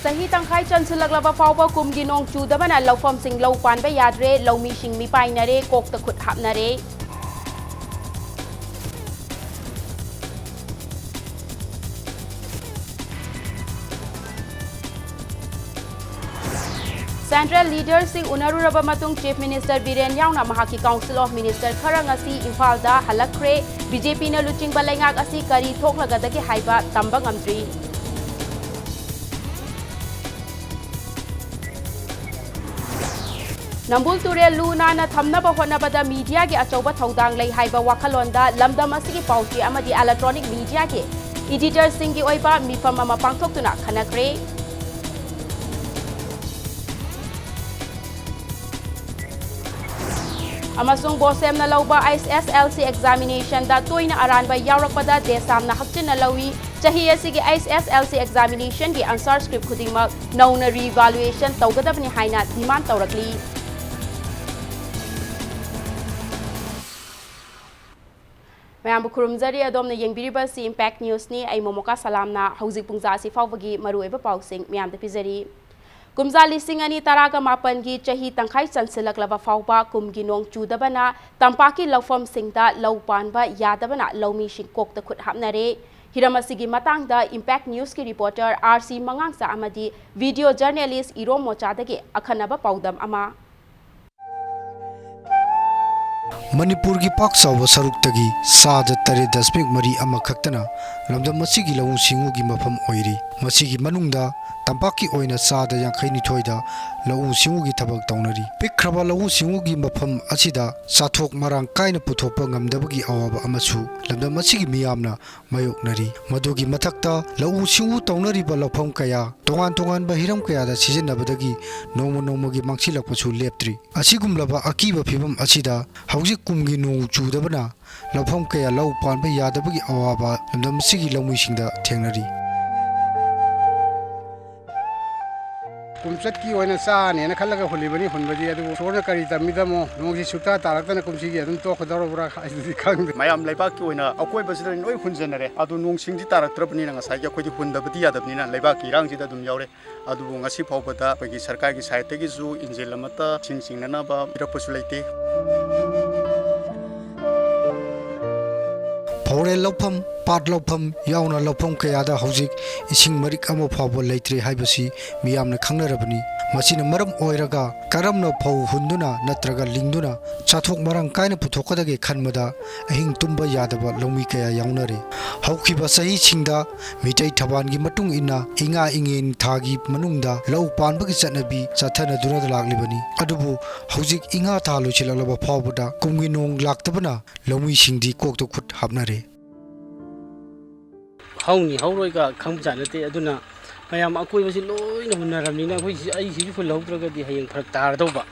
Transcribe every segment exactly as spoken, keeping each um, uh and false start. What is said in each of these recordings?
ꯆꯍꯤ ꯇꯪꯈꯥꯏ ꯆꯟꯁꯤꯜꯂꯛꯂꯕ ꯐꯥꯎꯕ ꯀꯨꯝꯒꯤ ꯅꯣꯡ ꯆꯨꯗꯕꯅ ꯂꯧꯐꯝꯁꯤꯡ ꯂꯧ ꯄꯥꯟꯕ ꯌꯥꯗ꯭ꯔꯦ, ꯂꯧꯃꯤꯁꯤꯡ ꯃꯤꯄꯥꯏꯅꯔꯦ, ꯀꯣꯛꯇ ꯈꯨꯠ ꯍꯥꯞꯅꯔꯦ꯫ Central leaderꯁꯤꯡ ꯎꯅꯔꯨꯔꯕ ꯃꯇꯨꯡ Chief Minister ꯕꯤꯔꯦꯟ ꯌꯥꯎꯅ ꯃꯍꯥꯛꯀꯤ Council of Minister ꯈꯔ ꯉꯁꯤ ꯏꯝꯐꯥꯜꯗ ꯍꯜꯂꯛꯈ꯭ꯔꯦ꯫ BJPꯅ ꯂꯨꯆꯤꯡꯕ ꯂꯩꯉꯥꯛ ꯑꯁꯤ ꯀꯔꯤ ꯊꯣꯛꯂꯒꯗꯒꯦ ꯍꯥꯏꯕ ꯇꯝꯕ ꯉꯝꯗ꯭ꯔꯤ꯫ ꯅꯝꯕꯨꯜ ꯇꯨꯔꯦꯜ ꯂꯨ ꯅꯥꯟꯅ ꯊꯝꯅꯕ ꯍꯣꯠꯅꯕꯗ mediaꯒꯤ ꯑꯆꯧꯕ ꯊꯧꯗꯥꯡ ꯂꯩ ꯍꯥꯏꯕ ꯋꯥꯈꯜꯂꯣꯟꯗ ꯂꯝꯗꯝ ꯑꯁꯤꯒꯤ ꯄꯥꯎ ꯆꯦ ꯑꯃꯗꯤ electronic mediaꯒꯤ editorꯁꯤꯡꯒꯤ ꯑꯣꯏꯕ ꯃꯤꯐꯝ ꯑꯃ ꯄꯥꯡꯊꯣꯛꯇꯨꯅ ꯈꯟꯅꯈ꯭ꯔꯦ꯫ ꯑꯃꯁꯨꯡ ꯕꯣꯁꯦꯝꯅ ꯂꯧꯕ HSSLC examinationꯗ ꯇꯣꯏꯅ ꯑꯔꯥꯟꯕ ꯌꯥꯎꯔꯛꯄꯗ ꯗꯦꯁꯥꯝꯅ ꯍꯛꯆꯤꯟꯅ ꯂꯧꯏ꯫ ꯆꯍꯤ ꯑꯁꯤꯒꯤ HSSLC examinationꯒꯤ answer script ꯈꯨꯗꯤꯡꯃꯛ ꯅꯧꯅ reevaluation ꯇꯧꯒꯗꯕꯅꯤ ꯍꯥꯏꯅ demand ꯇꯧꯔꯛꯂꯤ꯫ ꯃꯌꯥꯝꯕꯨ ꯈꯨꯔꯨꯝꯖꯔꯤ꯫ ꯑꯗꯣꯝꯅ ꯌꯦꯡꯕꯤꯔꯤꯕꯁꯤ Impact Newsꯅꯤ꯫ ꯑꯩ ꯃꯣꯃꯣꯀꯥ ꯁꯂꯥꯝꯅ ꯍꯧꯖꯤꯛ ꯄꯨꯡꯖꯥ ꯑꯁꯤ ꯐꯥꯎꯕꯒꯤ ꯃꯔꯨꯑꯣꯏꯕ ꯄꯥꯎꯁꯤꯡ ꯃꯌꯥꯝꯗ ꯄꯤꯖꯔꯤ꯫ ꯀꯨꯝꯖꯥ ꯂꯤꯁꯤꯡ ꯑꯅꯤ ꯇꯔꯥꯒ ꯃꯥꯄꯟꯒꯤ ꯆꯍꯤ ꯇꯪꯈꯥꯏ ꯆꯟꯁꯤꯜꯂꯛꯂꯕ ꯐꯥꯎꯕ ꯀꯨꯝꯒꯤ ꯅꯣꯡ ꯆꯨꯗꯕꯅ ꯇꯝꯄꯥꯛꯀꯤ ꯂꯧꯐꯝꯁꯤꯡꯗ ꯂꯧ ꯄꯥꯟꯕ ꯌꯥꯗꯕꯅ ꯂꯧꯃꯤꯁꯤꯡ ꯀꯣꯛꯇ ꯈꯨꯠ ꯍꯥꯞꯅꯔꯦ꯫ ꯍꯤꯔꯝ ꯑꯁꯤꯒꯤ ꯃꯇꯥꯡꯗ Impact Newsꯀꯤ reporter RC ꯃꯉꯥꯡꯆꯥ ꯑꯃꯗꯤ video journalist ꯏꯔꯣꯝ ꯃꯣꯆꯥꯗꯒꯤ ꯑꯈꯟꯅꯕ ꯄꯥꯎꯗꯝ ꯑꯃ꯫ ꯃꯅꯤꯄꯨꯔꯒꯤ ꯄꯥꯛ ꯆꯥꯎꯕ ꯁꯔꯨꯛꯇꯒꯤ ꯆꯥꯗ ꯇꯔꯦꯠ ꯗꯁꯃꯤꯛ ꯃꯔꯤ ꯑꯃ ꯈꯛꯇꯅ ꯂꯝꯗꯝ ꯑꯁꯤꯒꯤ ꯂꯧꯎ ꯁꯤꯡꯎꯒꯤ ꯃꯐꯝ ꯑꯣꯏꯔꯤ꯫ ꯃꯁꯤꯒꯤ ꯃꯅꯨꯡꯗ ꯇꯝꯄꯥꯛꯀꯤ ꯑꯣꯏꯅ ꯆꯥꯗ ꯌꯥꯡꯈꯩ ꯅꯤꯊꯣꯏꯗ ꯂꯧꯎ ꯁꯤꯡꯎꯒꯤ ꯊꯕꯛ ꯇꯧꯅꯔꯤ꯫ ꯄꯤꯛꯈ꯭ꯔꯕ ꯂꯧꯎ ꯁꯤꯡꯎꯒꯤ ꯃꯐꯝ ꯑꯁꯤꯗ ꯆꯥꯊꯣꯛ ꯃꯔꯥꯡ ꯀꯥꯏꯅ ꯄꯨꯊꯣꯛꯄ ꯉꯝꯗꯕꯒꯤ ꯑꯋꯥꯕ ꯑꯃꯁꯨ ꯂꯝꯗꯝ ꯑꯁꯤꯒꯤ ꯃꯤꯌꯥꯝꯅ ꯃꯥꯌꯣꯛꯅꯔꯤ꯫ ꯃꯗꯨꯒꯤ ꯃꯊꯛꯇ ꯂꯧꯎ ꯁꯤꯡꯎ ꯇꯧꯅꯔꯤꯕ ꯂꯧꯐꯝ ꯀꯌꯥ ꯇꯣꯉꯥꯟ ꯇꯣꯉꯥꯟꯕ ꯍꯤꯔꯝ ꯀꯌꯥꯗ ꯁꯤꯖꯤꯟꯅꯕꯗꯒꯤ ꯅꯣꯡꯃ ꯅꯣꯡꯃꯒꯤ ꯃꯥꯡꯁꯤꯜꯂꯛꯄꯁꯨ ꯂꯦꯞꯇ꯭ꯔꯤ꯫ ꯑꯁꯤꯒꯨꯝꯂꯕ ꯑꯀꯤꯕ ꯐꯤꯚꯝ ꯑꯁꯤꯗ ꯍꯧꯖꯤꯛ ꯀꯨꯝꯒꯤ ꯅꯣꯡ ꯆꯨꯗꯕꯅ ꯂꯧꯐꯝ ꯀꯌꯥ ꯂꯧ ꯄꯥꯟꯕ ꯌꯥꯗꯕꯒꯤ ꯑꯋꯥꯕ ꯂꯝꯗꯝ ꯑꯁꯤꯒꯤ ꯂꯧꯃꯤꯁꯤꯡꯗ ꯊꯦꯡꯅꯔꯤ꯫ ꯀꯨꯝꯆꯠꯀꯤ ꯑꯣꯏꯅ ꯆꯥꯅꯦꯅ ꯈꯜꯂꯒ ꯍꯨꯜꯂꯤꯕꯅꯤ ꯍꯨꯟꯕꯗꯤ, ꯑꯗꯨꯕꯨ ꯏꯁꯣꯔꯅ ꯀꯔꯤ ꯇꯝꯃꯤꯗꯃꯣ, ꯅꯣꯡꯁꯤ ꯁꯨꯛꯇꯥ ꯇꯥꯔꯛꯇꯅ ꯀꯨꯝꯁꯤꯒꯤ ꯑꯗꯨꯝ ꯇꯣꯛꯀꯗꯧꯔꯕ꯭ꯔꯥ ꯍꯥꯏꯗꯨꯗꯤ ꯈꯪꯗꯦ꯫ ꯃꯌꯥꯝ ꯂꯩꯕꯥꯛꯀꯤ ꯑꯣꯏꯅ ꯑꯀꯣꯏꯕꯁꯤꯗ ꯂꯣꯏ ꯍꯨꯟꯖꯟꯅꯔꯦ꯫ ꯑꯗꯨ ꯅꯣꯡ ꯁꯤꯡꯗꯤ ꯇꯥꯔꯛꯇ꯭ꯔꯕꯅꯤꯅ ꯉꯁꯥꯏꯒꯤ ꯑꯩꯈꯣꯏꯗꯤ ꯍꯨꯟꯗꯕꯗꯤ ꯌꯥꯗꯕꯅꯤꯅ ꯂꯩꯕꯥꯛꯀꯤ ꯏꯔꯥꯡꯁꯤꯗ ꯑꯗꯨꯝ ꯌꯥꯎꯔꯦ꯫ ꯑꯗꯨꯕꯨ ꯉꯁꯤ ꯐꯥꯎꯕꯗ ꯑꯩꯈꯣꯏꯒꯤ ꯁꯔꯀꯥꯔꯒꯤ ꯁꯥꯏꯠꯇꯒꯤꯁꯨ ꯏꯟꯖꯤꯟ ꯑꯃꯠꯇ ꯏꯁꯤꯡ ꯆꯤꯡꯅꯅꯕ ꯄꯤꯔꯛꯄꯁꯨ ꯂꯩꯇꯦ꯫ ꯐꯧꯔꯦꯜ ꯂꯧꯐꯝ, ꯄꯥꯠ ꯂꯧꯐꯝ ꯌꯥꯎꯅ ꯂꯧꯐꯝ ꯀꯌꯥꯗ ꯍꯧꯖꯤꯛ ꯏꯁꯤꯡ ꯃꯔꯤꯛ ꯑꯃ ꯐꯥꯎꯕ ꯂꯩꯇ꯭ꯔꯦ ꯍꯥꯏꯕꯁꯤ ꯃꯤꯌꯥꯝꯅ ꯈꯪꯅꯔꯕꯅꯤ꯫ ꯃꯁꯤꯅ ꯃꯔꯝ ꯑꯣꯏꯔꯒ ꯀꯔꯝꯅ ꯐꯧ ꯍꯨꯟꯗꯨꯅ ꯅꯠꯇ꯭ꯔꯒ ꯂꯤꯡꯗꯨꯅ ꯆꯥꯊꯣꯛ ꯃꯔꯥꯡ ꯀꯥꯏꯅ ꯄꯨꯊꯣꯛꯀꯗꯒꯦ ꯈꯟꯕꯗ ꯑꯍꯤꯡ ꯇꯨꯝꯕ ꯌꯥꯗꯕ ꯂꯧꯃꯤ ꯀꯌꯥ ꯌꯥꯎꯅꯔꯤ꯫ ꯍꯧꯈꯤꯕ ꯆꯍꯤꯁꯤꯡꯗ ꯃꯤꯇꯩ ꯊꯕꯥꯟꯒꯤ ꯃꯇꯨꯡ ꯏꯟꯅ ꯏꯉꯥ ꯏꯉꯦꯟ ꯊꯥꯒꯤ ꯃꯅꯨꯡꯗ ꯂꯧ ꯄꯥꯟꯕꯒꯤ ꯆꯠꯅꯕꯤ ꯆꯠꯊꯅꯗꯨꯅ ꯂꯥꯛꯂꯤꯕꯅꯤ꯫ ꯑꯗꯨꯕꯨ ꯍꯧꯖꯤꯛ ꯏꯉꯥ ꯊꯥ ꯂꯣꯏꯁꯤꯜꯂꯛꯂꯕ ꯐꯥꯎꯕꯗ ꯀꯨꯝꯒꯤ ꯅꯣꯡ ꯂꯥꯛꯇꯕꯅ ꯂꯧꯃꯤꯁꯤꯡꯗꯤ ꯀꯣꯛꯇ ꯈꯨꯠ ꯍꯥꯞꯅꯔꯦ꯫ ꯍꯧꯅꯤ ꯍꯧꯔꯣꯏꯒ ꯈꯪꯕꯖꯥꯠ ꯅꯠꯇꯦ꯫ ꯑꯗꯨꯅ ꯃꯌꯥꯝ ꯑꯀꯣꯏꯕꯁꯤ ꯂꯣꯏꯅ ꯍꯨꯟꯅꯔꯕꯅꯤꯅ ꯑꯩꯈꯣꯏꯁꯤ, ꯑꯩꯁꯤꯁꯨ ꯍꯨꯜꯍꯧꯗ꯭ꯔꯒꯗꯤ ꯍꯌꯦꯡ ꯐꯔꯛ ꯇꯥꯔꯗꯧꯕ꯫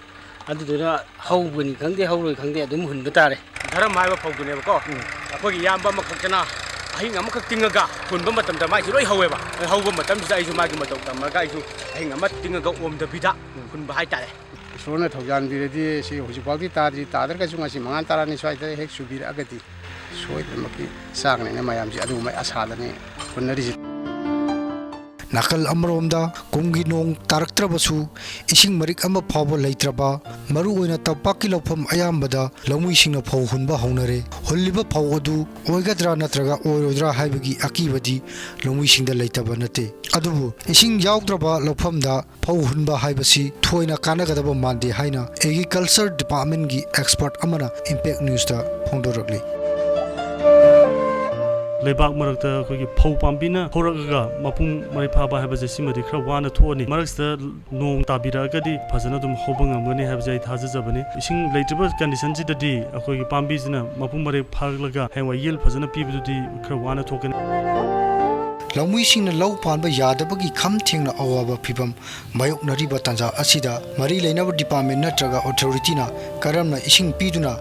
ꯑꯗꯨꯗꯨꯅ ꯍꯧꯕꯅꯤ ꯈꯪꯗꯦ ꯍꯧꯔꯣꯏ ꯈꯪꯗꯦ ꯑꯗꯨꯝ ꯍꯨꯟꯕ ꯇꯥꯔꯦ꯫ ꯙꯔꯝ ꯍꯥꯏꯕ ꯐꯧꯗꯨꯅꯦꯕꯀꯣ꯫ ꯑꯩꯈꯣꯏꯒꯤ ꯏꯌꯥꯝꯕ ꯑꯃꯈꯛꯇꯅ ꯑꯍꯤꯡ ꯑꯃꯈꯛ ꯇꯤꯡꯉꯒ ꯍꯨꯟꯕ ꯃꯇꯝꯗ ꯃꯥꯏꯁꯤ ꯂꯣꯏ ꯍꯧꯋꯦꯕ꯫ ꯍꯧꯕ ꯃꯇꯝꯁꯤꯗ ꯑꯩꯁꯨ ꯃꯥꯒꯤ ꯃꯇꯧ ꯇꯝꯃꯒ ꯑꯩꯁꯨ ꯑꯍꯤꯡ ꯑꯃ ꯇꯤꯡꯉꯒ ꯑꯣꯝꯗꯕꯤꯗ ꯍꯨꯟꯕ ꯍꯥꯏꯇꯥꯔꯦ꯫ ꯏꯁꯣꯔꯅ ꯊꯧꯖꯥꯟꯕꯤꯔꯗꯤ ꯁꯤ ꯍꯧꯖꯤꯛꯐꯥꯎꯗꯤ ꯇꯥꯗ꯭ꯔꯤ, ꯇꯥꯗ꯭ꯔꯒꯁꯨ ꯉꯁꯤ ꯃꯉꯥ ꯇꯔꯥꯅꯤ ꯁ꯭ꯋꯥꯏꯗ ꯍꯦꯛ ꯆꯨꯕꯤꯔꯛꯑꯒꯗꯤ ꯁꯣꯏꯗꯅꯃꯛꯀꯤ ꯆꯥꯒꯅꯤꯅ ꯃꯌꯥꯝꯁꯤ ꯑꯗꯨꯒꯨꯝꯕ ꯑꯁꯥꯗꯅꯤ ꯍꯨꯟꯅꯔꯤꯁꯤ꯫ ꯅꯥꯀꯜ ꯑꯃꯔꯣꯝꯗ ꯀꯨꯝꯒꯤ ꯅꯣꯡ ꯇꯥꯔꯛꯇ꯭ꯔꯕꯁꯨ ꯏꯁꯤꯡ ꯃꯔꯤꯛ ꯑꯃ ꯐꯥꯎꯕ ꯂꯩꯇ꯭ꯔꯕ ꯃꯔꯨꯑꯣꯏꯅ ꯇꯝꯄꯥꯛꯀꯤ ꯂꯧꯐꯝ ꯑꯌꯥꯝꯕꯗ ꯂꯧꯃꯤꯁꯤꯡꯅ ꯐꯧ ꯍꯨꯟꯕ ꯍꯧꯅꯔꯦ꯫ ꯍꯨꯜꯂꯤꯕ ꯐꯧ ꯑꯗꯨ ꯑꯣꯏꯒꯗ꯭ꯔꯥ ꯅꯠꯇ꯭ꯔꯒ ꯑꯣꯏꯔꯣꯏꯗ꯭ꯔꯥ ꯍꯥꯏꯕꯒꯤ ꯑꯀꯤꯕꯗꯤ ꯂꯧꯃꯤꯁꯤꯡꯗ ꯂꯩꯇꯕ ꯅꯠꯇꯦ꯫ ꯑꯗꯨꯕꯨ ꯏꯁꯤꯡ ꯌꯥꯎꯗ꯭ꯔꯕ ꯂꯧꯐꯝꯗ ꯐꯧ ꯍꯨꯟꯕ ꯍꯥꯏꯕꯁꯤ ꯊꯣꯏꯅ ꯀꯥꯟꯅꯒꯗꯕ ꯃꯥꯟꯗꯦ ꯍꯥꯏꯅ Agriculture Departmentꯒꯤ expert ꯑꯃꯅ Impact Newsꯇ ꯐꯣꯡꯗꯣꯔꯛꯂꯤ꯫ ꯂꯩꯕꯥꯛ ꯃꯔꯛꯇ ꯑꯩꯈꯣꯏꯒꯤ ꯐꯧ ꯄꯥꯝꯕꯤꯅ ꯍꯧꯔꯛꯑꯒ ꯃꯄꯨꯡ ꯃꯔꯩ ꯐꯥꯕ ꯍꯥꯏꯕꯁꯦ ꯁꯤꯃꯗꯤ ꯈꯔ ꯋꯥꯅ ꯊꯣꯛꯑꯅꯤ꯫ ꯃꯔꯛꯁꯤꯗ ꯅꯣꯡ ꯇꯥꯕꯤꯔꯛꯑꯒꯗꯤ ꯐꯖꯅ ꯑꯗꯨꯝ ꯍꯧꯕ ꯉꯝꯒꯅꯤ ꯍꯥꯏꯕꯁꯦ ꯑꯩ ꯊꯥꯖꯖꯕꯅꯤ꯫ ꯏꯁꯤꯡ ꯂꯩꯇ꯭ꯔꯤꯕ conditionꯁꯤꯗꯗꯤ ꯑꯩꯈꯣꯏꯒꯤ ꯄꯥꯝꯕꯤꯁꯤꯅ ꯃꯄꯨꯡ ꯃꯔꯩ ꯐꯥꯔꯛꯂꯒ ꯍꯌꯦꯡꯋꯥꯏ yield ꯐꯖꯅ ꯄꯤꯕꯗꯨꯗꯤ ꯈꯔ ꯋꯥꯅ ꯊꯣꯛꯀꯅꯤ꯫ ꯂꯧꯃꯤꯁꯤꯡꯅ ꯂꯧ ꯄꯥꯟꯕ ꯌꯥꯗꯕꯒꯤ ꯈꯝ ꯊꯦꯡꯅ ꯑꯋꯥꯕ ꯐꯤꯚꯝ ꯃꯥꯌꯣꯛꯅꯔꯤꯕ ꯇꯥꯟꯖꯥ ꯑꯁꯤꯗ ꯃꯔꯤ ꯂꯩꯅꯕ department ꯅꯠꯇ꯭ꯔꯒ authorityꯅ ꯀꯔꯝꯅ ꯏꯁꯤꯡ ꯄꯤꯗꯨꯅ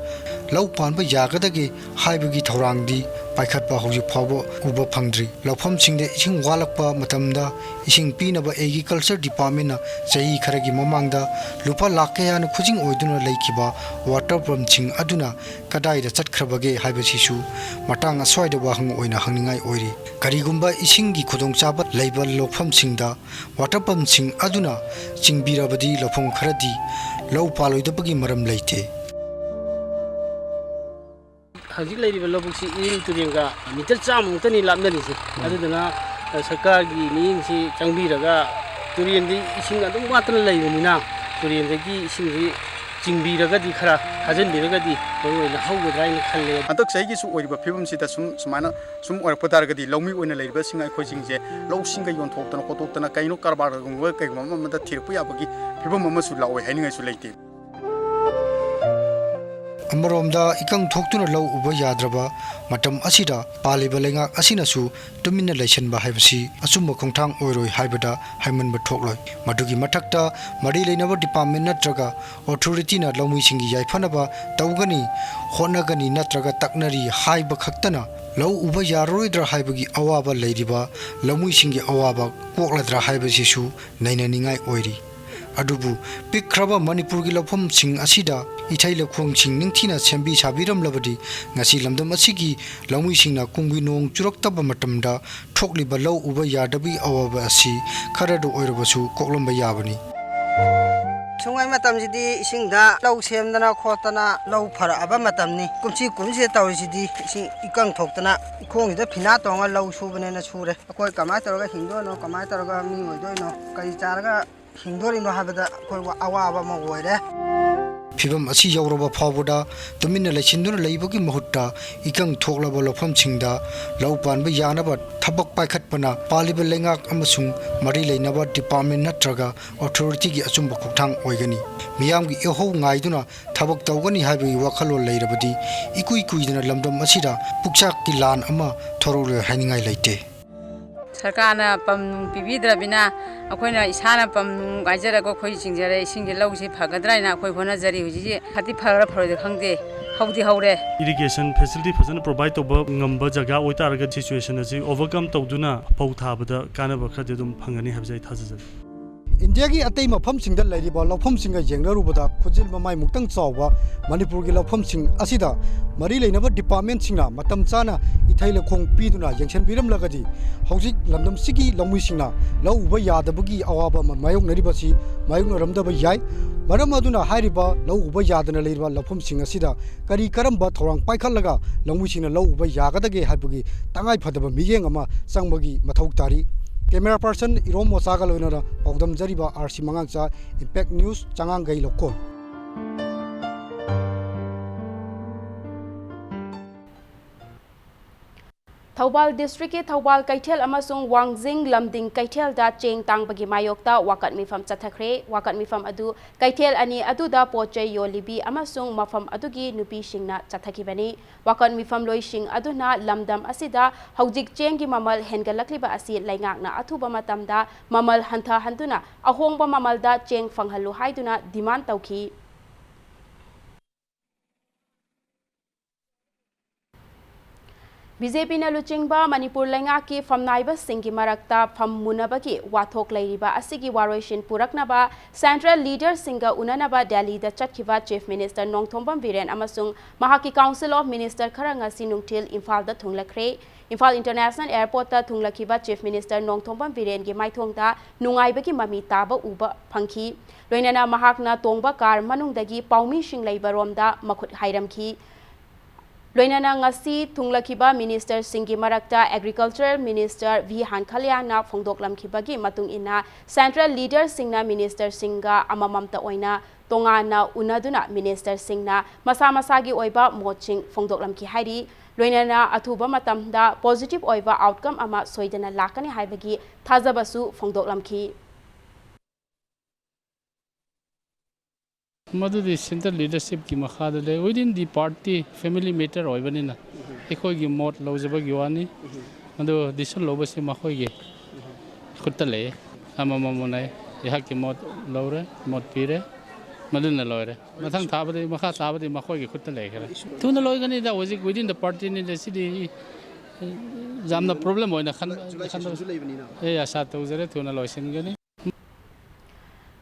ꯂꯧ ꯄꯥꯟꯕ ꯌꯥꯒꯗꯒꯦ ꯍꯥꯏꯕꯒꯤ ꯊꯧꯔꯥꯡꯗꯤ ꯄꯥꯏꯈꯠꯄ ꯍꯧꯖꯤꯛ ꯐꯥꯎꯕ ꯎꯕ ꯐꯪꯗ꯭ꯔꯤ꯫ ꯂꯧꯐꯝꯁꯤꯡꯗ ꯏꯁꯤꯡ ꯋꯥꯠꯂꯛꯄ ꯃꯇꯝꯗ ꯏꯁꯤꯡ ꯄꯤꯅꯕ Agriculture Departmentꯅ ꯆꯍꯤ ꯈꯔꯒꯤ ꯃꯃꯥꯡꯗ ꯂꯨꯄꯥ ꯂꯥꯈ ꯀꯌꯥꯅ ꯈꯨꯖꯤꯡ ꯑꯣꯏꯗꯨꯅ ꯂꯩꯈꯤꯕ water pumpꯁꯤꯡ ꯑꯗꯨꯅ ꯀꯗꯥꯏꯗ ꯆꯠꯈ꯭ꯔꯕꯒꯦ ꯍꯥꯏꯕꯁꯤꯁꯨ ꯃꯇꯥꯡ ꯑꯁ꯭ꯋꯥꯏꯗ ꯋꯥꯍꯪ ꯑꯣꯏꯅ ꯍꯪꯅꯤꯡꯉꯥꯏ ꯑꯣꯏꯔꯤ꯫ ꯀꯔꯤꯒꯨꯝꯕ ꯏꯁꯤꯡꯒꯤ ꯈꯨꯗꯣꯡꯆꯥꯕ ꯂꯩꯕ ꯂꯧꯐꯝꯁꯤꯡꯗ water pumpꯁꯤꯡ ꯑꯗꯨꯅ ꯆꯤꯡꯕꯤꯔꯕꯗꯤ ꯂꯧꯐꯝ ꯈꯔꯗꯤ ꯂꯧ ꯄꯥꯜꯂꯣꯏꯗꯕꯒꯤ ꯃꯔꯝ ꯂꯩꯇꯦ꯫ ꯍꯧꯖꯤꯛ ꯂꯩꯔꯤꯕ ꯂꯧꯕꯨꯛꯁꯤ ꯏꯔꯤꯜ ꯇꯨꯔꯦꯜꯒ ꯃꯤꯇꯔ ꯆꯥꯝꯃꯃꯨꯛꯇꯅꯤ ꯂꯥꯞꯅꯔꯤꯁꯦ꯫ ꯎꯝ꯫ ꯑꯗꯨꯗꯨꯅ, ꯑ, ꯁꯔꯀꯥꯔꯒꯤ ꯃꯤꯠꯌꯦꯡꯁꯤ ꯆꯪꯕꯤꯔꯒ, ꯇꯨꯔꯦꯜꯗꯤ ꯏꯁꯤꯡ ꯑꯗꯨꯝ ꯋꯥꯠꯇꯅ ꯂꯩꯕꯅꯤꯅ, ꯇꯨꯔꯦꯜꯗꯒꯤ ꯏꯁꯤꯡꯁꯤ ꯆꯤꯡꯕꯤꯔꯒꯗꯤ, ꯈꯔ ꯊꯥꯖꯤꯟꯕꯤꯔꯒꯗꯤ ꯃꯔꯨ ꯑꯣꯏꯅ ꯍꯧꯒꯗ꯭ꯔꯥ ꯍꯥꯏꯅ ꯈꯜꯂꯦ꯫ ꯍꯟꯗꯛ ꯆꯍꯤꯒꯤꯁꯨ ꯑꯣꯏꯔꯤꯕ ꯐꯤꯕꯝꯁꯤꯗ ꯁꯨꯝ, ꯁꯨꯃꯥꯏꯅ ꯁꯨꯝ ꯑꯣꯏꯔꯛꯄ ꯇꯥꯔꯒꯗꯤ, ꯂꯧꯃꯤ ꯑꯣꯏꯅ ꯂꯩꯔꯤꯕꯁꯤꯡ ꯑꯩꯈꯣꯏꯁꯤꯡꯁꯦ ꯂꯧꯁꯤꯡꯒ ꯌꯣꯟꯊꯣꯛꯇꯅ ꯈꯣꯠꯇꯣꯛꯇꯅ ꯀꯩꯅꯣ ꯀꯔꯕꯥꯔꯒꯨꯝꯕ ꯀꯩꯒꯨꯝꯕ ꯑꯃ ꯑꯃꯗ ꯊꯤꯔꯛꯄ ꯌꯥꯕꯒꯤ ꯐꯤꯕꯝ ꯑꯃꯁꯨ ꯂꯥꯛꯑꯣꯏ ꯍꯥꯏꯅꯤꯡꯉꯥꯏꯁꯨ ꯂꯩꯇꯦ꯫ ꯑꯃꯔꯣꯝꯗ ꯏꯀꯪ ꯊꯣꯛꯇꯨꯅ ꯂꯧ ꯎꯕ ꯌꯥꯗ꯭ꯔꯕ ꯃꯇꯝ ꯑꯁꯤꯗ ꯄꯥꯜꯂꯤꯕ ꯂꯩꯉꯥꯛ ꯑꯁꯤꯅꯁꯨ ꯇꯨꯃꯤꯟꯅ ꯂꯩꯁꯤꯟꯕ ꯍꯥꯏꯕꯁꯤ ꯑꯆꯨꯝꯕ ꯈꯣꯡꯊꯥꯡ ꯑꯣꯏꯔꯣꯏ ꯍꯥꯏꯕꯗ ꯍꯥꯏꯃꯟꯕ ꯊꯣꯛꯂꯣꯏ꯫ ꯃꯗꯨꯒꯤ ꯃꯊꯛꯇ ꯃꯔꯤ ꯂꯩꯅꯕ department ꯅꯠꯇ꯭ꯔꯒ authorityꯅ ꯂꯧꯃꯤꯁꯤꯡꯒꯤ ꯌꯥꯏꯐꯅꯕ ꯇꯧꯒꯅꯤ, ꯍꯣꯠꯅꯒꯅꯤ ꯅꯠꯇ꯭ꯔꯒ ꯇꯛꯅꯔꯤ ꯍꯥꯏꯕ ꯈꯛꯇꯅ ꯂꯧ ꯎꯕ ꯌꯥꯔꯔꯣꯏꯗ꯭ꯔꯥ ꯍꯥꯏꯕꯒꯤ ꯑꯋꯥꯕ ꯂꯩꯔꯤꯕ ꯂꯧꯃꯤꯁꯤꯡꯒꯤ ꯑꯋꯥꯕ ꯀꯣꯛꯂꯗ꯭ꯔꯥ ꯍꯥꯏꯕꯁꯤꯁꯨ ꯅꯩꯅꯅꯤꯡꯉꯥꯏ ꯑꯣꯏꯔꯤ꯫ ꯑꯗꯨꯕꯨ ꯄꯤꯛꯈ꯭ꯔꯕ ꯃꯅꯤꯄꯨꯔꯒꯤ ꯂꯧꯐꯝꯁꯤꯡ ꯑꯁꯤꯗ ꯏꯊꯩ ꯂꯧꯈꯣꯡꯁꯤꯡ ꯅꯤꯡꯊꯤꯅ ꯁꯦꯝꯕꯤ ꯁꯥꯕꯤꯔꯝꯂꯕꯗꯤ ꯉꯁꯤ ꯂꯝꯗꯝ ꯑꯁꯤꯒꯤ ꯂꯧꯃꯤꯁꯤꯡꯅ ꯀꯨꯝꯒꯤ ꯅꯣꯡ ꯆꯨꯔꯛꯇꯕ ꯃꯇꯝꯗ ꯊꯣꯛꯂꯤꯕ ꯂꯧ ꯎꯕ ꯌꯥꯗꯕꯒꯤ ꯑꯋꯥꯕ ꯑꯁꯤ ꯈꯔꯗ ꯑꯣꯏꯔꯕꯁꯨ ꯀꯣꯛꯂꯝꯕ ꯌꯥꯕꯅꯤ꯫ ꯁꯨꯡꯉꯩ ꯃꯇꯝꯁꯤꯗꯤ ꯏꯁꯤꯡꯗ ꯂꯧ ꯁꯦꯝꯗꯅ ꯈꯣꯠꯇꯅ ꯂꯧ ꯐꯔꯛꯑꯕ ꯃꯇꯝꯅꯤ꯫ ꯀꯨꯝꯁꯤ ꯀꯨꯝꯁꯤꯗ ꯇꯧꯔꯤꯁꯤꯗꯤ ꯏꯁꯤꯡ ꯏꯀꯪ ꯊꯣꯛꯇꯅ ꯏꯈꯣꯡꯁꯤꯗ ꯐꯤꯅꯥ ꯇꯣꯡꯉ ꯂꯧ ꯁꯨꯕꯅꯦꯅ ꯁꯨꯔꯦ꯫ ꯑꯩꯈꯣꯏ ꯀꯃꯥꯏꯅ ꯇꯧꯔꯒ ꯍꯤꯡꯗꯣꯏꯅꯣ, ꯀꯃꯥꯏꯅ ꯇꯧꯔꯒ ꯃꯤ ꯑꯣꯏꯗꯣꯏꯅꯣ, ꯀꯔꯤ ꯆꯥꯔꯒ ꯍꯤꯡꯗꯣꯔꯤꯅꯣ ꯍꯥꯏꯕꯗ ꯑꯩꯈꯣꯏ ꯑꯋꯥꯕ ꯑꯃ ꯑꯣꯏꯔꯦ꯫ ꯐꯤꯚꯝ ꯑꯁꯤ ꯌꯧꯔꯕ ꯐꯥꯎꯕꯗ ꯇꯨꯃꯤꯟꯅ ꯂꯩꯁꯤꯟꯗꯨꯅ ꯂꯩꯕꯒꯤ ꯃꯍꯨꯠꯇ ꯏꯀꯪ ꯊꯣꯛꯂꯕ ꯂꯧꯐꯝꯁꯤꯡꯗ ꯂꯧ ꯄꯥꯟꯕ ꯌꯥꯅꯕ ꯊꯕꯛ ꯄꯥꯏꯈꯠꯄꯅ ꯄꯥꯜꯂꯤꯕ ꯂꯩꯉꯥꯛ ꯑꯃꯁꯨꯡ ꯃꯔꯤ ꯂꯩꯅꯕ department ꯅꯠꯇ꯭ꯔꯒ authorityꯒꯤ ꯑꯆꯨꯝꯕ ꯈꯣꯡꯊꯥꯡ ꯑꯣꯏꯒꯅꯤ꯫ ꯃꯤꯌꯥꯝꯒꯤ ꯏꯍꯧ ꯉꯥꯏꯗꯨꯅ ꯊꯕꯛ ꯇꯧꯒꯅꯤ ꯍꯥꯏꯕꯒꯤ ꯋꯥꯈꯜꯂꯣꯟ ꯂꯩꯔꯕꯗꯤ ꯏꯀꯨꯏ ꯀꯨꯏꯗꯅ ꯂꯝꯗꯝ ꯑꯁꯤꯗ ꯄꯨꯛꯆꯥꯛꯀꯤ ꯂꯥꯟ ꯑꯃ ꯊꯣꯔꯛꯂꯣꯏ ꯍꯥꯏꯅꯤꯡꯉꯥꯏ ꯂꯩꯇꯦ꯫ ꯁꯔꯀꯥꯔꯅ ꯄꯝ ꯅꯨꯡ ꯄꯤꯕꯤꯗ꯭ꯔꯕꯅꯤꯅ ꯑꯩꯈꯣꯏꯅ ꯏꯁꯥꯅ ꯄꯝ ꯅꯨꯡ ꯀꯥꯏꯖꯔꯒ ꯑꯩꯈꯣꯏ ꯆꯤꯡꯖꯔꯦ꯫ ꯏꯁꯤꯡꯁꯦ ꯂꯧꯁꯤ ꯐꯒꯗ꯭ꯔꯥ ꯍꯥꯏꯅ ꯑꯩꯈꯣꯏ ꯍꯣꯠꯅꯖꯔꯤ꯫ ꯍꯧꯖꯤꯛꯁꯤ ꯐꯗꯤ ꯐꯔ ꯐꯔꯣꯏꯗ ꯈꯪꯗꯦ꯫ ꯍꯧꯗꯤ ꯍꯧꯔꯦ꯫ Irrigation facility ꯐꯖꯅ provide ꯇꯧꯕ ꯉꯝꯕ ꯖꯒꯥ ꯑꯣꯏꯇꯥꯔꯒꯗꯤ situation ꯑꯁꯤ overcome ꯇꯧꯗꯨꯅ ꯐꯧ ꯊꯥꯕꯗ ꯀꯥꯟꯅꯕ ꯈꯔꯗꯤ ꯑꯗꯨꯝ ꯐꯪꯒꯅꯤ ꯍꯥꯏꯕꯁꯦ ꯑꯩ ꯊꯥꯖꯖꯩ꯫ ꯏꯟꯗꯤꯌꯥꯒꯤ ꯑꯇꯩ ꯃꯐꯝꯁꯤꯡꯗ ꯂꯩꯔꯤꯕ ꯂꯧꯐꯝꯁꯤꯡꯒ ꯌꯦꯡꯅꯔꯨꯕꯗ ꯈꯨꯖꯤꯜ ꯃꯃꯥꯏꯃꯨꯛꯇꯪ ꯆꯥꯎꯕ ꯃꯅꯤꯄꯨꯔꯒꯤ ꯂꯧꯐꯝꯁꯤꯡ ꯑꯁꯤꯗ ꯃꯔꯤ ꯂꯩꯅꯕ departmentꯁꯤꯡꯅ ꯃꯇꯝ ꯆꯥꯅ ꯏꯊꯩ ꯂꯧꯈꯣꯡ ꯄꯤꯗꯨꯅ ꯌꯦꯡꯁꯤꯟꯕꯤꯔꯝꯂꯒꯗꯤ ꯍꯧꯖꯤꯛ ꯂꯝꯗꯝꯁꯤꯒꯤ ꯂꯧꯃꯤꯁꯤꯡꯅ ꯂꯧ ꯎꯕ ꯌꯥꯗꯕꯒꯤ ꯑꯋꯥꯕ ꯑꯃ ꯃꯥꯌꯣꯛꯅꯔꯤꯕꯁꯤ ꯃꯥꯌꯣꯛꯅꯔꯝꯗꯕ ꯌꯥꯏ꯫ ꯃꯔꯝ ꯑꯗꯨꯅ ꯍꯥꯏꯔꯤꯕ ꯂꯧ ꯎꯕ ꯌꯥꯗꯅ ꯂꯩꯔꯤꯕ ꯂꯧꯐꯝꯁꯤꯡ ꯑꯁꯤꯗ ꯀꯔꯤ ꯀꯔꯝꯕ ꯊꯧꯔꯥꯡ ꯄꯥꯏꯈꯠꯂꯒ ꯂꯧꯃꯤꯁꯤꯡꯅ ꯂꯧ ꯎꯕ ꯌꯥꯒꯗꯒꯦ ꯍꯥꯏꯕꯒꯤ ꯇꯉꯥꯏ ꯐꯗꯕ ꯃꯤꯠꯌꯦꯡ ꯑꯃ ꯆꯪꯕꯒꯤ ꯃꯊꯧ ꯇꯥꯔꯤ꯫ Camera person ꯏꯔꯣꯝ ꯃꯣꯆꯥꯒ ꯂꯣꯏꯅꯅ ꯄꯥꯎꯗꯝꯖꯔꯤꯕ R C ꯃꯉꯥꯡꯆꯥ, Impact News, ꯆꯉꯥꯡꯒꯩ ꯂꯧꯀꯣꯟ꯫ Thoubal districtꯀꯤ Thoubal ꯀꯩꯊꯦꯜ ꯑꯃꯁꯨꯡ ꯋꯥꯡꯖꯤꯡ ꯂꯝꯗꯤꯡ ꯀꯩꯊꯦꯜꯗ ꯆꯦꯡ ꯇꯥꯡꯕꯒꯤ ꯃꯥꯌꯣꯛꯇ ꯋꯥꯀꯠ ꯃꯤꯐꯝ ꯆꯠꯊꯈ꯭ꯔꯦ꯫ ꯋꯥꯀꯠ ꯃꯤꯐꯝ ꯑꯗꯨ ꯀꯩꯊꯦꯜ ꯑꯅꯤ ꯑꯗꯨꯗ ꯄꯣꯠ ꯆꯩ ꯌꯣꯜꯂꯤꯕꯤ ꯑꯃꯁꯨꯡ ꯃꯐꯝ ꯑꯗꯨꯒꯤ ꯅꯨꯄꯤꯁꯤꯡꯅ ꯆꯠꯊꯈꯤꯕꯅꯤ꯫ ꯋꯥꯀꯠ ꯃꯤꯐꯝꯂꯣꯏꯁꯤꯡ ꯑꯗꯨꯅ ꯂꯝꯗꯝ ꯑꯁꯤꯗ ꯍꯧꯖꯤꯛ ꯆꯦꯡꯒꯤ ꯃꯃꯜ ꯍꯦꯟꯒꯠꯂꯛꯂꯤꯕ ꯑꯁꯤ ꯂꯩꯉꯥꯛꯅ ꯑꯊꯨꯕ ꯃꯇꯝꯗ ꯃꯃꯜ ꯍꯟꯊꯍꯟꯗꯨꯅ ꯑꯍꯣꯡꯕ ꯃꯃꯜꯗ ꯆꯦꯡ ꯐꯪꯍꯜꯂꯨ ꯍꯥꯏꯗꯨꯅ demand ꯇꯧꯈꯤ꯫ BJPꯅ ꯂꯨꯆꯤꯡꯕ ꯃꯅꯤꯄꯨꯔ ꯂꯩꯉꯥꯛꯀꯤ ꯐꯝꯅꯥꯏꯕꯁꯤꯡꯒꯤ ꯃꯔꯛꯇ ꯐꯝ ꯃꯨꯟꯅꯕꯒꯤ ꯋꯥꯊꯣꯛ ꯂꯩꯔꯤꯕ ꯑꯁꯤꯒꯤ ꯋꯥꯔꯣꯏꯁꯤꯟ ꯄꯨꯔꯛꯅꯕ central leaderꯁꯤꯡꯒ ꯎꯅꯅꯕ ꯗꯦꯜꯂꯤꯗ ꯆꯠꯈꯤꯕ Chief Minister ꯅꯣꯡꯊꯣꯝꯕꯝ ꯕꯤꯔꯦꯟ ꯑꯃꯁꯨꯡ ꯃꯍꯥꯛꯀꯤ Council of Minister ꯈꯔ ꯉꯁꯤ ꯅꯨꯡꯊꯤꯜ ꯏꯝꯐꯥꯜꯗ ꯊꯨꯡꯂꯈ꯭ꯔꯦ꯫ Imphal International Airportꯇ ꯊꯨꯡꯂꯈꯤꯕ Chief Minister Nongthombam ꯕꯤꯔꯦꯟꯒꯤ ꯃꯥꯏꯊꯣꯡꯗ ꯅꯨꯡꯉꯥꯏꯕꯒꯤ ꯃꯃꯤ ꯇꯥꯕ ꯎꯕ ꯐꯪꯈꯤ꯫ ꯂꯣꯏꯅꯅ ꯃꯍꯥꯛꯅ ꯇꯣꯡꯕ car ꯃꯅꯨꯡꯗꯒꯤ ꯄꯥꯎꯃꯤꯁꯤꯡ ꯂꯩꯕꯔꯣꯝꯗ ꯃꯈꯨꯠ ꯍꯥꯏꯔꯝꯈꯤ꯫ ꯂꯣꯏꯅꯅ ꯉꯁꯤ ꯊꯨꯡꯂꯈꯤꯕ ministerꯁꯤꯡꯒꯤ ꯃꯔꯛꯇ Agricultural Minister V ꯍꯥꯟꯈꯂꯤꯌꯥꯅ ꯐꯣꯡꯗꯣꯛꯂꯝꯈꯤꯕꯒꯤ ꯃꯇꯨꯡ ꯏꯟꯅ, central leaderꯁꯤꯡꯅ ministerꯁꯤꯡꯒ ꯑꯃꯃꯝꯇ ꯑꯣꯏꯅ ꯇꯣꯉꯥꯟꯅ ꯎꯅꯗꯨꯅ ministerꯁꯤꯡꯅ ꯃꯁꯥ ꯃꯁꯥꯒꯤ ꯑꯣꯏꯕ ꯃꯣꯠꯁꯤꯡ ꯐꯣꯡꯗꯣꯛꯂꯝꯈꯤ ꯍꯥꯏꯔꯤ꯫ ꯂꯣꯏꯅꯅ ꯑꯊꯨꯕ ꯃꯇꯝꯗ positive ꯑꯣꯏꯕ outcome ꯑꯃ ꯁꯣꯏꯗꯅ ꯂꯥꯛꯀꯅꯤ ꯍꯥꯏꯕꯒꯤ ꯊꯥꯖꯕꯁꯨ ꯐꯣꯡꯗꯣꯛꯂꯝꯈꯤ꯫ ꯃꯗꯨꯗꯤ central leadershipꯀꯤ ꯃꯈꯥꯗ ꯂꯩ꯫ Within the party family matter ꯑꯣꯏꯕꯅꯤꯅ ꯑꯩꯈꯣꯏꯒꯤ ꯃꯣꯠ ꯂꯧꯖꯕꯒꯤ ꯋꯥꯅꯤ꯫ ꯑꯗꯨ decision ꯂꯧꯕꯁꯤ ꯃꯈꯣꯏꯒꯤ ꯈꯨꯠꯇ ꯂꯩ꯫ ꯑꯃꯃꯝ ꯎꯅꯩ꯫ ꯑꯩꯍꯥꯛꯀꯤ ꯃꯣꯠ ꯂꯧꯔꯦ, ꯃꯣꯠ ꯄꯤꯔꯦ꯫ ꯃꯗꯨꯅ ꯂꯣꯏꯔꯦ꯫ ꯃꯊꯪ ꯊꯥꯕꯗꯤ, ꯃꯈꯥ ꯇꯥꯕꯗꯤ ꯃꯈꯣꯏꯒꯤ ꯈꯨꯠꯇ ꯂꯩꯈ꯭ꯔꯦ꯫ ꯊꯨꯅ ꯂꯣꯏꯒꯅꯤꯗ, ꯍꯧꯖꯤꯛ within the party ꯅꯤꯗ, ꯁꯤꯗꯤ ꯌꯥꯝꯅ problem ꯑꯣꯏꯅ ꯈꯟ-, ꯈꯟꯗꯕ꯫ ꯑꯩ ꯑꯥꯁꯥ ꯇꯧꯖꯔꯦ, ꯊꯨꯅ ꯂꯣꯏꯁꯤꯟꯒꯅꯤ꯫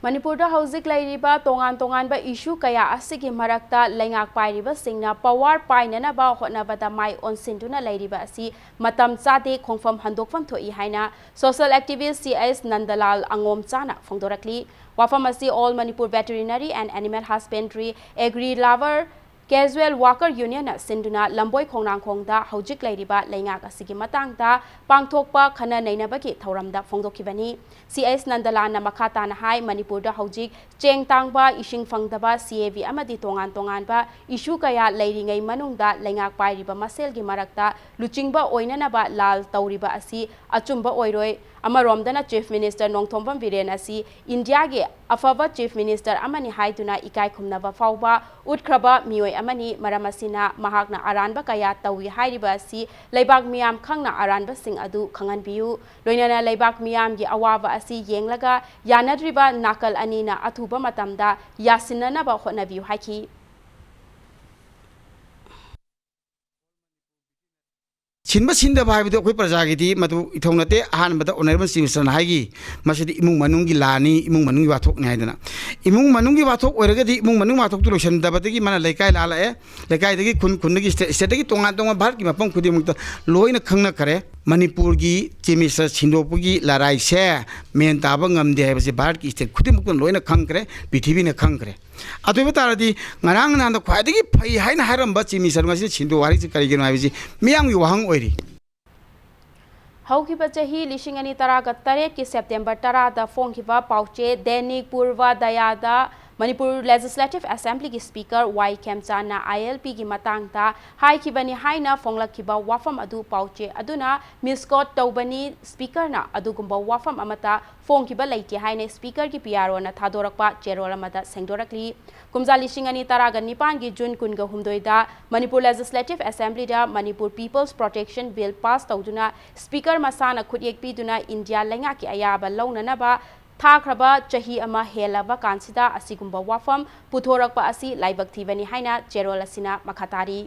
ꯃꯅꯤꯄꯨꯔꯗ ꯍꯧꯖꯤꯛ ꯂꯩꯔꯤꯕ ꯇꯣꯉꯥꯟ ꯇꯣꯉꯥꯟꯕ issue ꯀꯌꯥ ꯑꯁꯤꯒꯤ ꯃꯔꯛꯇ ꯂꯩꯉꯥꯛ ꯄꯥꯏꯔꯤꯕꯁꯤꯡꯅ power ꯄꯥꯏꯅꯅꯕ ꯍꯣꯠꯅꯕꯗ ꯃꯥꯏ ꯑꯣꯟꯁꯤꯟꯗꯨꯅ ꯂꯩꯔꯤꯕ ꯑꯁꯤ ꯃꯇꯝ ꯆꯥꯗꯦ, ꯈꯣꯡꯐꯝ ꯍꯟꯗꯣꯛꯐꯝ ꯊꯣꯛꯏ ꯍꯥꯏꯅ social activist ꯁꯤ ꯑꯩꯆ ꯅꯟꯗꯂꯥꯜ ꯑꯉꯣꯝꯆꯥꯅ ꯐꯣꯡꯗꯣꯔꯛꯂꯤ꯫ ꯋꯥꯐꯝ ꯑꯁꯤ All Manipur Veterinary and Animal Husbandry, Agri Lover, Casual Worker Union ꯅ ꯁꯤꯟꯗꯨꯅ ꯂꯝꯕꯣꯏ ꯈꯣꯡꯅꯥꯡꯈꯣꯡꯗ ꯍꯧꯖꯤꯛ ꯂꯩꯔꯤꯕ ꯂꯩꯉꯥꯛ ꯑꯁꯤꯒꯤ ꯃꯇꯥꯡꯗ ꯄꯥꯡꯊꯣꯛꯄ ꯈꯟꯅ ꯅꯩꯅꯕꯒꯤ ꯊꯧꯔꯝꯗ ꯐꯣꯡꯗꯣꯛꯈꯤꯕꯅꯤ꯫ ꯁꯤ ꯑꯩꯆ ꯅꯟꯗꯂꯥꯜꯅ ꯃꯈꯥ ꯇꯥꯅ ꯍꯥꯏ, ꯃꯅꯤꯄꯨꯔꯗ ꯍꯧꯖꯤꯛ ꯆꯦꯡ ꯇꯥꯡꯕ, ꯏꯁꯤꯡ ꯐꯪꯗꯕ, ꯁꯤ ꯑꯦ ꯕꯤ ꯑꯃꯗꯤ ꯇꯣꯉꯥꯟ ꯇꯣꯉꯥꯟꯕ issue ꯀꯌꯥ ꯂꯩꯔꯤꯉꯩ ꯃꯅꯨꯡꯗ ꯂꯩꯉꯥꯛ ꯄꯥꯏꯔꯤꯕ ꯃꯁꯦꯜꯒꯤ ꯃꯔꯛꯇ ꯂꯨꯆꯤꯡꯕ ꯑꯣꯏꯅꯅꯕ ꯂꯥꯜ ꯇꯧꯔꯤꯕ ꯑꯁꯤ ꯑꯆꯨꯝꯕ ꯑꯣꯏꯔꯣꯏ꯫ ꯑꯃꯔꯣꯝꯗꯅ Chief Minister ꯅꯣꯡꯊꯣꯝꯕꯝ ꯕꯤꯔꯦꯟ ꯑꯁꯤ ꯏꯟꯗꯤꯌꯥꯒꯤ ꯑꯐꯕ Chief Minister ꯑꯃꯅꯤ ꯍꯥꯏꯗꯨꯅ ꯏꯀꯥꯏ ꯈꯨꯝꯅꯕ ꯐꯥꯎꯕ ꯎꯠꯈ꯭ꯔꯕ ꯃꯤꯑꯣꯏ ꯑꯃꯅꯤ꯫ ꯃꯔꯝ ꯑꯁꯤꯅ ꯃꯍꯥꯛꯅ ꯑꯔꯥꯟꯕ ꯀꯌꯥ ꯇꯧꯏ ꯍꯥꯏꯔꯤꯕ ꯑꯁꯤ ꯂꯩꯕꯥꯛ ꯃꯤꯌꯥꯝ ꯈꯪꯅ ꯑꯔꯥꯟꯕꯁꯤꯡ ꯑꯗꯨ ꯈꯪꯍꯟꯕꯤꯌꯨ꯫ ꯂꯣꯏꯅꯅ ꯂꯩꯕꯥꯛ ꯃꯤꯌꯥꯝꯒꯤ ꯑꯋꯥꯕ ꯑꯁꯤ ꯌꯦꯡꯂꯒ ꯌꯥꯅꯗ꯭ꯔꯤꯕ ꯅꯥꯀꯜ ꯑꯅꯤꯅ ꯑꯊꯨꯕ ꯃꯇꯝꯗ ꯌꯥꯁꯤꯟꯅꯅꯕ ꯍꯣꯠꯅꯕꯤꯌꯨ ꯍꯥꯏꯈꯤ꯫ ꯁꯤꯟꯕ ꯁꯤꯟꯗꯕ ꯍꯥꯏꯕꯗꯨ ꯑꯩꯈꯣꯏ ꯄ꯭ꯔꯖꯥꯒꯤꯗꯤ ꯃꯗꯨ ꯏꯊꯧ ꯅꯠꯇꯦ꯫ ꯑꯍꯥꯟꯕꯗ Honourable Chief Minister ꯅ ꯍꯥꯏꯈꯤ, "ꯃꯁꯤꯗꯤ ꯏꯃꯨꯡ ꯃꯅꯨꯡꯒꯤ ꯂꯥꯟꯅꯤ, ꯏꯃꯨꯡ ꯃꯅꯨꯡꯒꯤ ꯋꯥꯊꯣꯛꯅꯤ" ꯍꯥꯏꯗꯅ꯫ ꯏꯃꯨꯡ ꯃꯅꯨꯡꯒꯤ ꯋꯥꯊꯣꯛ ꯑꯣꯏꯔꯒꯗꯤ ꯏꯃꯨꯡ ꯃꯅꯨꯡ ꯋꯥꯊꯣꯛꯇꯨ ꯂꯣꯏꯁꯤꯟꯗꯕꯗꯒꯤ ꯃꯥꯅ ꯂꯩꯀꯥꯏ ꯂꯥꯜꯂꯛꯑꯦ꯫ ꯂꯩꯀꯥꯏꯗꯒꯤ ꯈꯨꯟ, ꯈꯨꯟꯗꯒꯤ state, state ꯇꯒꯤ ꯇꯣꯉꯥꯟ ꯇꯣꯉꯥꯟꯕ ꯚꯥꯔꯠꯀꯤ ꯃꯐꯝ ꯈꯨꯗꯤꯡꯃꯛꯇ ꯂꯣꯏꯅ ꯈꯪꯅꯈꯔꯦ꯫ ꯃꯅꯤꯄꯨꯔꯒꯤ Chief Minister ꯁꯤꯟꯗꯣꯛꯄꯒꯤ ꯂꯥꯔꯥꯏꯁꯦ ꯃꯦꯟ ꯇꯥꯕ ꯉꯝꯗꯦ ꯍꯥꯏꯕꯁꯤ ꯚꯥꯔꯠꯀꯤ state ꯈꯨꯗꯤꯡꯃꯛꯇ ꯂꯣꯏꯅ ꯈꯪꯈ꯭ꯔꯦ, ꯄ꯭ꯔꯤꯊꯤꯕꯤꯅ ꯈꯪꯈ꯭ꯔꯦ꯫ ꯑꯗꯨ ꯑꯣꯏꯕ ꯇꯥꯔꯗꯤ ꯉꯔꯥꯡ ꯅꯍꯥꯟꯗ ꯈ꯭ꯋꯥꯏꯗꯒꯤ ꯐꯩ ꯍꯥꯏꯅ ꯍꯥꯏꯔꯝꯕ Chief Minister ꯉꯁꯤ ꯁꯤꯟꯗꯣꯛ ꯍꯥꯏꯔꯤꯁꯤ ꯀꯔꯤꯒꯤꯅꯣ ꯍꯥꯏꯕꯁꯤ ꯃꯤꯌꯥꯝꯒꯤ ꯋꯥꯍꯪ ꯑꯣꯏꯔꯤ꯫ ꯍꯧꯈꯤꯕ ꯆꯍꯤ ꯂꯤꯁꯤꯡ ꯑꯅꯤ ꯇꯔꯥꯒ ꯇꯔꯦꯠꯀꯤ September ꯇꯔꯥꯗ ꯐꯣꯡꯈꯤꯕ ꯄꯥꯎꯆꯦ ꯗꯦꯅꯤꯛ ꯄꯨꯔꯕ ꯗꯌꯥꯗ ꯃꯅꯤꯄꯨꯔ Legislative Assembly ꯒꯤ Speaker ꯋꯥꯏ ꯈꯦꯝꯆꯥꯟꯅ ꯑꯥꯏ ꯑꯦꯜ ꯄꯤ ꯒꯤ ꯃꯇꯥꯡꯗ ꯍꯥꯏꯈꯤꯕꯅꯤ ꯍꯥꯏꯅ ꯐꯣꯡꯂꯛꯈꯤꯕ ꯋꯥꯐꯝ ꯑꯗꯨ ꯄꯥꯎꯆꯦ ꯑꯗꯨꯅ misquote ꯇꯧꯕꯅꯤ꯫ Speaker ꯅ ꯑꯗꯨꯒꯨꯝꯕ ꯋꯥꯐꯝ ꯑꯃꯠꯇ ꯐꯣꯡꯈꯤꯕ ꯂꯩꯇꯦ ꯍꯥꯏꯅ Speaker ꯒꯤ ꯄꯤ ꯑꯥꯔ ꯑꯣꯅ ꯊꯥꯗꯣꯔꯛꯄ ꯆꯦꯔꯣꯜ ꯑꯃꯗ ꯁꯦꯡꯗꯣꯔꯛꯂꯤ꯫ ꯀꯨꯝꯖꯥ ꯂꯤꯁꯤꯡ ꯑꯅꯤ ꯇꯔꯥꯒ ꯅꯤꯄꯥꯟꯒꯤ June ꯀꯨꯟꯒ ꯍꯨꯝꯗꯣꯏꯗ ꯃꯅꯤꯄꯨꯔ Legislative Assembly ꯗ Manipur People's Protection Bill pass ꯇꯧꯗꯨꯅ Speaker ꯃꯁꯥꯅ ꯈꯨꯠꯌꯦꯛ ꯄꯤꯗꯨꯅ ꯏꯟꯗꯤꯌꯥ ꯂꯩꯉꯥꯛꯀꯤ ꯑꯌꯥꯕ ꯂꯧꯅꯅꯕ ꯊꯥꯈ꯭ꯔꯕ ꯆꯍꯤ ꯑꯃ ꯍꯦꯜꯂꯕ ꯀꯥꯟꯁꯤꯗ ꯑꯁꯤꯒꯨꯝꯕ ꯋꯥꯐꯝ ꯄꯨꯊꯣꯔꯛꯄ ꯑꯁꯤ ꯂꯥꯏꯕꯛ ꯊꯤꯕꯅꯤ ꯍꯥꯏꯅ ꯆꯦꯔꯣꯜ ꯑꯁꯤꯅ ꯃꯈꯥ ꯇꯥꯔꯤ꯫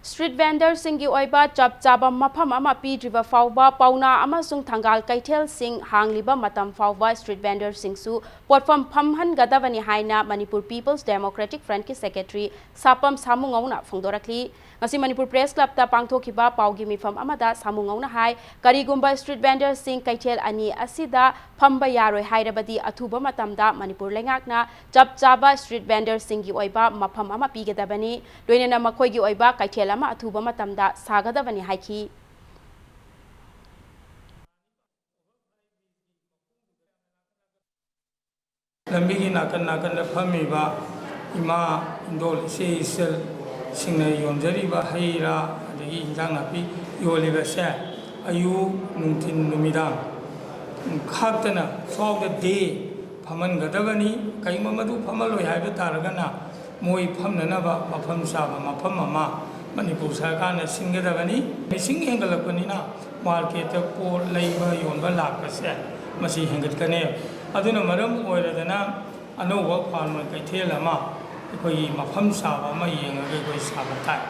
ꯁ꯭ꯇ꯭ꯔꯤꯠ ꯚꯦꯟꯗꯔꯁꯤꯡꯒꯤ ꯑꯣꯏꯕ ꯆꯞ ꯆꯥꯕ ꯃꯐꯝ ꯑꯃ ꯄꯤꯗ꯭ꯔꯤꯕ ꯐꯥꯎꯕ ꯄꯥꯎꯅꯥ ꯑꯃꯁꯨꯡ ꯊꯪꯒꯥꯜ ꯀꯩꯊꯦꯜꯁꯤꯡ ꯍꯥꯡꯂꯤꯕ ꯃꯇꯝ ꯐꯥꯎꯕ ꯁ꯭ꯇ꯭ꯔꯤꯠ ꯚꯦꯟꯗꯔꯁꯤꯡꯁꯨ ꯄꯣꯠꯐꯝ ꯐꯝꯍꯟꯒꯗꯕꯅꯤ ꯍꯥꯏꯅ ꯃꯅꯤꯄꯨꯔ ꯄꯤꯄꯜꯁ ꯗꯦꯃꯣꯀ꯭ꯔꯦꯇꯤꯛ ꯐ꯭ꯔꯟꯠꯀꯤ ꯁꯦꯀ꯭ꯔꯦꯇꯔꯤ ꯁꯥꯄꯝ ꯁꯥꯃꯨꯉꯧꯅ ꯐꯣꯡꯗꯣꯔꯛꯂꯤ꯫ ꯉꯁꯤ ꯃꯅꯤꯄꯨꯔ ꯄ꯭ꯔꯦꯁ ꯀ꯭ꯂꯕꯇ ꯄꯥꯡꯊꯣꯛꯈꯤꯕ ꯄꯥꯎꯒꯤ ꯃꯤꯐꯝ ꯑꯃꯗ ꯁꯥꯃꯨꯉꯧꯅ ꯍꯥꯏ, ꯀꯔꯤꯒꯨꯝꯕ ꯁ꯭ꯇ꯭ꯔꯤꯠ ꯚꯦꯟꯗꯔꯁꯤꯡ ꯀꯩꯊꯦꯜ ꯑꯅꯤ ꯑꯁꯤꯗ ꯐꯝꯕ ꯌꯥꯔꯣꯏ ꯍꯥꯏꯔꯕꯗꯤ ꯑꯊꯨꯕ ꯃꯇꯝꯗ ꯃꯅꯤꯄꯨꯔ ꯂꯩꯉꯥꯛꯅ ꯆꯞ ꯆꯥꯕ ꯁ꯭ꯇ꯭ꯔꯤꯠ ꯚꯦꯟꯗꯔꯁꯤꯡꯒꯤ ꯑꯣꯏꯕ ꯃꯐꯝ ꯑꯃ ꯄꯤꯒꯗꯕꯅꯤ, ꯂꯣꯏꯅꯅ ꯃꯈꯣꯏꯒꯤ ꯑꯣꯏꯕ ꯀꯩꯊꯦꯜ ꯑꯃ ꯑꯊꯨꯕ ꯃꯇꯝꯗ ꯁꯥꯒꯗꯕꯅꯤ ꯍꯥꯏꯈꯤ꯫ ꯂꯝꯕꯤꯒꯤ ꯅꯥꯀꯟ ꯅꯥꯀꯟꯗ ꯐꯝꯃꯤꯕ ꯏꯃꯥ, ꯏꯟꯗꯣꯜ, ꯏꯆꯦ ꯏꯆꯜꯁꯤꯡꯅ ꯌꯣꯟꯖꯔꯤꯕ ꯍꯩ ꯔꯥ, ꯑꯗꯒꯤ ꯏꯟꯖꯥꯡ ꯅꯥꯄꯤ ꯌꯣꯜꯂꯤꯕꯁꯦ ꯑꯌꯨꯛ, ꯅꯨꯡꯊꯤꯟ, ꯅꯨꯃꯤꯗꯥꯡ ꯈꯥꯛꯇꯅ, throughout the day ꯐꯝꯍꯟꯒꯗꯕꯅꯤ꯫ ꯀꯔꯤꯒꯨꯝꯕ ꯃꯗꯨ ꯐꯝꯍꯜꯂꯣꯏ ꯍꯥꯏꯕ ꯇꯥꯔꯒꯅ, ꯃꯣꯏ ꯐꯝꯅꯅꯕ ꯃꯐꯝ ꯆꯥꯕ ꯃꯐꯝ ꯑꯃ ꯃꯅꯤꯄꯨꯔ ꯁꯔꯀꯥꯔꯅ ꯁꯤꯟꯒꯗꯕꯅꯤ꯫ ꯃꯤꯁꯤꯡ ꯍꯦꯟꯒꯠꯂꯛꯄꯅꯤꯅ ꯃꯥꯔꯀꯦꯠꯇ ꯄꯣꯠ ꯂꯩꯕ ꯌꯣꯟꯕ ꯂꯥꯛꯄꯁꯦ ꯃꯁꯤ ꯍꯦꯟꯒꯠꯀꯅꯦꯕ꯫ ꯑꯗꯨꯅ ꯃꯔꯝ ꯑꯣꯏꯔꯗꯅ ꯑꯅꯧꯕ ꯈ꯭ꯋꯥꯜꯃꯩ ꯀꯩꯊꯦꯜ ꯑꯃ ꯑꯩꯈꯣꯏꯒꯤ ꯃꯐꯝ ꯆꯥꯕ ꯑꯃ ꯌꯦꯡꯉꯒ ꯑꯩꯈꯣꯏ ꯁꯥꯕ ꯇꯥꯏ꯫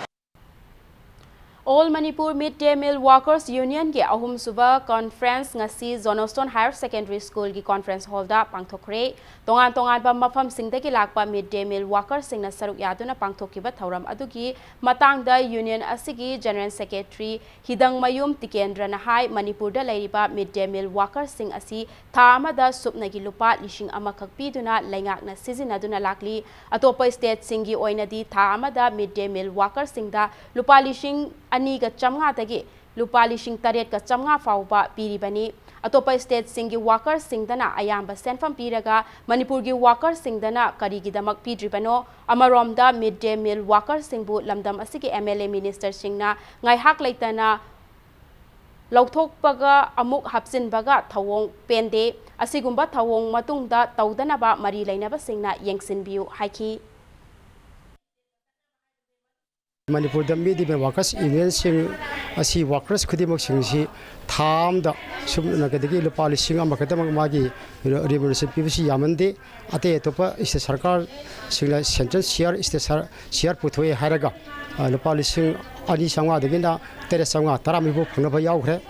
All Manipur Mid Day Meal Workers Union ꯒꯤ ꯑꯍꯨꯝꯁꯨꯕ ꯀꯣꯟꯐ꯭ꯔꯦꯟꯁ ꯉꯁꯤ ꯖꯣꯅꯣꯁꯇꯣꯟ ꯍꯥꯌꯔ ꯁꯦꯀꯦꯟꯗꯔꯤ ꯁ꯭ꯀꯨꯜꯒꯤ ꯀꯣꯟꯐ꯭ꯔꯦꯟꯁ ꯍꯣꯜꯗ ꯄꯥꯡꯊꯣꯛꯈ꯭ꯔꯦ꯫ ꯇꯣꯉꯥꯟ ꯇꯣꯉꯥꯟꯕ ꯃꯐꯝꯁꯤꯡꯗꯒꯤ ꯂꯥꯛꯄ ꯃꯤꯗ ꯗꯦ ꯃꯤꯜ ꯋꯥꯀꯔꯁꯤꯡꯅ ꯁꯔꯨꯛ ꯌꯥꯗꯨꯅ ꯄꯥꯡꯊꯣꯛꯈꯤꯕ ꯊꯧꯔꯝ ꯑꯗꯨꯒꯤ ꯃꯇꯥꯡꯗ ꯌꯨꯅꯤꯌꯟ ꯑꯁꯤꯒꯤ ꯖꯦꯅꯔꯦꯜ ꯁꯦꯀ꯭ꯔꯦꯇꯔꯤ ꯍꯤꯗꯪꯃꯌꯨꯝ ꯇꯤꯀꯦꯟꯗ꯭ꯔꯅ ꯍꯥꯏ, ꯃꯅꯤꯄꯨꯔꯗ ꯂꯩꯔꯤꯕ ꯃꯤꯗ ꯗꯦ ꯃꯤꯜ ꯋꯥꯀꯔꯁꯤꯡ ꯑꯁꯤ ꯊꯥ ꯑꯃꯗ ꯁꯨꯞꯅꯒꯤ ꯂꯨꯄꯥ ꯂꯤꯁꯤꯡ ꯑꯃꯈꯛ ꯄꯤꯗꯨꯅ ꯂꯩꯉꯥꯛꯅ ꯁꯤꯖꯤꯟꯅꯗꯨꯅ ꯂꯥꯛꯂꯤ꯫ ꯑꯇꯣꯞꯄ ꯁ꯭ꯇꯦꯠꯁꯤꯡꯒꯤ ꯑꯣꯏꯅꯗꯤ ꯊꯥ ꯑꯃꯗ ꯃꯤꯗ ꯗꯦ ꯃꯤꯜ ꯋꯥꯀꯔꯁꯤꯡꯗ ꯂꯨꯄꯥ ꯂꯤꯁꯤꯡ ꯑꯅꯤꯒ ꯆꯥꯝꯃꯉꯥꯗꯒꯤ ꯂꯨꯄꯥ ꯂꯤꯁꯤꯡ ꯇꯔꯦꯠꯀ ꯆꯥꯝꯃꯉꯥ ꯐꯥꯎꯕ ꯄꯤꯔꯤꯕꯅꯤ꯫ ꯑꯇꯣꯞꯄ ꯁ꯭ꯇꯦꯠꯁꯤꯡꯒꯤ ꯋꯥꯀꯔꯁꯤꯡꯗꯅ ꯑꯌꯥꯝꯕ ꯁꯦꯟꯐꯝ ꯄꯤꯔꯒ ꯃꯅꯤꯄꯨꯔꯒꯤ ꯋꯥꯀꯔꯁꯤꯡꯗꯅ ꯀꯔꯤꯒꯤꯗꯃꯛ ꯄꯤꯗ꯭ꯔꯤꯕꯅꯣ? ꯑꯃꯔꯣꯝꯗ ꯃꯤꯗ ꯗꯦ ꯃꯤꯜ ꯋꯥꯀꯔꯁꯤꯡꯕꯨ ꯂꯝꯗꯝ ꯑꯁꯤꯒꯤ ꯑꯦꯝ ꯑꯦꯜ ꯑꯦ ꯃꯤꯅꯤꯁꯇꯔꯁꯤꯡꯅ ꯉꯥꯏꯍꯥꯛ ꯂꯩꯇꯅ ꯂꯧꯊꯣꯛꯄꯒ ꯑꯃꯨꯛ ꯍꯥꯞꯆꯤꯟꯕꯒ ꯊꯧꯑꯣꯡ ꯄꯦꯟꯗꯦ꯫ ꯑꯁꯤꯒꯨꯝꯕ ꯊꯧꯑꯣꯡ ꯃꯇꯨꯡꯗ ꯇꯧꯗꯅꯕ ꯃꯔꯤ ꯂꯩꯅꯕꯁꯤꯡꯅ ꯌꯦꯡꯁꯤꯟꯕꯤꯌꯨ ꯍꯥꯏꯈꯤ꯫ ꯃꯅꯤꯄꯨꯔꯗ ꯃꯤꯗ ꯗꯦ ꯃꯤꯜ ꯋꯥꯀꯔꯁ ꯌꯨꯅꯤꯌꯟꯁꯤꯡ ꯑꯁꯤ ꯋꯥꯔꯀꯔꯁ ꯈꯨꯗꯤꯡꯃꯛꯁꯤꯡꯁꯤ ꯊꯥ ꯑꯃꯗ ꯁꯨꯞꯅꯒꯗꯒꯤ ꯂꯨꯄꯥ ꯂꯤꯁꯤꯡ ꯑꯃꯈꯛꯇꯃꯛ ꯃꯥꯒꯤ ꯔꯤꯃꯨꯅꯔꯦꯁꯟ ꯄꯤꯕꯁꯤ ꯌꯥꯝꯃꯟꯗꯦ꯫ ꯑꯇꯩ ꯑꯇꯣꯞꯄ ꯏꯁꯇꯦꯠ ꯁꯔꯀꯥꯔꯁꯤꯡꯅ ꯁꯦꯟꯇ꯭ꯔꯦꯜ ꯁꯤꯌꯥꯔ, ꯏꯁꯇꯦꯠ ꯁꯔ-, ꯁꯤꯌꯥꯔ ꯄꯨꯊꯣꯛꯑꯦ ꯍꯥꯏꯔꯒ, ꯑ, ꯂꯨꯄꯥ ꯂꯤꯁꯤꯡ ꯑꯅꯤ ꯆꯥꯝꯃꯉꯥꯗꯒꯤꯅ ꯇꯔꯦꯠ ꯆꯥꯝꯃꯉꯥ, ꯇꯔꯥꯃꯔꯤꯐꯥꯎ ꯐꯪꯅꯕ ꯌꯥꯎꯈ꯭ꯔꯦ꯫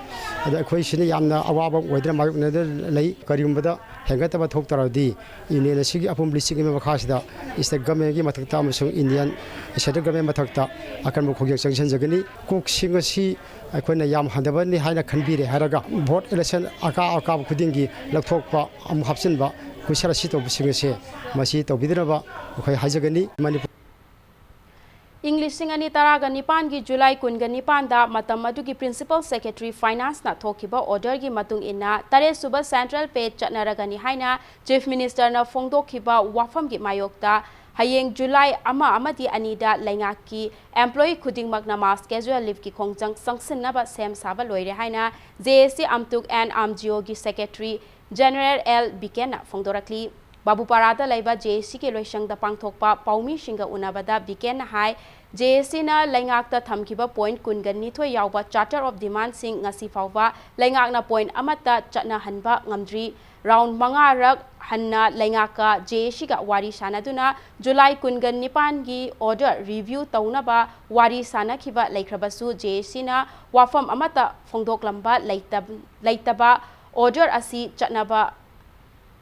ꯑꯗꯣ ꯑꯩꯈꯣꯏꯁꯤꯅ ꯌꯥꯝꯅ ꯑꯋꯥꯕ ꯑꯣꯏꯗꯅ ꯃꯥꯌꯣꯛꯅꯗꯨꯅ ꯂꯩ꯫ ꯀꯔꯤꯒꯨꯝꯕꯗ ꯍꯦꯟꯒꯠꯇꯕ ꯊꯣꯛ ꯇꯥꯔꯕꯗꯤ ꯌꯨꯅꯤꯌꯟ ꯑꯁꯤꯒꯤ ꯑꯄꯨꯟꯕ ꯂꯤꯁꯤꯡꯒꯤ ꯃꯈꯥꯁꯤꯗ ꯏꯁꯇꯦꯠ ꯒꯚꯔꯟꯃꯦꯟꯒꯤ ꯃꯊꯛꯇ ꯑꯃꯁꯨꯡ ꯏꯟꯗꯤꯌꯟ ꯁꯦꯟꯇ꯭ꯔꯦꯜ ꯒꯚꯔꯟꯃꯦꯟ ꯃꯊꯛꯇ ꯑꯀꯟꯕ ꯈꯣꯡꯖꯪ ꯆꯪꯁꯤꯟꯖꯒꯅꯤ꯫ ꯀꯣꯛꯁꯤꯡ ꯑꯁꯤ ꯑꯩꯈꯣꯏꯅ ꯌꯥꯝ ꯍꯟꯊꯕꯅꯤ ꯍꯥꯏꯅ ꯈꯟꯕꯤꯔꯦ ꯍꯥꯏꯔꯒ, ꯚꯣꯠ ꯏꯂꯦꯛꯁꯟ ꯑꯀꯥ ꯑꯀꯥꯕ ꯈꯨꯗꯤꯡꯒꯤ ꯂꯧꯊꯣꯛꯄ ꯑꯃꯨꯛ ꯍꯥꯞꯆꯤꯟꯕ, ꯀꯨꯁꯔ ꯑꯁꯤ ꯇꯧꯕꯁꯤꯡ ꯑꯁꯦ ꯃꯁꯤ ꯇꯧꯕꯤꯗꯅꯕ ꯑꯩꯈꯣꯏ ꯍꯥꯏꯖꯒꯅꯤ꯫ ꯃꯅꯤꯄꯨꯔ ꯏꯪ ꯂꯤꯁꯤꯡ ꯑꯅꯤ ꯇꯔꯥꯒ ꯅꯤꯄꯥꯟꯒꯤ ꯖꯨꯂꯥꯏ ꯀꯨꯟꯒ ꯅꯤꯄꯥꯟꯗ ꯃꯇꯝ ꯑꯗꯨꯒꯤ Principal Secretary Financeꯅ ꯊꯣꯛꯈꯤꯕ orderꯒꯤ ꯃꯇꯨꯡ ꯏꯟꯅ, ꯇꯔꯦꯠ ꯁꯨꯕ Central Pay ꯆꯠꯅꯔꯒꯅꯤ ꯍꯥꯏꯅ Chief Ministerꯅ ꯐꯣꯡꯗꯣꯛꯈꯤꯕ ꯋꯥꯐꯝꯒꯤ ꯃꯥꯌꯣꯛꯇ ꯍꯌꯦꯡ ꯖꯨꯂꯥꯏ ꯑꯃ ꯑꯃꯗꯤ ꯑꯅꯤꯗ ꯂꯩꯉꯥꯛꯀꯤ employee ꯈꯨꯗꯤꯡꯃꯛꯅ mass casual leaveꯀꯤ ꯈꯣꯡꯖꯪ ꯆꯪꯁꯤꯟꯅꯕ ꯁꯦꯝ ꯁꯥꯕ ꯂꯣꯏꯔꯦ ꯍꯥꯏꯅ JAC Amtuk and AMGOꯒꯤ Secretary General L ꯕꯤꯀꯦꯟꯅ ꯐꯣꯡꯗꯣꯔꯛꯂꯤ꯫ ꯕꯥꯕꯨꯄꯥꯔꯥꯗ ꯂꯩꯕ JACꯒꯤ ꯂꯣꯏꯁꯪꯗ ꯄꯥꯡꯊꯣꯛꯄ ꯄꯥꯎꯃꯤꯁꯤꯡꯒ ꯎꯅꯕꯗ ꯕꯤꯀꯦꯟꯅ ꯍꯥꯏ, JACꯅ ꯂꯩꯉꯥꯛꯇ ꯊꯝꯈꯤꯕ point ꯀꯨꯟꯒ ꯅꯤꯊꯣꯏ ꯌꯥꯎꯕ Charter of Demandꯁꯤꯡ ꯉꯁꯤ ꯐꯥꯎꯕ ꯂꯩꯉꯥꯛꯅ point ꯑꯃꯠꯇ ꯆꯠꯅꯍꯟꯕ ꯉꯝꯗ꯭ꯔꯤ꯫ Round ꯃꯉꯥꯔꯛ ꯍꯟꯅ ꯂꯩꯉꯥꯛꯀ JACꯒ ꯋꯥꯔꯤ ꯁꯥꯅꯗꯨꯅ ꯖꯨꯂꯥꯏ ꯀꯨꯟꯒ ꯅꯤꯄꯥꯟꯒꯤ order review ꯇꯧꯅꯕ ꯋꯥꯔꯤ ꯁꯥꯅꯈꯤꯕ ꯂꯩꯈ꯭ꯔꯕꯁꯨ, JACꯅ ꯋꯥꯐꯝ ꯑꯃꯠꯇ ꯐꯣꯡꯗꯣꯛꯂꯝꯕ ꯂꯩꯇ-, ꯂꯩꯇꯕ order ꯑꯁꯤ ꯆꯠꯅꯕ,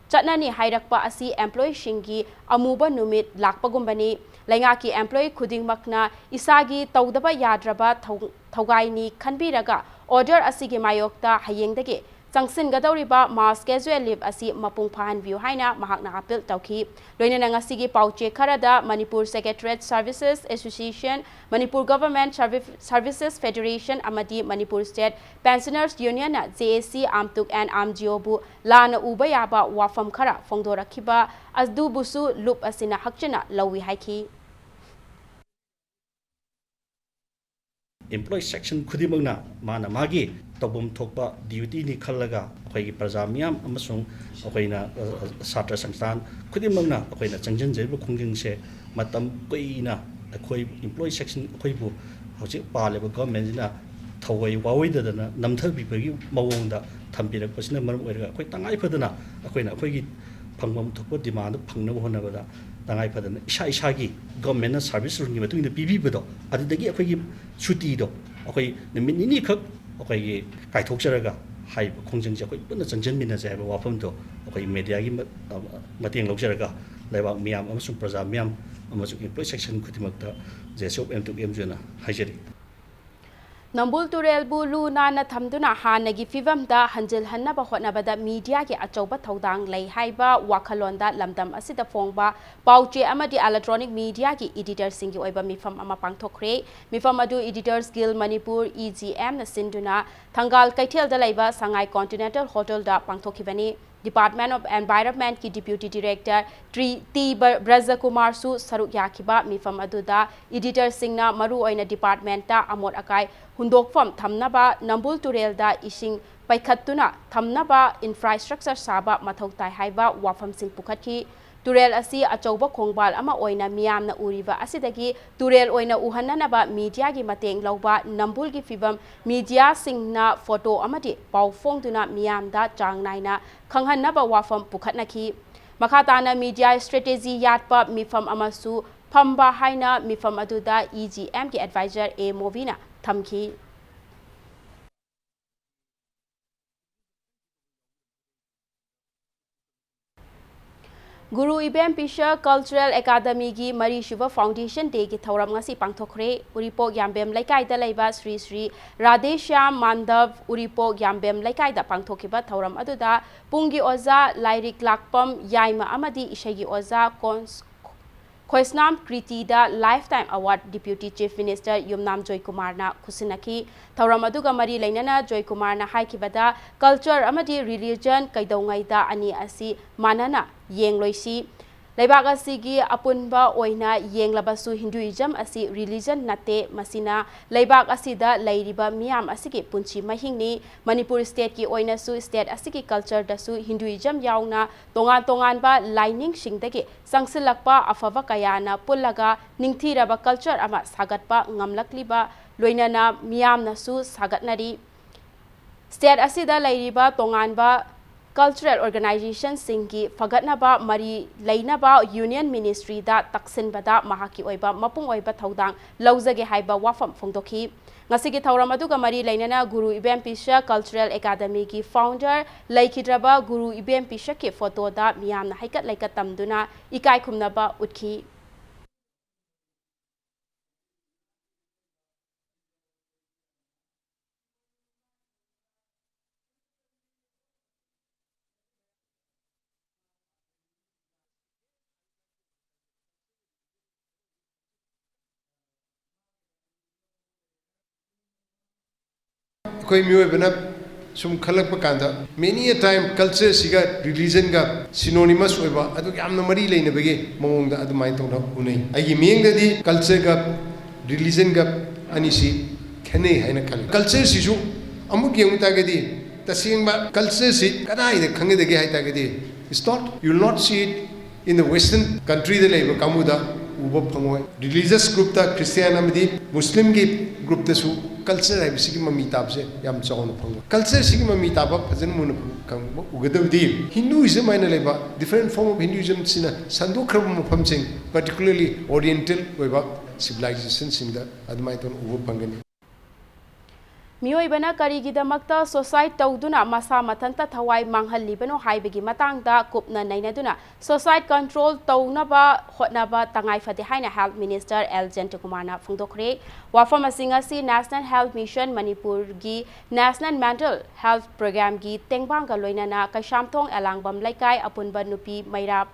ꯆꯠꯅꯅꯤ ꯍꯥꯏꯔꯛꯄ ꯑꯁꯤ employeeꯁꯤꯡꯒꯤ ꯑꯃꯨꯕ ꯅꯨꯃꯤꯠ ꯂꯥꯛꯄꯒꯨꯝꯕꯅꯤ꯫ ꯂꯩꯉꯥꯛꯀꯤ employee ꯈꯨꯗꯤꯡꯃꯛꯅ ꯏꯁꯥꯒꯤ ꯇꯧꯗꯕ ꯌꯥꯗ꯭ꯔꯕ ꯊꯧ-, ꯊꯧꯒꯥꯏꯅꯤ ꯈꯟꯕꯤꯔꯒ order ꯑꯁꯤꯒꯤ ꯃꯥꯌꯣꯛꯇ ꯍꯌꯦꯡꯗꯒꯤ ꯆꯪꯁꯤꯟꯒꯗꯧꯔꯤꯕ mass casual leave ꯑꯁꯤ ꯃꯄꯨꯡ ꯐꯥꯍꯟꯕꯤꯌꯨ ꯍꯥꯏꯅ ꯃꯍꯥꯛꯅ appeal ꯇꯧꯈꯤ꯫ ꯂꯣꯏꯅꯅ ꯉꯁꯤꯒꯤ ꯄꯥꯎꯆꯦ ꯈꯔꯗ Manipur Secretariat Services Association, Manipur Government Servi-, Services Federation ꯑꯃꯗꯤ Manipur State Pensioners Unionꯅ JAC, Amtuk and AMGOꯕꯨ ꯂꯥꯟꯅ ꯎꯕ ꯌꯥꯕ ꯋꯥꯐꯝ ꯈꯔ ꯐꯣꯡꯗꯣꯔꯛꯈꯤꯕ ꯑꯗꯨꯕꯨꯁꯨ ꯂꯨꯞ ꯑꯁꯤꯅ ꯍꯛꯆꯤꯟꯅ ꯂꯧꯏ ꯍꯥꯏꯈꯤ꯫ Employee section ꯈꯨꯗꯤꯡꯃꯛꯅ ꯃꯥꯅ ꯃꯥꯒꯤ ꯇꯧꯐꯝ ꯊꯣꯛꯄ dutyꯅꯤ ꯈꯜꯂꯒ ꯑꯩꯈꯣꯏꯒꯤ ꯄ꯭ꯔꯖꯥ ꯃꯤꯌꯥꯝ ꯑꯃꯁꯨꯡ ꯑꯩꯈꯣꯏꯅ, ꯑ, ꯁꯥꯇ꯭ꯔ ꯁꯪꯁꯊꯥꯟ ꯈꯨꯗꯤꯡꯃꯛꯅ ꯑꯩꯈꯣꯏꯅ ꯆꯪꯁꯤꯟꯖꯔꯤꯕ ꯈꯣꯡꯖꯪꯁꯦ ꯃꯇꯝ ꯀꯨꯏꯅ ꯑꯩꯈꯣꯏ employee section ꯑꯩꯈꯣꯏꯕꯨ ꯍꯧꯖꯤꯛ ꯄꯥꯜꯂꯤꯕ governmentꯁꯤꯅ ꯊꯧꯑꯣꯏ ꯋꯥꯑꯣꯏꯗꯗꯅ ꯅꯝꯊꯕꯤꯕꯒꯤ ꯃꯑꯣꯡꯗ ꯊꯝꯕꯤꯔꯛꯄꯁꯤꯅ ꯃꯔꯝ ꯑꯣꯏꯔꯒ ꯑꯩꯈꯣꯏ ꯇꯉꯥꯏ ꯐꯗꯅ ꯑꯩꯈꯣꯏꯅ ꯑꯩꯈꯣꯏꯒꯤ ꯐꯪꯐꯝ ꯊꯣꯛꯄ demand ꯐꯪꯅꯕ ꯍꯣꯠꯅꯕꯗ ꯇꯉꯥꯏ ꯐꯗꯅ ꯏꯁꯥ ꯏꯁꯥꯒꯤ government ꯅ service rule ꯒꯤ ꯃꯇꯨꯡ ꯏꯟꯅ ꯄꯤꯕꯤꯕꯗꯣ, ꯑꯗꯨꯗꯒꯤ ꯑꯩꯈꯣꯏꯒꯤ ꯁꯨꯇꯤꯗꯣ ꯑꯩꯈꯣꯏ ꯅꯨꯃꯤꯠ ꯅꯤꯅꯤꯈꯛ ꯑꯩꯈꯣꯏꯒꯤ ꯀꯥꯏꯊꯣꯛꯆꯔꯒ ꯍꯥꯏꯔꯤꯕ ꯈꯣꯡꯖꯪꯁꯦ ꯑꯩꯈꯣꯏ ꯄꯨꯟꯅ ꯆꯪꯁꯤꯟꯃꯤꯟꯅꯁꯦ ꯍꯥꯏꯕ ꯋꯥꯐꯝꯗꯣ ꯑꯩꯈꯣꯏ media ꯒꯤ ꯃ-, ꯃꯇꯦꯡ ꯂꯧꯖꯔꯒ ꯂꯩꯕꯥꯛ ꯃꯤꯌꯥꯝ ꯑꯃꯁꯨꯡ ꯄ꯭ꯔꯖꯥ ꯃꯤꯌꯥꯝ ꯑꯃꯁꯨꯡ employee section ꯈꯨꯗꯤꯡꯃꯛꯇ J C O M to M G ꯑꯣꯏꯅ ꯍꯥꯏꯖꯔꯤ꯫ ꯅꯝꯕꯨꯜ ꯇꯨꯔꯦꯜꯕꯨ ꯂꯨ ꯅꯥꯟꯅ ꯊꯝꯗꯨꯅ ꯍꯥꯟꯅꯒꯤ ꯐꯤꯕꯝꯗ ꯍꯟꯖꯤꯜꯍꯟꯅꯕ ꯍꯣꯠꯅꯕꯗ media ꯒꯤ ꯑꯆꯧꯕ ꯊꯧꯗꯥꯡ ꯂꯩ ꯍꯥꯏꯕ ꯋꯥꯈꯜꯂꯣꯟꯗ ꯂꯝꯗꯝ ꯑꯁꯤꯗ ꯐꯣꯡꯕ ꯄꯥꯎ ꯆꯦ ꯑꯃꯗꯤ electronic media ꯒꯤ editor ꯁꯤꯡꯒꯤ ꯑꯣꯏꯕ ꯃꯤꯐꯝ ꯑꯃ ꯄꯥꯡꯊꯣꯛꯈ꯭ꯔꯦ꯫ ꯃꯤꯐꯝ ꯑꯗꯨ Editors Guild Manipur, E G M ꯅ ꯁꯤꯟꯗꯨꯅ ꯊꯪꯒꯥꯜ ꯀꯩꯊꯦꯜꯗ ꯂꯩꯕ ꯁꯉꯥꯏ Continental Hotel ꯗ ꯄꯥꯡꯊꯣꯛꯈꯤꯕꯅꯤ꯫ Department of Environment ꯀꯤ Deputy Director ꯇ꯭ꯔꯤ-, ꯇꯤ ꯕ-, ꯕ꯭ꯔꯖꯀꯨꯃꯥꯔꯁꯨ ꯁꯔꯨꯛ ꯌꯥꯈꯤꯕ ꯃꯤꯐꯝ ꯑꯗꯨꯗ editor ꯁꯤꯡꯅ ꯃꯔꯨꯑꯣꯏꯅ department ꯇ ꯑꯃꯣꯠ ꯑꯀꯥꯏ ꯍꯨꯟꯗꯣꯛꯐꯝ ꯊꯝꯅꯕ, ꯅꯝꯕꯨꯜ ꯇꯨꯔꯦꯜꯗ ꯏꯁꯤꯡ ꯄꯩꯈꯠꯇꯨꯅ ꯊꯝꯅꯕ infrastructure ꯁꯥꯕ ꯃꯊꯧ ꯇꯥꯏ ꯍꯥꯏꯕ ꯋꯥꯐꯝꯁꯤꯡ ꯄꯨꯈꯠꯈꯤ꯫ ꯇꯨꯔꯦꯜ ꯑꯁꯤ ꯑꯆꯧꯕ ꯈꯣꯡꯕꯥꯜ ꯑꯃ ꯑꯣꯏꯅ ꯃꯤꯌꯥꯝꯅ ꯎꯔꯤꯕ ꯑꯁꯤꯗꯒꯤ ꯇꯨꯔꯦꯜ ꯑꯣꯏꯅ ꯎꯍꯟꯅꯅꯕ media ꯒꯤ ꯃꯇꯦꯡ ꯂꯧꯕ, ꯅꯝꯕꯨꯜꯒꯤ ꯐꯤꯕꯝ media ꯁꯤꯡꯅ photo ꯑꯃꯗꯤ ꯄꯥꯎ ꯐꯣꯡꯗꯨꯅ ꯃꯤꯌꯥꯝꯗ ꯆꯥꯡ ꯅꯥꯏꯅ ꯈꯪꯍꯟꯅꯕ ꯋꯥꯐꯝ ꯄꯨꯈꯠꯅꯈꯤ꯫ ꯃꯈꯥ ꯇꯥꯅ media strategy ꯌꯥꯠꯄ ꯃꯤꯐꯝ ꯑꯃꯁꯨ ꯐꯝꯕ ꯍꯥꯏꯅ ꯃꯤꯐꯝ ꯑꯗꯨꯗ E G M ꯒꯤ advisor ꯑꯦ ꯃꯣꯕꯤꯅ ꯊꯝꯈꯤ꯫ ꯒꯨꯔꯨ ꯏꯕꯦꯝ ꯄꯤꯁ Cultural Academy ꯒꯤ ꯃꯔꯤꯁꯨꯕ Foundation Day ꯒꯤ ꯊꯧꯔꯝ ꯉꯁꯤ ꯄꯥꯡꯊꯣꯛꯈ꯭ꯔꯦ꯫ ꯎꯔꯤꯄꯣꯛ ꯌꯥꯝꯕꯦꯝ ꯂꯩꯀꯥꯏꯗ ꯂꯩꯕ ꯁ꯭ꯔꯤ ꯁ꯭ꯔꯤ ꯔꯥꯙꯦꯁ꯭ꯌꯥꯝ ꯃꯥꯟꯗꯕ ꯎꯔꯤꯄꯣꯛ ꯌꯥꯝꯕꯦꯝ ꯂꯩꯀꯥꯏꯗ ꯄꯥꯡꯊꯣꯛꯈꯤꯕ ꯊꯧꯔꯝ ꯑꯗꯨꯗ ꯄꯨꯡꯒꯤ ꯑꯣꯖꯥ ꯂꯥꯏꯔꯤꯛ ꯂꯥꯛꯄꯝ ꯌꯥꯏꯃ ꯑꯃꯗꯤ ꯏꯁꯩꯒꯤ ꯑꯣꯖꯥ ꯀꯣꯟꯁ-, ꯈꯣꯏꯁꯅꯥꯝ ꯀ꯭ꯔꯤꯇꯤꯗ Lifetime Award Deputy Chief Minister Yumnam ꯖꯣꯏꯀꯨꯃꯥꯔꯅ ꯈꯨꯠꯁꯤꯟꯅꯈꯤ꯫ ꯊꯧꯔꯝ ꯑꯗꯨꯒ ꯃꯔꯤ ꯂꯩꯅꯅ ꯖꯣꯏꯀꯨꯃꯥꯔꯅ ꯍꯥꯏꯈꯤꯕꯗ, culture ꯑꯃꯗꯤ religion ꯀꯩꯗꯧꯉꯩꯗ ꯑꯅꯤ ꯑꯁꯤ ꯃꯥꯟꯅꯅ ꯌꯦꯡꯂꯣꯏꯁꯤ꯫ ꯂꯩꯕꯥꯛ ꯑꯁꯤꯒꯤ ꯑꯄꯨꯟꯕ ꯑꯣꯏꯅ ꯌꯦꯡꯂꯕꯁꯨ Hinduism ꯑꯁꯤ religion ꯅꯠꯇꯦ, ꯃꯁꯤꯅ ꯂꯩꯕꯥꯛ ꯑꯁꯤꯗ ꯂꯩꯔꯤꯕ ꯃꯤꯌꯥꯝ ꯑꯁꯤꯒꯤ ꯄꯨꯟꯁꯤ ꯃꯍꯤꯡꯅꯤ꯫ ꯃꯅꯤꯄꯨꯔ state ꯀꯤ ꯑꯣꯏꯅꯁꯨ state ꯑꯁꯤꯒꯤ culture ꯗꯁꯨ Hinduism ꯌꯥꯎꯅ ꯇꯣꯉꯥꯟ ꯇꯣꯉꯥꯟꯕ ꯂꯥꯏꯅꯤꯡꯁꯤꯡꯗꯒꯤ ꯆꯪꯁꯤꯜꯂꯛꯄ ꯑꯐꯕ ꯀꯌꯥꯅ ꯄꯨꯜꯂꯒ ꯅꯤꯡꯊꯤꯔꯕ culture ꯑꯃ ꯁꯥꯒꯠꯄ ꯉꯝꯂꯛꯂꯤꯕ ꯂꯣꯏꯅꯅ ꯃꯤꯌꯥꯝꯅꯁꯨ ꯁꯥꯒꯠꯅꯔꯤ꯫ State ꯑꯁꯤꯗ ꯂꯩꯔꯤꯕ ꯇꯣꯉꯥꯟꯕ cultural organizationꯁꯤꯡꯒꯤ ꯐꯒꯠꯅꯕ ꯃꯔꯤ ꯂꯩꯅꯕ Union Ministryꯗ ꯇꯛꯁꯤꯟꯕꯗ ꯃꯍꯥꯛꯀꯤ ꯑꯣꯏꯕ ꯃꯄꯨꯡ ꯑꯣꯏꯕ ꯊꯧꯗꯥꯡ ꯂꯧꯖꯒꯦ ꯍꯥꯏꯕ ꯋꯥꯐꯝ ꯐꯣꯡꯗꯣꯛꯈꯤ꯫ ꯉꯁꯤꯒꯤ ꯊꯧꯔꯝ ꯑꯗꯨꯒ ꯃꯔꯤ ꯂꯩꯅꯅ ꯒꯨꯔꯨ ꯏꯕꯦꯝ ꯄꯤꯁ Cultural Academyꯒꯤ founder ꯂꯩꯈꯤꯗ꯭ꯔꯕ ꯒꯨꯔꯨ ꯏꯕꯦꯝ ꯄꯤꯁꯀꯤ photoꯗ ꯃꯤꯌꯥꯝꯅ ꯍꯩꯀꯠ ꯂꯩꯀꯠ ꯇꯝꯗꯨꯅ ꯏꯀꯥꯏ ꯈꯨꯝꯅꯕ ꯎꯠꯈꯤ꯫ ꯑꯩꯈꯣꯏ ꯃꯤꯑꯣꯏꯕꯅ ꯁꯨꯝ ꯈꯜꯂꯛꯄ ꯀꯥꯟꯗ, many a time cultureꯁꯤꯒ religionꯒ synonymous ꯑꯣꯏꯕ, ꯑꯗꯨꯒ ꯌꯥꯝꯅ ꯃꯔꯤ ꯂꯩꯅꯕꯒꯤ ꯃꯑꯣꯡꯗ ꯑꯗꯨꯃꯥꯏꯅ ꯇꯧꯅ ꯎꯅꯩ꯫ ꯑꯩꯒꯤ ꯃꯤꯠꯌꯦꯡꯗꯗꯤ cultureꯒ religionꯒ ꯑꯅꯤꯁꯤ ꯈꯦꯠꯅꯩ ꯍꯥꯏꯅ ꯈꯜꯂꯤ꯫ Cultureꯁꯤꯁꯨ ꯑꯃꯨꯛ ꯌꯦꯡꯕ ꯇꯥꯔꯒꯗꯤ, ꯇꯁꯦꯡꯕ cultureꯁꯤ ꯀꯗꯥꯏꯗ ꯈꯪꯒꯗꯒꯦ ꯍꯥꯏ ꯇꯥꯔꯒꯗꯤ, it's not, you will not see it in the Western countryꯗ ꯂꯩꯕ ꯀꯥꯡꯕꯨꯗ ꯎꯕ ꯐꯪꯉꯣꯏ꯫ Religious groupꯇ, Christian ꯑꯃꯗꯤ Muslimꯒꯤ groupꯇꯁꯨ culture ꯍꯥꯏꯕꯁꯤꯒꯤ ꯃꯃꯤ ꯇꯥꯕꯁꯦ ꯌꯥꯝ ꯆꯥꯎꯅ ꯐꯪꯉꯣꯏ꯫ Cultureꯁꯤꯒꯤ ꯃꯃꯤ ꯇꯥꯕ ꯐꯖꯅ ꯃꯨꯟꯅ ꯈꯪꯕ ꯎꯒꯗꯕꯗꯤ, Hinduism ꯍꯥꯏꯅ ꯂꯩꯕ different form of Hinduismꯁꯤꯅ ꯁꯟꯗꯣꯛꯈ꯭ꯔꯕ ꯃꯐꯝꯁꯤꯡ, particularly Oriental ꯑꯣꯏꯕ civilizationꯁꯤꯡꯗ ꯑꯗꯨꯃꯥꯏꯅ ꯇꯧꯅ ꯎꯕ ꯐꯪꯒꯅꯤ꯫ ꯃꯤꯑꯣꯏꯕꯅ ꯀꯔꯤꯒꯤꯗꯃꯛꯇ suicide ꯇꯧꯗꯨꯅ ꯃꯁꯥ ꯃꯊꯟꯇ ꯊꯋꯥꯏ ꯃꯥꯡꯍꯜꯂꯤꯕꯅꯣ ꯍꯥꯏꯕꯒꯤ ꯃꯇꯥꯡꯗ ꯀꯨꯞꯅ ꯅꯩꯅꯗꯨꯅ suicide control ꯇꯧꯅꯕ ꯍꯣꯠꯅꯕ ꯇꯉꯥꯏ ꯐꯗꯦ ꯍꯥꯏꯅ Health Minister ꯑꯦꯜ ꯖꯌꯟꯇꯀꯨꯃꯥꯔꯅ ꯐꯣꯡꯗꯣꯛꯈ꯭ꯔꯦ꯫ ꯋꯥꯐꯝ ꯑꯁꯤꯡ ꯑꯁꯤ National Health Mission ꯃꯅꯤꯄꯨꯔꯒꯤ National Mental Health Programꯒꯤ ꯇꯦꯡꯕꯥꯡꯒ ꯂꯣꯏꯅꯅ ꯀꯩꯁꯥꯝꯊꯣꯡ ꯑꯦꯂꯥꯡꯕꯝ ꯂꯩꯀꯥꯏ ꯑꯄꯨꯟꯕ ꯅꯨꯄꯤ ꯃꯩꯔꯥ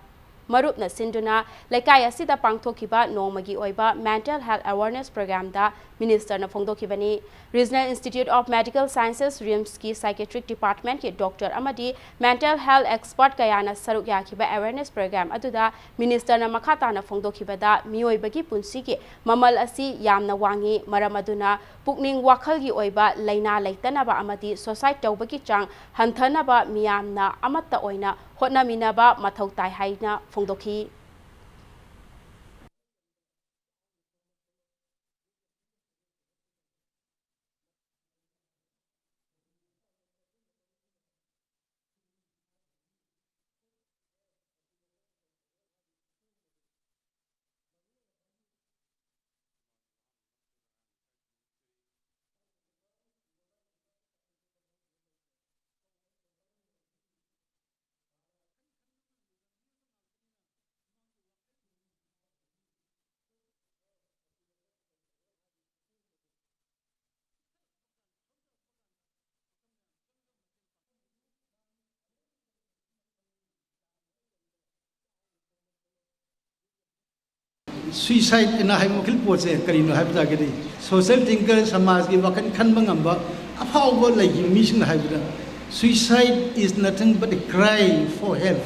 ꯃꯔꯨꯞꯅ ꯁꯤꯟꯗꯨꯅ ꯂꯩꯀꯥꯏ ꯑꯁꯤꯗ ꯄꯥꯡꯊꯣꯛꯈꯤꯕ ꯅꯣꯡꯃꯒꯤ ꯑꯣꯏꯕ Mental Health Awareness Programꯗ ministerꯅ ꯐꯣꯡꯗꯣꯛꯈꯤꯕꯅꯤ꯫ Regional Institute of Medical Sciences, RIMSꯀꯤ Psychiatric Departmentꯀꯤ doctor ꯑꯃꯗꯤ mental health expert ꯀꯌꯥꯅ ꯁꯔꯨꯛ ꯌꯥꯈꯤꯕ awareness program ꯑꯗꯨꯗ ministerꯅ ꯃꯈꯥ ꯇꯥꯅ ꯐꯣꯡꯗꯣꯛꯈꯤꯕꯗ, ꯃꯤꯑꯣꯏꯕꯒꯤ ꯄꯨꯟꯁꯤꯒꯤ ꯃꯃꯜ ꯑꯁꯤ ꯌꯥꯝꯅ ꯋꯥꯡꯏ, ꯃꯔꯝ ꯑꯗꯨꯅ ꯄꯨꯛꯅꯤꯡ ꯋꯥꯈꯜꯒꯤ ꯑꯣꯏꯕ ꯂꯥꯏꯅꯥ ꯂꯩꯇꯅꯕ ꯑꯃꯗꯤ suicide ꯇꯧꯕꯒꯤ ꯆꯥꯡ ꯍꯟꯊꯅꯕ ꯃꯤꯌꯥꯝꯅ ꯑꯃꯠꯇ ꯑꯣꯏꯅ ꯍꯣꯠꯅꯃꯤꯟꯅꯕ ꯃꯊꯧ ꯇꯥꯏ ꯍꯥꯏꯅ ꯐꯣꯡꯗꯣꯛꯈꯤ꯫ Suicide ꯑꯅ ꯍꯥꯏꯕ ꯃꯈꯜ ꯄꯣꯠꯁꯦ ꯀꯔꯤꯅꯣ ꯍꯥꯏꯕ ꯇꯥꯔꯒꯗꯤ, social thinker, ꯁꯃꯥꯖꯀꯤ ꯋꯥꯈꯜ ꯈꯟꯕ ꯉꯝꯕ ꯑꯐꯥꯎꯕ ꯂꯩꯈꯤꯕ ꯃꯤꯁꯤꯡꯅ ꯍꯥꯏꯕꯗ, "Suicide is nothing but a cry for help."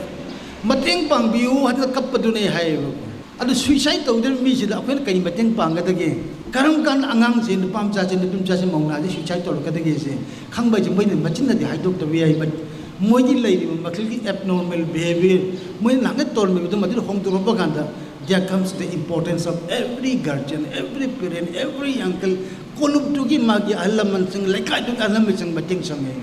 ꯃꯇꯦꯡ ꯄꯥꯡꯕꯤꯌꯨ ꯍꯥꯏꯗꯅ ꯀꯞꯄꯗꯨꯅꯦ ꯍꯥꯏꯌꯦꯕꯀꯣ꯫ ꯑꯗꯨ suicide ꯇꯧꯗꯧꯔꯤꯕ ꯃꯤꯁꯤꯗ ꯑꯩꯈꯣꯏꯅ ꯀꯔꯤ ꯃꯇꯦꯡ ꯄꯥꯡꯒꯗꯒꯦ? ꯀꯔꯝ ꯀꯥꯟꯗ ꯑꯉꯥꯡꯁꯦ, ꯅꯨꯄꯥ ꯃꯆꯥꯁꯦ, ꯅꯨꯄꯤ ꯃꯆꯥꯁꯦ, ꯃꯧ ꯅꯍꯥꯁꯦ suicide ꯇꯧꯔꯛꯀꯗꯒꯦꯁꯦ ꯈꯪꯕ ꯍꯥꯏꯁꯦ ꯃꯣꯏꯅ ꯃꯆꯤꯟꯅꯗꯤ ꯍꯥꯏꯗꯣꯛꯇꯕ ꯌꯥꯏ, but ꯃꯣꯏꯒꯤ ꯂꯩꯔꯤꯕ ꯃꯈꯜꯒꯤ abnormal behavior, ꯃꯣꯏꯅ ꯅꯍꯥꯟꯒꯩ ꯇꯧꯔꯝꯃꯤꯕꯗꯣ ꯃꯗꯨꯗ ꯍꯣꯡꯗꯣꯔꯛꯄ ꯀꯥꯟꯗ, there comes the importance of every guardian, every parent, every uncle, ꯀꯣꯂꯨꯞꯇꯨꯒꯤ ꯃꯥꯒꯤ ꯑꯍꯜ ꯂꯃꯟꯁꯤꯡ, ꯂꯩꯀꯥꯏꯗꯨꯒꯤ ꯑꯍꯜ ꯂꯃꯟꯁꯤꯡ ꯃꯇꯦꯡ ꯆꯪꯉꯦ꯫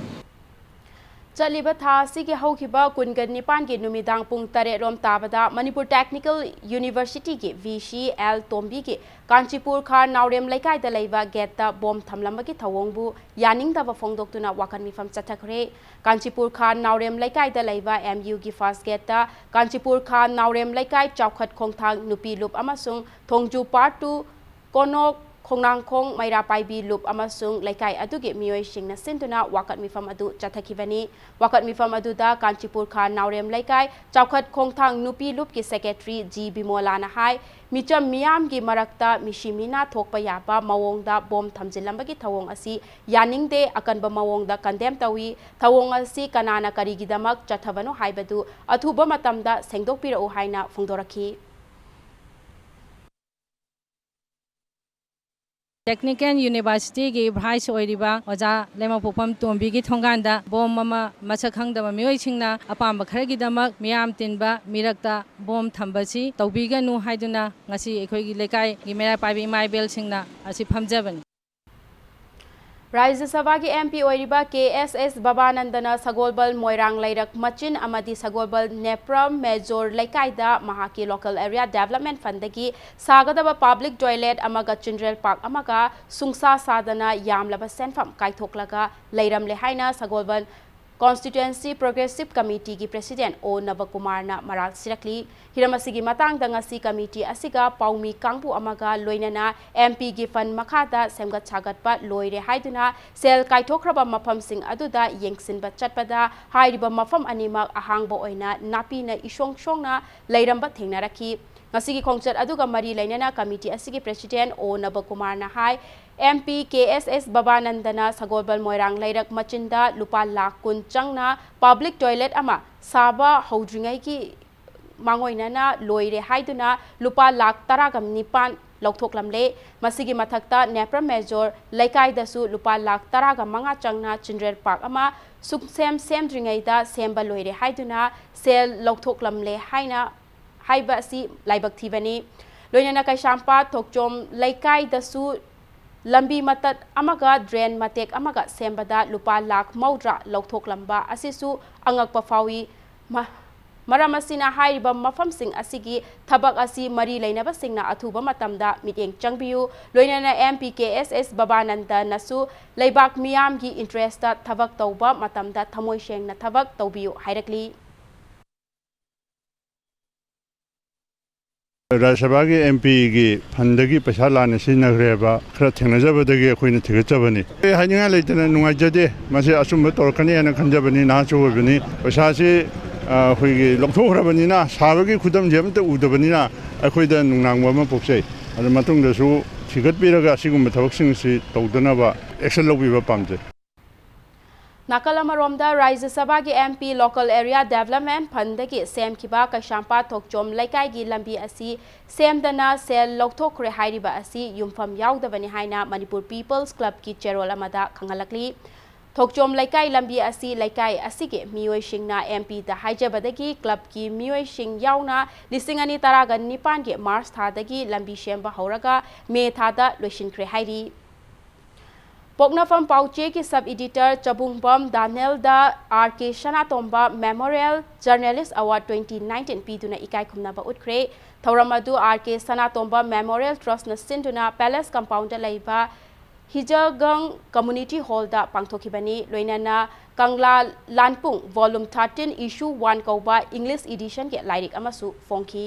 ꯆꯠꯂꯤꯕ ꯊꯥ ꯑꯁꯤꯒꯤ ꯍꯧꯈꯤꯕ ꯀꯨꯟꯒ ꯅꯤꯄꯥꯟꯒꯤ ꯅꯨꯃꯤꯗꯥꯡ ꯄꯨꯡ ꯇꯔꯦꯠ ꯔꯣꯝ ꯇꯥꯕꯗ ꯃꯅꯤꯄꯨꯔ Technical Universityꯒꯤ VC ꯑꯦꯜ ꯇꯣꯝꯕꯤꯒꯤ ꯀꯥꯟꯆꯤꯄꯨꯔ ꯈꯥ ꯅꯥꯎꯔꯦꯝ ꯂꯩꯀꯥꯏꯗ ꯂꯩꯕ gateꯇ bomb ꯊꯝꯂꯝꯕꯒꯤ ꯊꯧꯑꯣꯡꯕꯨ ꯌꯥꯅꯤꯡꯗꯕ ꯐꯣꯡꯗꯣꯛꯇꯨꯅ ꯋꯥꯀꯠ ꯃꯤꯐꯝ ꯆꯠꯊꯈ꯭ꯔꯦ꯫ ꯀꯥꯟꯆꯤꯄꯨꯔ ꯈꯥ ꯅꯥꯎꯔꯦꯝ ꯂꯩꯀꯥꯏꯗ ꯂꯩꯕ MUꯒꯤ first gateꯇ ꯀꯥꯟꯆꯤꯄꯨꯔ ꯈꯥ ꯅꯥꯎꯔꯦꯝ ꯂꯩꯀꯥꯏ ꯆꯥꯎꯈꯠ ꯈꯣꯡꯊꯥꯡ ꯅꯨꯄꯤ ꯂꯨꯞ ꯑꯃꯁꯨꯡ ꯊꯣꯡꯖꯨ Part two ꯀꯣꯅꯣꯛ, ꯈꯣꯡꯅꯥꯡꯈꯣꯡ, ꯃꯩꯔꯥ ꯄꯥꯏꯕꯤ ꯂꯨꯞ ꯑꯃꯁꯨꯡ ꯂꯩꯀꯥꯏ ꯑꯗꯨꯒꯤ ꯃꯤꯑꯣꯏꯁꯤꯡꯅ ꯁꯤꯟꯗꯨꯅ ꯋꯥꯀꯠ ꯃꯤꯐꯝ ꯑꯗꯨ ꯆꯠꯊꯈꯤꯕꯅꯤ꯫ ꯋꯥꯀꯠ ꯃꯤꯐꯝ ꯑꯗꯨꯗ ꯀꯥꯟꯆꯤꯄꯨꯔ ꯈꯥ ꯅꯥꯎꯔꯦꯝ ꯂꯩꯀꯥꯏ ꯆꯥꯎꯈꯠ ꯈꯣꯡꯊꯥꯡ ꯅꯨꯄꯤ ꯂꯨꯞꯀꯤ secretary ꯖꯤ ꯕꯤꯃꯣꯂꯥꯅ ꯍꯥꯏ, ꯃꯤꯆꯝ ꯃꯤꯌꯥꯝꯒꯤ ꯃꯔꯛꯇ ꯃꯤꯁꯤ ꯃꯤꯅꯥ ꯊꯣꯛꯄ ꯌꯥꯕ ꯃꯑꯣꯡꯗ bomb ꯊꯝꯖꯤꯜꯂꯝꯕꯒꯤ ꯊꯧꯑꯣꯡ ꯑꯁꯤ ꯌꯥꯅꯤꯡꯗꯦ, ꯑꯀꯟꯕ ꯃꯑꯣꯡꯗ condemn ꯇꯧꯏ꯫ ꯊꯧꯑꯣꯡ ꯑꯁꯤ ꯀꯅꯥꯅ ꯀꯔꯤꯒꯤꯗꯃꯛ ꯆꯠꯊꯕꯅꯣ ꯍꯥꯏꯕꯗꯨ ꯑꯊꯨꯕ ꯃꯇꯝꯗ ꯁꯦꯡꯗꯣꯛꯄꯤꯔꯛꯎ ꯍꯥꯏꯅ ꯐꯣꯡꯗꯣꯔꯛꯈꯤ꯫ Technical Universityꯒꯤ vice ꯑꯣꯏꯔꯤꯕ ꯑꯣꯖꯥ ꯂꯩꯃꯄꯣꯛꯄꯝ ꯇꯣꯝꯕꯤꯒꯤ ꯊꯣꯡꯒꯥꯟꯗ bomb ꯑꯃ ꯃꯁꯛ ꯈꯪꯗꯕ ꯃꯤꯑꯣꯏꯁꯤꯡꯅ ꯑꯄꯥꯝꯕ ꯈꯔꯒꯤꯗꯃꯛ ꯃꯤꯌꯥꯝ ꯇꯤꯟꯕ ꯃꯤꯔꯛꯇ bomb ꯊꯝꯕꯁꯤ ꯇꯧꯕꯤꯒꯅꯨ ꯍꯥꯏꯗꯨꯅ ꯉꯁꯤ ꯑꯩꯈꯣꯏꯒꯤ ꯂꯩꯀꯥꯏꯒꯤ ꯃꯩꯔꯥ ꯄꯥꯏꯕꯤ ꯏꯃꯥ ꯏꯕꯦꯜꯁꯤꯡꯅ ꯑꯁꯤ ꯐꯝꯖꯕꯅꯤ꯫ ꯔꯥꯖ꯭ꯌ ꯁꯚꯥꯒꯤ MP ꯑꯣꯏꯔꯤꯕ ꯀꯦ ꯑꯦꯁ ꯑꯦꯁ ꯕꯕꯥꯅꯟꯗꯅ ꯁꯒꯣꯜꯕꯜ ꯃꯣꯏꯔꯥꯡ ꯂꯩꯔꯛ ꯃꯆꯤꯟ ꯑꯃꯗꯤ ꯁꯒꯣꯜꯕꯜ ꯅꯦꯄ꯭ꯔꯝ ꯃꯦꯖꯣꯔ ꯂꯩꯀꯥꯏꯗ ꯃꯍꯥꯛꯀꯤ local area development fundꯗꯒꯤ ꯁꯥꯒꯗꯕ public toilet ꯑꯃꯒ children park ꯑꯃꯒ ꯁꯨꯡꯁꯥ ꯁꯥꯗꯅ ꯌꯥꯝꯂꯕ ꯁꯦꯟꯐꯝ ꯀꯥꯏꯊꯣꯛꯂꯒ ꯂꯩꯔꯝꯂꯦ ꯍꯥꯏꯅ ꯁꯒꯣꯜꯕꯜ Constituency Progressive Committeeꯒꯤ President ꯑꯣ ꯅꯕꯀꯨꯃꯥꯔꯅ ꯃꯔꯥꯜ ꯁꯤꯔꯛꯂꯤ꯫ ꯍꯤꯔꯝ ꯑꯁꯤꯒꯤ ꯃꯇꯥꯡꯗ ꯉꯁꯤ committee ꯑꯁꯤꯒ ꯄꯥꯎꯃꯤ ꯀꯥꯡꯕꯨ ꯑꯃꯒ ꯂꯣꯏꯅꯅ MPꯒꯤ fund ꯃꯈꯥꯗ ꯁꯦꯝꯒꯠ ꯁꯥꯒꯠꯄ ꯂꯣꯏꯔꯦ ꯍꯥꯏꯗꯨꯅ ꯁꯦꯜ ꯀꯥꯏꯊꯣꯛꯈ꯭ꯔꯕ ꯃꯐꯝꯁꯤꯡ ꯑꯗꯨꯗ ꯌꯦꯡꯁꯤꯟꯕ ꯆꯠꯄꯗ ꯍꯥꯏꯔꯤꯕ ꯃꯐꯝ ꯑꯅꯤꯃꯛ ꯑꯍꯥꯡꯕ ꯑꯣꯏꯅ ꯅꯥꯄꯤꯅ ꯏꯁꯣꯡ ꯁꯣꯡꯅ ꯂꯩꯔꯝꯕ ꯊꯦꯡꯅꯔꯛꯈꯤ꯫ ꯉꯁꯤꯒꯤ ꯈꯣꯡꯆꯠ ꯑꯗꯨꯒ ꯃꯔꯤ ꯂꯩꯅꯅ ꯀꯃꯤꯇꯤ ꯑꯁꯤꯒꯤ ꯄ꯭ꯔꯦꯁꯤꯗꯦꯟꯠ ꯑꯣ ꯅꯕꯀꯨꯃꯥꯔꯅ ꯍꯥꯏ, ꯑꯦꯝ ꯄꯤ ꯀꯦ ꯑꯦꯁ ꯑꯦꯁ ꯕꯕꯥꯅꯟꯗꯅ ꯁꯒꯣꯜꯕꯜ ꯃꯣꯏꯔꯥꯡ ꯂꯩꯔꯛ ꯃꯆꯤꯟꯗ ꯂꯨꯄꯥ ꯂꯥꯈ ꯀꯨꯟ ꯆꯪꯅ ꯄꯕ꯭ꯂꯤꯛ ꯇꯣꯏꯂꯦꯠ ꯑꯃ ꯁꯥꯕ ꯍꯧꯗ꯭ꯔꯤꯉꯩꯒꯤ ꯃꯥꯡꯑꯣꯏꯅꯅ ꯂꯣꯏꯔꯦ ꯍꯥꯏꯗꯨꯅ ꯂꯨꯄꯥ ꯂꯥꯈ ꯇꯔꯥꯒ ꯅꯤꯄꯥꯟ ꯂꯧꯊꯣꯛꯂꯝꯂꯦ꯫ ꯃꯁꯤꯒꯤ ꯃꯊꯛꯇ ꯅꯦꯄ꯭ꯔ ꯃꯦꯖꯣꯔ ꯂꯩꯀꯥꯏꯗꯁꯨ ꯂꯨꯄꯥ ꯂꯥꯈ ꯇꯔꯥꯒ ꯃꯉꯥ ꯆꯪꯅ ꯆꯤꯜꯗ꯭ꯔꯦꯟ ꯄꯥꯔꯛ ꯑꯃ ꯁꯨꯡꯁꯦꯝ ꯁꯦꯝꯗ꯭ꯔꯤꯉꯩꯗ ꯁꯦꯝꯕ ꯂꯣꯏꯔꯦ ꯍꯥꯏꯗꯨꯅ ꯁꯦꯜ ꯂꯧꯊꯣꯛꯂꯝꯂꯦ ꯍꯥꯏꯅ ꯍꯥꯏꯕ ꯑꯁꯤ ꯂꯥꯏꯕꯛ ꯊꯤꯕꯅꯤ꯫ ꯂꯣꯏꯅꯅ ꯀꯩꯁꯥꯝꯄꯥꯠ ꯊꯣꯛꯆꯣꯝ ꯂꯩꯀꯥꯏꯗꯁꯨ ꯂꯝꯕꯤ ꯃꯇꯠ ꯑꯃꯒ ꯗ꯭ꯔꯦꯟ ꯃꯇꯦꯛ ꯑꯃꯒ ꯁꯦꯝꯕꯗ ꯂꯨꯄꯥ ꯂꯥꯈ ꯃꯧꯗ꯭ꯔꯥ ꯂꯧꯊꯣꯛꯂꯝꯕ ꯑꯁꯤꯁꯨ ꯑꯉꯛꯄ ꯐꯥꯎꯏ꯫ ꯃ-, ꯃꯔꯝ ꯑꯁꯤꯅ ꯍꯥꯏꯔꯤꯕ ꯃꯐꯝꯁꯤꯡ ꯑꯁꯤꯒꯤ ꯊꯕꯛ ꯑꯁꯤ ꯃꯔꯤ ꯂꯩꯅꯕꯁꯤꯡꯅ ꯑꯊꯨꯕ ꯃꯇꯝꯗ ꯃꯤꯠꯌꯦꯡ ꯆꯪꯕꯤꯌꯨ꯫ ꯂꯣꯏꯅꯅ ꯑꯦꯝ ꯄꯤ ꯀꯦ ꯑꯦꯁ ꯑꯦꯁ ꯕꯕꯥꯅꯟꯗꯅꯁꯨ ꯂꯩꯕꯥꯛ ꯃꯤꯌꯥꯝꯒꯤ ꯏꯟꯇꯔꯦꯁꯇ ꯊꯕꯛ ꯇꯧꯕ ꯃꯇꯝꯗ ꯊꯃꯣꯏ ꯁꯦꯡꯅ ꯊꯕꯛ ꯇꯧꯕꯤꯌꯨ ꯍꯥꯏꯔꯛꯂꯤ꯫ ꯔꯥꯖ꯭ꯌ ꯁꯚꯥꯒꯤ ꯑꯦꯝ ꯄꯤꯒꯤ ꯐꯟꯗꯒꯤ ꯄꯩꯁꯥ ꯂꯥꯟꯅ ꯁꯤꯖꯤꯟꯅꯈ꯭ꯔꯦꯕ ꯈꯔ ꯊꯦꯡꯅꯖꯕꯗꯒꯤ ꯑꯩꯈꯣꯏꯅ ꯊꯤꯒꯠꯆꯕꯅꯤ꯫ ꯑꯩ ꯍꯥꯏꯅꯤꯡꯉꯥꯏ ꯂꯩꯇꯅ ꯅꯨꯡꯉꯥꯏꯖꯗꯦ꯫ ꯃꯁꯤ ꯑꯆꯨꯝꯕ ꯇꯧꯔꯛꯀꯅꯤ ꯍꯥꯏꯅ ꯈꯟꯖꯕꯅꯤ, ꯅꯍꯥꯁꯨ ꯑꯣꯏꯕꯅꯤ꯫ ꯄꯩꯁꯥꯁꯤ, ꯑ, ꯑꯩꯈꯣꯏꯒꯤ ꯂꯧꯊꯣꯛꯈ꯭ꯔꯕꯅꯤꯅ, ꯁꯥꯕꯒꯤ ꯈꯨꯗꯝꯁꯦ ꯑꯃꯠꯇ ꯎꯗꯕꯅꯤꯅ ꯑꯩꯈꯣꯏꯗ ꯅꯨꯡꯅꯥꯡꯕ ꯑꯃ ꯄꯣꯛꯆꯩ꯫ ꯑꯗꯨ ꯃꯇꯨꯡꯗꯁꯨ ꯊꯤꯒꯠꯄꯤꯔꯒ ꯑꯁꯤꯒꯨꯝꯕ ꯊꯕꯛꯁꯤꯡ ꯑꯁꯤ ꯇꯧꯗꯅꯕ action ꯂꯧꯕꯤꯕ ꯄꯥꯝꯖꯩ꯫ ꯅꯥꯀꯜ ꯑꯃꯔꯣꯝꯗ, ꯔꯥꯖ꯭ꯌ ꯁꯚꯥꯒꯤ M P Local Area Development Fundꯗꯒꯤ ꯁꯦꯝꯈꯤꯕ ꯀꯩꯁꯥꯝꯄꯥꯠ ꯊꯣꯛꯆꯣꯝ ꯂꯩꯀꯥꯏꯒꯤ ꯂꯝꯕꯤ ꯑꯁꯤ ꯁꯦꯝꯗꯅ ꯁꯦꯜ ꯂꯧꯊꯣꯛꯈ꯭ꯔꯦ ꯍꯥꯏꯔꯤꯕ ꯑꯁꯤ ꯌꯨꯝꯐꯝ ꯌꯥꯎꯗꯕꯅꯤ ꯍꯥꯏꯅ ꯃꯅꯤꯄꯨꯔ People's Clubꯀꯤ ꯆꯦꯔꯣꯜ ꯑꯃꯗ ꯈꯪꯍꯜꯂꯛꯂꯤ꯫ ꯊꯣꯛꯆꯣꯝ ꯂꯩꯀꯥꯏ ꯂꯝꯕꯤ ꯑꯁꯤ ꯂꯩꯀꯥꯏ ꯑꯁꯤꯒꯤ ꯃꯤꯑꯣꯏꯁꯤꯡꯅ ꯑꯦꯝ ꯄꯤꯗ ꯍꯥꯏꯖꯕꯗꯒꯤ clubꯀꯤ ꯃꯤꯑꯣꯏꯁꯤꯡ ꯌꯥꯎꯅ ꯂꯤꯁꯤꯡ ꯑꯅꯤ ꯇꯔꯥꯒ ꯅꯤꯄꯥꯟꯒꯤ March ꯊꯥꯗꯒꯤ ꯂꯝꯕꯤ ꯁꯦꯝꯕ ꯍꯧꯔꯒ May ꯊꯥꯗ ꯂꯣꯏꯁꯤꯟꯈ꯭ꯔꯦ ꯍꯥꯏꯔꯤ꯫ ꯄꯣꯛꯅꯐꯝ ꯄꯥꯎꯆꯦꯒꯤ sub editor ꯆꯕꯨꯡꯕꯝ ꯗꯥꯅꯦꯜꯗ ꯑꯥꯔ ꯀꯦ ꯁꯅꯥꯇꯣꯝꯕ Memorial Journalist Award twenty nineteen ꯄꯤꯗꯨꯅ ꯏꯀꯥꯏ ꯈꯨꯝꯅꯕ ꯎꯠꯈ꯭ꯔꯦ꯫ ꯊꯧꯔꯝ ꯑꯗꯨ ꯑꯥꯔ ꯀꯦ ꯁꯅꯥꯇꯣꯝꯕ Memorial Trustꯅ ꯁꯤꯟꯗꯨꯅ Palace Compoundꯗ ꯂꯩꯕ ꯍꯤꯖꯒꯪ Community Hallꯗ ꯄꯥꯡꯊꯣꯛꯈꯤꯕꯅꯤ꯫ ꯂꯣꯏꯅꯅ ꯀꯪꯂꯥ ꯂꯥꯟꯄꯨꯡ Volume thirteen Issue one ꯀꯧꯕ English editionꯒꯤ ꯂꯥꯏꯔꯤꯛ ꯑꯃꯁꯨ ꯐꯣꯡꯈꯤ꯫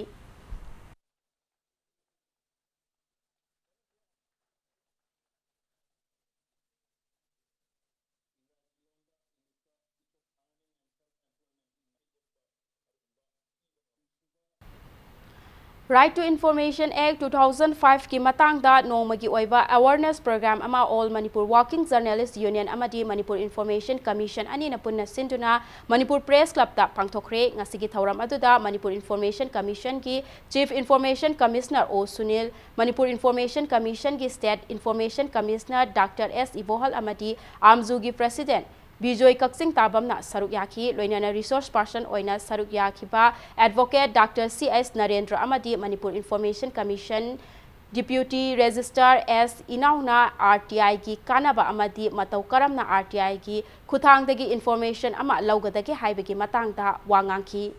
Right to Information Act two thousand five ꯀꯤ ꯃꯇꯥꯡꯗ ꯅꯣꯡꯃꯒꯤ ꯑꯣꯏꯕ awareness program ꯑꯃ All Manipur Working Journalist Union ꯑꯃꯗꯤ Manipur Information Commission ꯑꯅꯤꯅ ꯄꯨꯟꯅ ꯁꯤꯟꯗꯨꯅ Manipur Press Clubꯇ ꯄꯥꯡꯊꯣꯛꯈ꯭ꯔꯦ꯫ ꯉꯁꯤꯒꯤ ꯊꯧꯔꯝ ꯑꯗꯨꯗ Manipur Information Commissionꯒꯤ Chief Information Commissioner O Sunil, Manipur Information Commissionꯒꯤ State Information Commissioner Doctor S ꯏꯕꯣꯍꯜ ꯑꯃꯗꯤ ꯑꯥꯝꯖꯨꯒꯤ President ꯕꯤꯖꯣꯏ ꯀꯛꯆꯤꯡ ꯇꯥꯕꯝꯅ ꯁꯔꯨꯛ ꯌꯥꯈꯤ꯫ ꯂꯣꯏꯅꯅ resource person ꯑꯣꯏꯅ ꯁꯔꯨꯛ ꯌꯥꯈꯤꯕ Advocate Doctor C S Narendra ꯑꯃꯗꯤ Manipur Information Commission Deputy Registrar S ꯏꯅꯥꯎꯅ RTIꯒꯤ ꯀꯥꯟꯅꯕ ꯑꯃꯗꯤ ꯃꯇꯧ ꯀꯔꯝꯅ RTIꯒꯤ ꯈꯨꯠꯊꯥꯡꯗꯒꯤ information ꯑꯃ ꯂꯧꯒꯗꯒꯦ ꯍꯥꯏꯕꯒꯤ ꯃꯇꯥꯡꯗ ꯋꯥ ꯉꯥꯡꯈꯤ꯫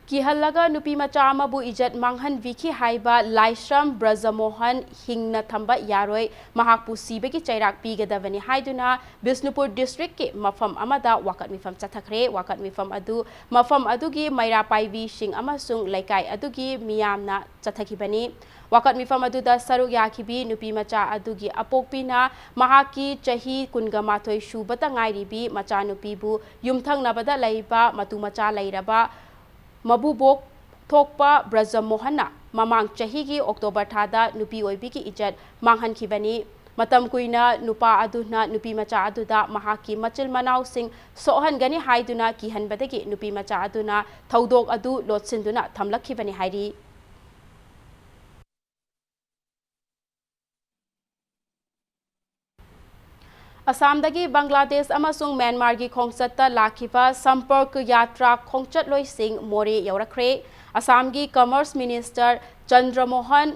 ꯀꯤꯍꯜꯂꯒ ꯅꯨꯄꯤ ꯃꯆꯥ ꯑꯃꯕꯨ ꯏꯖꯠ ꯃꯥꯡꯍꯟꯕꯤꯈꯤ ꯍꯥꯏꯕ ꯂꯥꯏꯁ꯭ꯔꯝ ꯕ꯭ꯔꯖꯃꯣꯍꯟ ꯍꯤꯡꯅ ꯊꯝꯕ ꯌꯥꯔꯣꯏ, ꯃꯍꯥꯛꯄꯨ ꯁꯤꯕꯒꯤ ꯆꯩꯔꯥꯛ ꯄꯤꯒꯗꯕꯅꯤ ꯍꯥꯏꯗꯨꯅ ꯕꯤꯁꯅꯨꯄꯨꯔ districtꯀꯤ ꯃꯐꯝ ꯑꯃꯗ ꯋꯥꯀꯠ ꯃꯤꯐꯝ ꯆꯠꯊꯈ꯭ꯔꯦ꯫ ꯋꯥꯀꯠ ꯃꯤꯐꯝ ꯑꯗꯨ ꯃꯐꯝ ꯑꯗꯨꯒꯤ ꯃꯩꯔꯥ ꯄꯥꯏꯕꯤꯁꯤꯡ ꯑꯃꯁꯨꯡ ꯂꯩꯀꯥꯏ ꯑꯗꯨꯒꯤ ꯃꯤꯌꯥꯝꯅ ꯆꯠꯊꯈꯤꯕꯅꯤ꯫ ꯋꯥꯀꯠ ꯃꯤꯐꯝ ꯑꯗꯨꯗ ꯁꯔꯨꯛ ꯌꯥꯈꯤꯕꯤ ꯅꯨꯄꯤ ꯃꯆꯥ ꯑꯗꯨꯒꯤ ꯑꯄꯣꯛꯄꯤꯅ ꯃꯍꯥꯛꯀꯤ ꯆꯍꯤ ꯀꯨꯟꯒ ꯃꯥꯊꯣꯏ ꯁꯨꯕꯇ ꯉꯥꯏꯔꯤꯕꯤ ꯃꯆꯥꯅꯨꯄꯤꯕꯨ ꯌꯨꯝꯊꯪꯅꯕꯗ ꯂꯩꯕ ꯃꯇꯨ ꯃꯆꯥ ꯂꯩꯔꯕ ꯃꯕꯨꯕꯣꯛ ꯊꯣꯛꯄ ꯕ꯭ꯔꯖꯃꯣꯍꯟꯅ ꯃꯃꯥꯡ ꯆꯍꯤꯒꯤ October ꯊꯥꯗ ꯅꯨꯄꯤ ꯑꯣꯏꯕꯤꯒꯤ ꯏꯖꯠ ꯃꯥꯡꯍꯟꯈꯤꯕꯅꯤ꯫ ꯃꯇꯝ ꯀꯨꯏꯅ ꯅꯨꯄꯥ ꯑꯗꯨꯅ ꯅꯨꯄꯤ ꯃꯆꯥ ꯑꯗꯨꯗ ꯃꯍꯥꯛꯀꯤ ꯃꯆꯤꯟ ꯃꯅꯥꯎꯁꯤꯡ ꯁꯣꯛꯍꯟꯒꯅꯤ ꯍꯥꯏꯗꯨꯅ ꯀꯤꯍꯟꯕꯗꯒꯤ ꯅꯨꯄꯤ ꯃꯆꯥ ꯑꯗꯨꯅ ꯊꯧꯗꯣꯛ ꯑꯗꯨ ꯂꯣꯠꯁꯤꯟꯗꯨꯅ ꯊꯝꯂꯛꯈꯤꯕꯅꯤ ꯍꯥꯏꯔꯤ꯫ ꯑꯁꯥꯝꯗꯒꯤ ꯕꯪꯒ꯭ꯂꯥꯗꯦꯁ ꯑꯃꯁꯨꯡ ꯃ꯭ꯌꯥꯟꯃꯥꯔꯒꯤ ꯈꯣꯡꯆꯠꯇ ꯂꯥꯛꯈꯤꯕ ꯁꯝꯄꯔꯛ ꯌꯥꯇ꯭ꯔꯥ ꯈꯣꯡꯆꯠꯂꯣꯏꯁꯤꯡ ꯃꯣꯔꯦ ꯌꯧꯔꯛꯈ꯭ꯔꯦ꯫ ꯑꯁꯥꯝꯒꯤ Commerce Minister ꯆꯟꯗ꯭ꯔꯃꯣꯍꯟ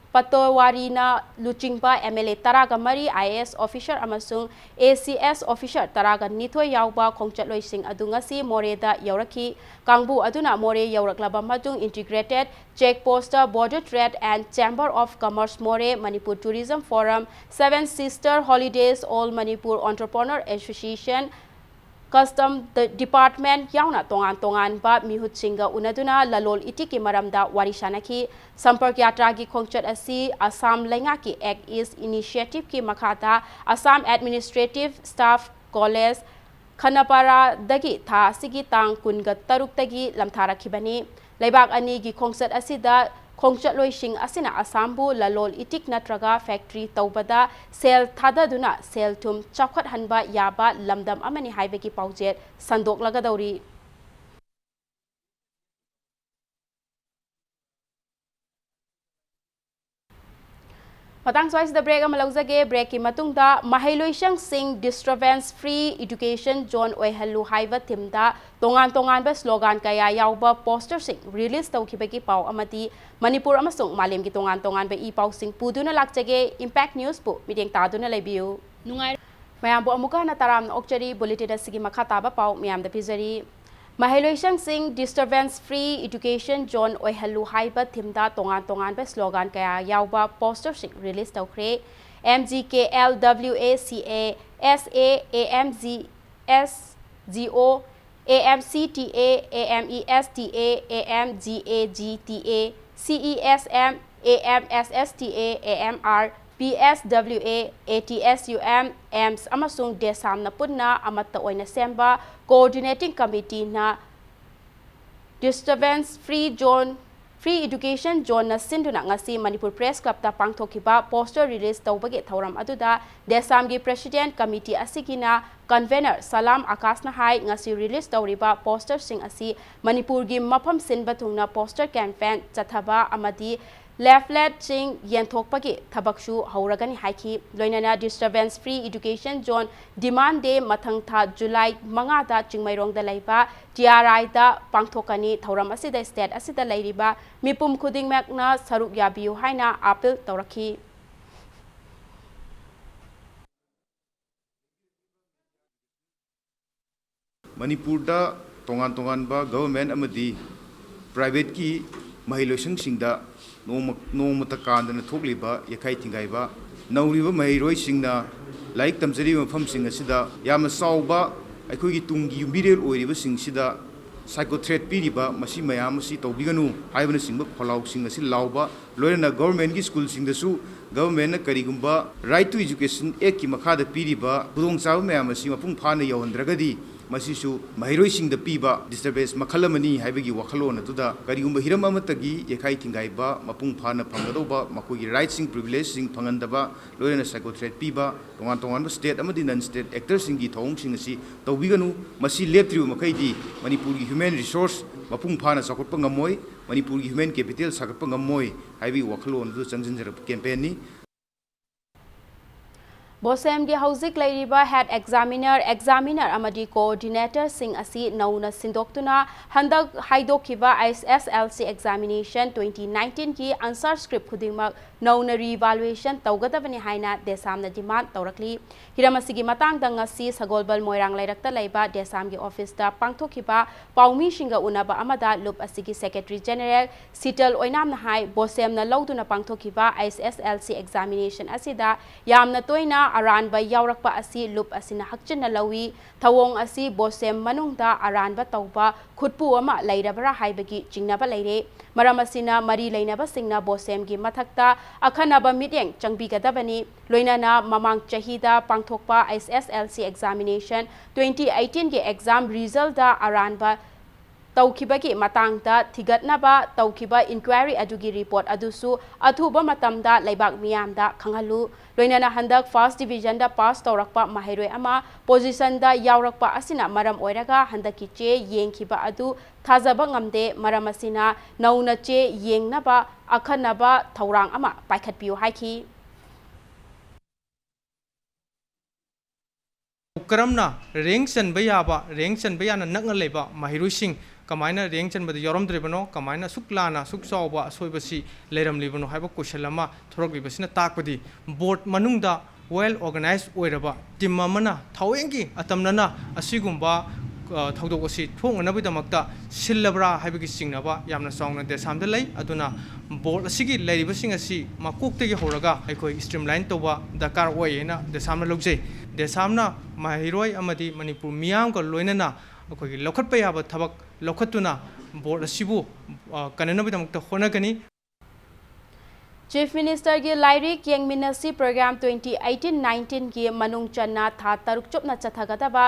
ꯄꯇꯣꯋꯥꯔꯤꯅ ꯂꯨꯆꯤꯡꯕ MLA ꯇꯔꯥꯒ ꯃꯔꯤ, IAS officer ꯑꯃꯁꯨꯡ ACS officer ꯇꯔꯥꯒ ꯅꯤꯊꯣꯏ ꯌꯥꯎꯕ ꯈꯣꯡꯆꯠꯂꯣꯏꯁꯤꯡ ꯑꯗꯨ ꯉꯁꯤ ꯃꯣꯔꯦꯗ ꯌꯧꯔꯛꯈꯤ꯫ ꯀꯥꯡꯕꯨ ꯑꯗꯨꯅ ꯃꯣꯔꯦ ꯌꯧꯔꯛꯂꯕ ꯃꯇꯨꯡ Integrated Check Post, Border Trade and Chamber of Commerce Moreh, Manipur Tourism Forum, Seven Sister Holidays, All Manipur Entrepreneur Association, Custom Department ꯌꯥꯎꯅ ꯇꯣꯉꯥꯟ ꯇꯣꯉꯥꯟꯕ ꯃꯤꯍꯨꯠꯁꯤꯡꯒ ꯎꯅꯗꯨꯅ ꯂꯂꯣꯜ ꯏꯇꯤꯛꯀꯤ ꯃꯔꯝꯗ ꯋꯥꯔꯤ ꯁꯥꯅꯈꯤ꯫ ꯁꯝꯄꯔꯛ ꯌꯥꯇ꯭ꯔꯥꯒꯤ ꯈꯣꯡꯆꯠ ꯑꯁꯤ ꯑꯁꯥꯝ ꯂꯩꯉꯥꯛꯀꯤ Act East Initiative ꯀꯤ ꯃꯈꯥꯗ Assam Administrative Staff ꯀꯣꯂꯦꯖ ꯈꯅꯄꯥꯔꯥꯗꯒꯤ ꯊꯥ ꯑꯁꯤꯒꯤ ꯇꯥꯡ ꯀꯨꯟꯒ ꯇꯔꯨꯛꯇꯒꯤ ꯂꯝꯊꯥꯔꯛꯈꯤꯕꯅꯤ꯫ ꯂꯩꯕꯥꯛ ꯑꯅꯤꯒꯤ ꯈꯣꯡꯆꯠ ꯑꯁꯤꯗ ꯈꯣꯡꯆꯠꯂꯣꯏꯁꯤꯡ ꯑꯁꯤꯅ ꯑꯁꯥꯝꯕꯨ ꯂꯂꯣꯜ ꯏꯇꯤꯛ ꯅꯠꯇ꯭ꯔꯒ ꯐꯦꯛꯇ꯭ꯔꯤ ꯇꯧꯕꯗ ꯁꯦꯜ ꯊꯥꯗꯗꯨꯅ ꯁꯦꯜ ꯊꯨꯝ ꯆꯥꯎꯈꯠꯍꯟꯕ ꯌꯥꯕ ꯂꯝꯗꯝ ꯑꯃꯅꯤ ꯍꯥꯏꯕꯒꯤ ꯄꯥꯎꯖꯦꯜ ꯁꯟꯗꯣꯛꯂꯒꯗꯧꯔꯤ꯫ ꯃꯇꯥꯡ ꯁ꯭ꯋꯥꯏꯁꯤꯗ ꯕ꯭ꯔꯦꯛ ꯑꯃ ꯂꯧꯖꯒꯦ꯫ ꯕ꯭ꯔꯦꯛꯀꯤ ꯃꯇꯨꯡꯗ ꯃꯍꯩꯂꯣꯏꯁꯪꯁꯤꯡ disturbance free education zone ꯑꯣꯏꯍꯜꯂꯨ ꯍꯥꯏꯕ ꯊꯤꯝꯗ ꯇꯣꯉꯥꯟ ꯇꯣꯉꯥꯟꯕ ꯁ꯭ꯂꯣꯒꯥꯟ ꯀꯌꯥ ꯌꯥꯎꯕ ꯄꯣꯁꯇꯔꯁꯤꯡ ꯔꯤꯂꯤꯖ ꯇꯧꯈꯤꯕꯒꯤ ꯄꯥꯎ ꯑꯃꯗꯤ ꯃꯅꯤꯄꯨꯔ ꯑꯃꯁꯨꯡ ꯃꯥꯂꯦꯝꯒꯤ ꯇꯣꯉꯥꯟ ꯇꯣꯉꯥꯟꯕ ꯏ ꯄꯥꯎꯁꯤꯡ ꯄꯨꯗꯨꯅ ꯂꯥꯛꯆꯒꯦ꯫ ꯏꯝꯄꯦꯛ ꯅ꯭ꯌꯨꯁꯄꯨ ꯃꯤꯠꯌꯦꯡ ꯇꯥꯗꯨꯅ ꯂꯩꯕꯤꯌꯨ꯫ ꯅꯨꯡꯉꯥꯏ-, ꯃꯌꯥꯝꯕꯨ ꯑꯃꯨꯛꯀ ꯍꯟꯅ ꯇꯔꯥꯝꯅ ꯑꯣꯛꯆꯔꯤ꯫ ꯕꯨꯂꯦꯇꯤꯟ ꯑꯁꯤꯒꯤ ꯃꯈꯥ ꯇꯥꯕ ꯄꯥꯎ ꯃꯌꯥꯝꯗ ꯄꯤꯖꯔꯤ꯫ ꯃꯍꯩꯂꯣꯏꯁꯪꯁꯤꯡ disturbance free education zone ꯑꯣꯏꯍꯜꯂꯨ ꯍꯥꯏꯕ ꯊꯤꯝꯗ ꯇꯣꯉꯥꯟ ꯇꯣꯉꯥꯟꯕ ꯁ꯭ꯂꯣꯒꯥꯟ ꯀꯌꯥ ꯌꯥꯎꯕ ꯄꯣꯁꯇꯔꯁꯤꯡ ꯔꯤꯂꯤꯖ ꯇꯧꯈ꯭ꯔꯦ꯫ M G K L W A C A S A A M G S G O A M C T A A M E S T A A M G A G T A C E S M A M S S T A A M R P S W A A T S U M, AMS ꯑꯃꯁꯨꯡ ꯗꯦꯁꯥꯝꯅ ꯄꯨꯟꯅ ꯑꯃꯠꯇ ꯑꯣꯏꯅ ꯁꯦꯝꯕ Coordinating Committeeꯅ disturbance free zone, free education zoneꯅ ꯁꯤꯟꯗꯨꯅ ꯉꯁꯤ Manipur press ꯀ꯭ꯂꯕꯇ ꯄꯥꯡꯊꯣꯛꯈꯤꯕ poster release ꯇꯧꯕꯒꯤ ꯊꯧꯔꯝ ꯑꯗꯨꯗ ꯗꯦꯁꯥꯝꯒꯤ ꯄ꯭ꯔꯦꯁꯤꯗꯦꯟꯠ ꯀꯃꯤꯇꯤ ꯑꯁꯤꯒꯤꯅ ꯀꯟꯚꯦꯅꯔ ꯁꯂꯥꯝ ꯑꯀꯥꯁꯅ ꯍꯥꯏ, ꯉꯁꯤ ꯔꯤꯂꯤꯖ ꯇꯧꯔꯤꯕ ꯄꯣꯁꯇꯔꯁꯤꯡ ꯑꯁꯤ ꯃꯅꯤꯄꯨꯔꯒꯤ ꯃꯐꯝ ꯁꯤꯟꯕ ꯊꯨꯡꯅ ꯄꯣꯁꯇꯔ ꯀꯦꯝꯄꯦꯟ ꯆꯠꯊꯕ ꯑꯃꯗꯤ ꯂꯦꯐꯂꯦꯠꯁꯤꯡ ꯌꯦꯟꯊꯣꯛꯄꯒꯤ ꯊꯕꯛꯁꯨ ꯍꯧꯔꯒꯅꯤ ꯍꯥꯏꯈꯤ꯫ ꯂꯣꯏꯅꯅ disturbance free education zone demand day ꯃꯊꯪ ꯊꯥ ꯖꯨꯂꯥꯏ ꯃꯉꯥꯗ ꯆꯤꯡꯃꯩꯔꯣꯡꯗ ꯂꯩꯕ T R Iꯗ ꯄꯥꯡꯊꯣꯛꯀꯅꯤ꯫ ꯊꯧꯔꯝ ꯑꯁꯤꯗ ꯁ꯭ꯇꯦꯠ ꯑꯁꯤꯗ ꯂꯩꯔꯤꯕ ꯃꯤꯄꯨꯝ ꯈꯨꯗꯤꯡꯃꯛꯅ ꯁꯔꯨꯛ ꯌꯥꯕꯤꯌꯨ ꯍꯥꯏꯅ ꯑꯥꯄꯤꯜ ꯇꯧꯔꯛꯈꯤ꯫ ꯃꯅꯤꯄꯨꯔꯗ ꯇꯣꯉꯥꯟ ꯇꯣꯉꯥꯟꯕ ꯒꯚꯔꯟꯃꯦꯟꯠ ꯑꯃꯗꯤ ꯄ꯭ꯔꯥꯏꯚꯦꯠꯀꯤ ꯃꯍꯩꯂꯣꯏꯁꯪꯁꯤꯡꯗ ꯅꯣꯡꯃ, ꯅꯣꯡꯃꯇ ꯀꯥꯟꯗꯅ ꯊꯣꯛꯂꯤꯕ ꯌꯦꯠꯈꯥꯏ ꯊꯤꯡꯒꯥꯏꯕ, ꯅꯧꯔꯤꯕ ꯃꯍꯩꯔꯣꯏꯁꯤꯡꯅ ꯂꯥꯏꯔꯤꯛ ꯇꯝꯖꯔꯤꯕ ꯃꯐꯝꯁꯤꯡ ꯑꯁꯤꯗ ꯌꯥꯝꯅ ꯆꯥꯎꯕ ꯑꯩꯈꯣꯏꯒꯤ ꯇꯨꯡꯒꯤ ꯌꯨꯝꯕꯤꯔꯦꯜ ꯑꯣꯏꯔꯤꯕꯁꯤꯡꯁꯤꯗ Psycho threat ꯄꯤꯔꯤꯕ ꯃꯁꯤ ꯃꯌꯥꯝ ꯑꯁꯤ ꯇꯧꯕꯤꯒꯅꯨ ꯍꯥꯏꯕꯅꯆꯤꯡꯕ ꯈꯣꯜꯂꯥꯎꯁꯤꯡ ꯑꯁꯤ ꯂꯥꯎꯕ, ꯂꯣꯏꯅꯅ ꯒꯣꯔꯃꯦꯟꯒꯤ ꯁ꯭ꯀꯨꯜꯁꯤꯡꯗꯁꯨ ꯒꯣꯔꯃꯦꯟꯅ ꯀꯔꯤꯒꯨꯝꯕ Right to Education Act ꯀꯤ ꯃꯈꯥꯗ ꯄꯤꯔꯤꯕ ꯈꯨꯗꯣꯡꯆꯥꯕ ꯃꯌꯥꯝ ꯑꯁꯤ ꯃꯄꯨꯡ ꯐꯥꯅ ꯌꯧꯍꯟꯗ꯭ꯔꯒꯗꯤ ꯃꯁꯤꯁꯨ ꯃꯍꯩꯔꯣꯏꯁꯤꯡꯗ ꯄꯤꯕ disturbance ꯃꯈꯜ ꯑꯃꯅꯤ ꯍꯥꯏꯕꯒꯤ ꯋꯥꯈꯜꯂꯣꯟ ꯑꯗꯨꯗ ꯀꯔꯤꯒꯨꯝꯕ ꯍꯤꯔꯝ ꯑꯃꯠꯇꯒꯤ ꯌꯩꯈꯥꯏ ꯊꯤꯡꯒꯥꯏꯕ ꯃꯄꯨꯡ ꯐꯥꯅ ꯐꯪꯒꯗꯧꯕ ꯃꯈꯣꯏꯒꯤ rightꯁꯤꯡ, privilegeꯁꯤꯡ ꯐꯪꯍꯟꯗꯕ, ꯂꯣꯏꯅꯅ psycho threat ꯄꯤꯕ, ꯇꯣꯉꯥꯟ ꯇꯣꯉꯥꯟꯕ state ꯑꯃꯗꯤ non state actorꯁꯤꯡꯒꯤ ꯊꯧꯑꯣꯡꯁꯤꯡ ꯑꯁꯤ ꯇꯧꯕꯤꯒꯅꯨ꯫ ꯃꯁꯤ ꯂꯦꯞꯇ꯭ꯔꯤꯕ ꯃꯈꯩꯗꯤ ꯃꯅꯤꯄꯨꯔꯒꯤ human resource ꯃꯄꯨꯡ ꯐꯥꯅ ꯆꯥꯎꯈꯠꯄ ꯉꯝꯃꯣꯏ, ꯃꯅꯤꯄꯨꯔꯒꯤ human capital ꯁꯥꯒꯠꯄ ꯉꯝꯃꯣꯏ ꯍꯥꯏꯕꯒꯤ ꯋꯥꯈꯜꯂꯣꯟ ꯑꯗꯨ ꯆꯪꯁꯤꯟꯖꯔꯛꯄ campaignꯅꯤ꯫ ꯕꯣꯁꯦꯝꯒꯤ ꯍꯧꯖꯤꯛ ꯂꯩꯔꯤꯕ head examiner, examiner ꯑꯃꯗꯤ coordinatorꯁꯤꯡ ꯑꯁꯤ ꯅꯧꯅ ꯁꯤꯟꯗꯣꯛꯇꯨꯅ ꯍꯟꯗꯛ ꯍꯥꯏꯗꯣꯛꯈꯤꯕ S S L C examination twenty nineteenꯒꯤ answer script ꯈꯨꯗꯤꯡꯃꯛ ꯅꯧꯅ reevaluation ꯇꯧꯒꯗꯕꯅꯤ ꯍꯥꯏꯅ ꯗꯦꯁꯥꯝꯅ demand ꯇꯧꯔꯛꯂꯤ꯫ ꯍꯤꯔꯝ ꯑꯁꯤꯒꯤ ꯃꯇꯥꯡꯗ ꯉꯁꯤ ꯁꯒꯣꯜꯕꯜ ꯃꯣꯏꯔꯥꯡ ꯂꯩꯔꯛꯇ ꯂꯩꯕ ꯗꯦꯁꯥꯝꯒꯤ officeꯇ ꯄꯥꯡꯊꯣꯛꯈꯤꯕ ꯄꯥꯎꯃꯤꯁꯤꯡꯒ ꯎꯅꯕ ꯑꯃꯗ ꯂꯨꯞ ꯑꯁꯤꯒꯤ secretary general ꯁꯤꯇꯜ ꯑꯣꯏꯅꯥꯝꯅ ꯍꯥꯏ, ꯕꯣꯁꯦꯝꯅ ꯂꯧꯗꯨꯅ ꯄꯥꯡꯊꯣꯛꯈꯤꯕ S S L C examination ꯑꯁꯤꯗ ꯌꯥꯝꯅ ꯇꯣꯏꯅ ꯑꯔꯥꯟꯕ ꯌꯥꯎꯔꯛꯄ ꯑꯁꯤ ꯂꯨꯞ ꯑꯁꯤꯅ ꯍꯛꯆꯤꯟꯅ ꯂꯧꯏ꯫ ꯊꯧꯑꯣꯡ ꯑꯁꯤ ꯕꯣꯁꯦꯝ ꯃꯅꯨꯡꯗ ꯑꯔꯥꯟꯕ ꯇꯧꯕ ꯈꯨꯠꯄꯨ ꯑꯃ ꯂꯩꯔꯕ꯭ꯔꯥ ꯍꯥꯏꯕꯒꯤ ꯆꯤꯡꯅꯕ ꯂꯩꯔꯦ꯫ ꯃꯔꯝ ꯑꯁꯤꯅ ꯃꯔꯤ ꯂꯩꯅꯕꯁꯤꯡꯅ ꯕꯣꯁꯦꯝꯒꯤ ꯃꯊꯛꯇ ꯑꯈꯟꯅꯕ ꯃꯤꯠꯌꯦꯡ ꯆꯪꯕꯤꯒꯗꯕꯅꯤ꯫ ꯂꯣꯏꯅꯅ ꯃꯃꯥꯡ ꯆꯍꯤꯗ ꯄꯥꯡꯊꯣꯛꯄ S S L C examination twenty eighteenꯒꯤ exam resultꯇ ꯑꯔꯥꯟꯕ ꯇꯧꯈꯤꯕꯒꯤ ꯃꯇꯥꯡꯗ ꯊꯤꯒꯠꯅꯕ ꯇꯧꯈꯤꯕ inquiry ꯑꯗꯨꯒꯤ report ꯑꯗꯨꯁꯨ ꯑꯊꯨꯕ ꯃꯇꯝꯗ ꯂꯩꯕꯥꯛ ꯃꯤꯌꯥꯝꯗ ꯈꯪꯍꯜꯂꯨ꯫ ꯂꯣꯏꯅꯅ ꯍꯟꯗꯛ first divisionꯗ pass ꯇꯧꯔꯛꯄ ꯃꯍꯩꯔꯣꯏ ꯑꯃ positionꯗ ꯌꯥꯎꯔꯛꯄ ꯑꯁꯤꯅ ꯃꯔꯝ ꯑꯣꯏꯔꯒ ꯍꯟꯗꯛꯀꯤ ꯆꯦ ꯌꯦꯡꯈꯤꯕ ꯑꯗꯨ ꯊꯥꯖꯕ ꯉꯝꯗꯦ꯫ ꯃꯔꯝ ꯑꯁꯤꯅ ꯅꯧꯅ ꯆꯦ ꯌꯦꯡꯅꯕ ꯑꯈꯟꯅꯕ ꯊꯧꯔꯥꯡ ꯑꯃ ꯄꯥꯏꯈꯠꯄꯤꯌꯨ ꯍꯥꯏꯈꯤ꯫ ꯀꯔꯝꯅ rank ꯆꯟꯕ ꯌꯥꯕ, rank ꯆꯟꯕ ꯌꯥꯅ ꯅꯛꯅ ꯂꯩꯕ ꯃꯍꯩꯔꯣꯏꯁꯤꯡ ꯀꯃꯥꯏꯅ rank ꯆꯟꯕꯗ ꯌꯥꯎꯔꯝꯗ꯭ꯔꯤꯕꯅꯣ, ꯀꯃꯥꯏꯅ ꯑꯁꯨꯛ ꯂꯥꯟꯅ ꯑꯁꯨꯛ ꯆꯥꯎꯕ ꯑꯁꯣꯏꯕꯁꯤ ꯂꯩꯔꯝꯂꯤꯕꯅꯣ ꯍꯥꯏꯕ question ꯑꯃ ꯊꯣꯔꯛꯂꯤꯕꯁꯤꯅ ꯇꯥꯛꯄꯗꯤ board ꯃꯅꯨꯡꯗ well organized ꯑꯣꯏꯔꯕ team ꯑꯃꯅ ꯊꯋꯥꯏꯒꯤ ꯑꯇꯝꯅꯅ ꯑꯁꯤꯒꯨꯝꯕ, ꯑ, ꯊꯧꯗꯣꯛ ꯑꯁꯤ ꯊꯣꯛꯅꯅꯕꯒꯤꯗꯃꯛꯇ ꯁꯤꯜꯂꯕ꯭ꯔꯥ ꯍꯥꯏꯕꯒꯤ ꯆꯤꯡꯅꯕ ꯌꯥꯝꯅ ꯆꯥꯎꯅ ꯗꯦꯁꯥꯝꯗ ꯂꯩ꯫ ꯑꯗꯨꯅ board ꯑꯁꯤꯒꯤ ꯂꯩꯔꯤꯕꯁꯤꯡ ꯑꯁꯤ ꯃꯀꯣꯛꯇꯒꯤ ꯍꯧꯔꯒ ꯑꯩꯈꯣꯏ streamline ꯇꯧꯕ ꯗꯔꯀꯥꯔ ꯑꯣꯏ ꯍꯥꯏꯅ ꯗꯦꯁꯥꯝꯅ ꯂꯧꯖꯩ꯫ ꯗꯦꯁꯥꯝꯅ ꯃꯍꯩꯔꯣꯏ ꯑꯃꯗꯤ ꯃꯅꯤꯄꯨꯔ ꯃꯤꯌꯥꯝꯒ ꯂꯣꯏꯅꯅ ꯑꯩꯈꯣꯏꯒꯤ ꯂꯧꯈꯠꯄ ꯌꯥꯕ ꯊꯕꯛ ꯂꯧꯈꯠꯇꯨꯅ ꯕꯣꯔꯗ ꯑꯁꯤꯕꯨ, ꯑ, ꯀꯟꯅꯅꯕꯒꯤꯗꯃꯛꯇ ꯍꯣꯠꯅꯒꯅꯤ꯫ Chief Ministerꯒꯤ ꯂꯥꯏꯔꯤꯛ ꯌꯦꯡꯃꯤꯟꯅꯁꯤ program twenty eighteen nineteenꯒꯤ ꯃꯅꯨꯡ ꯆꯟꯅ ꯊꯥ ꯇꯔꯨꯛ ꯆꯨꯞꯅ ꯆꯠꯊꯒꯗꯕ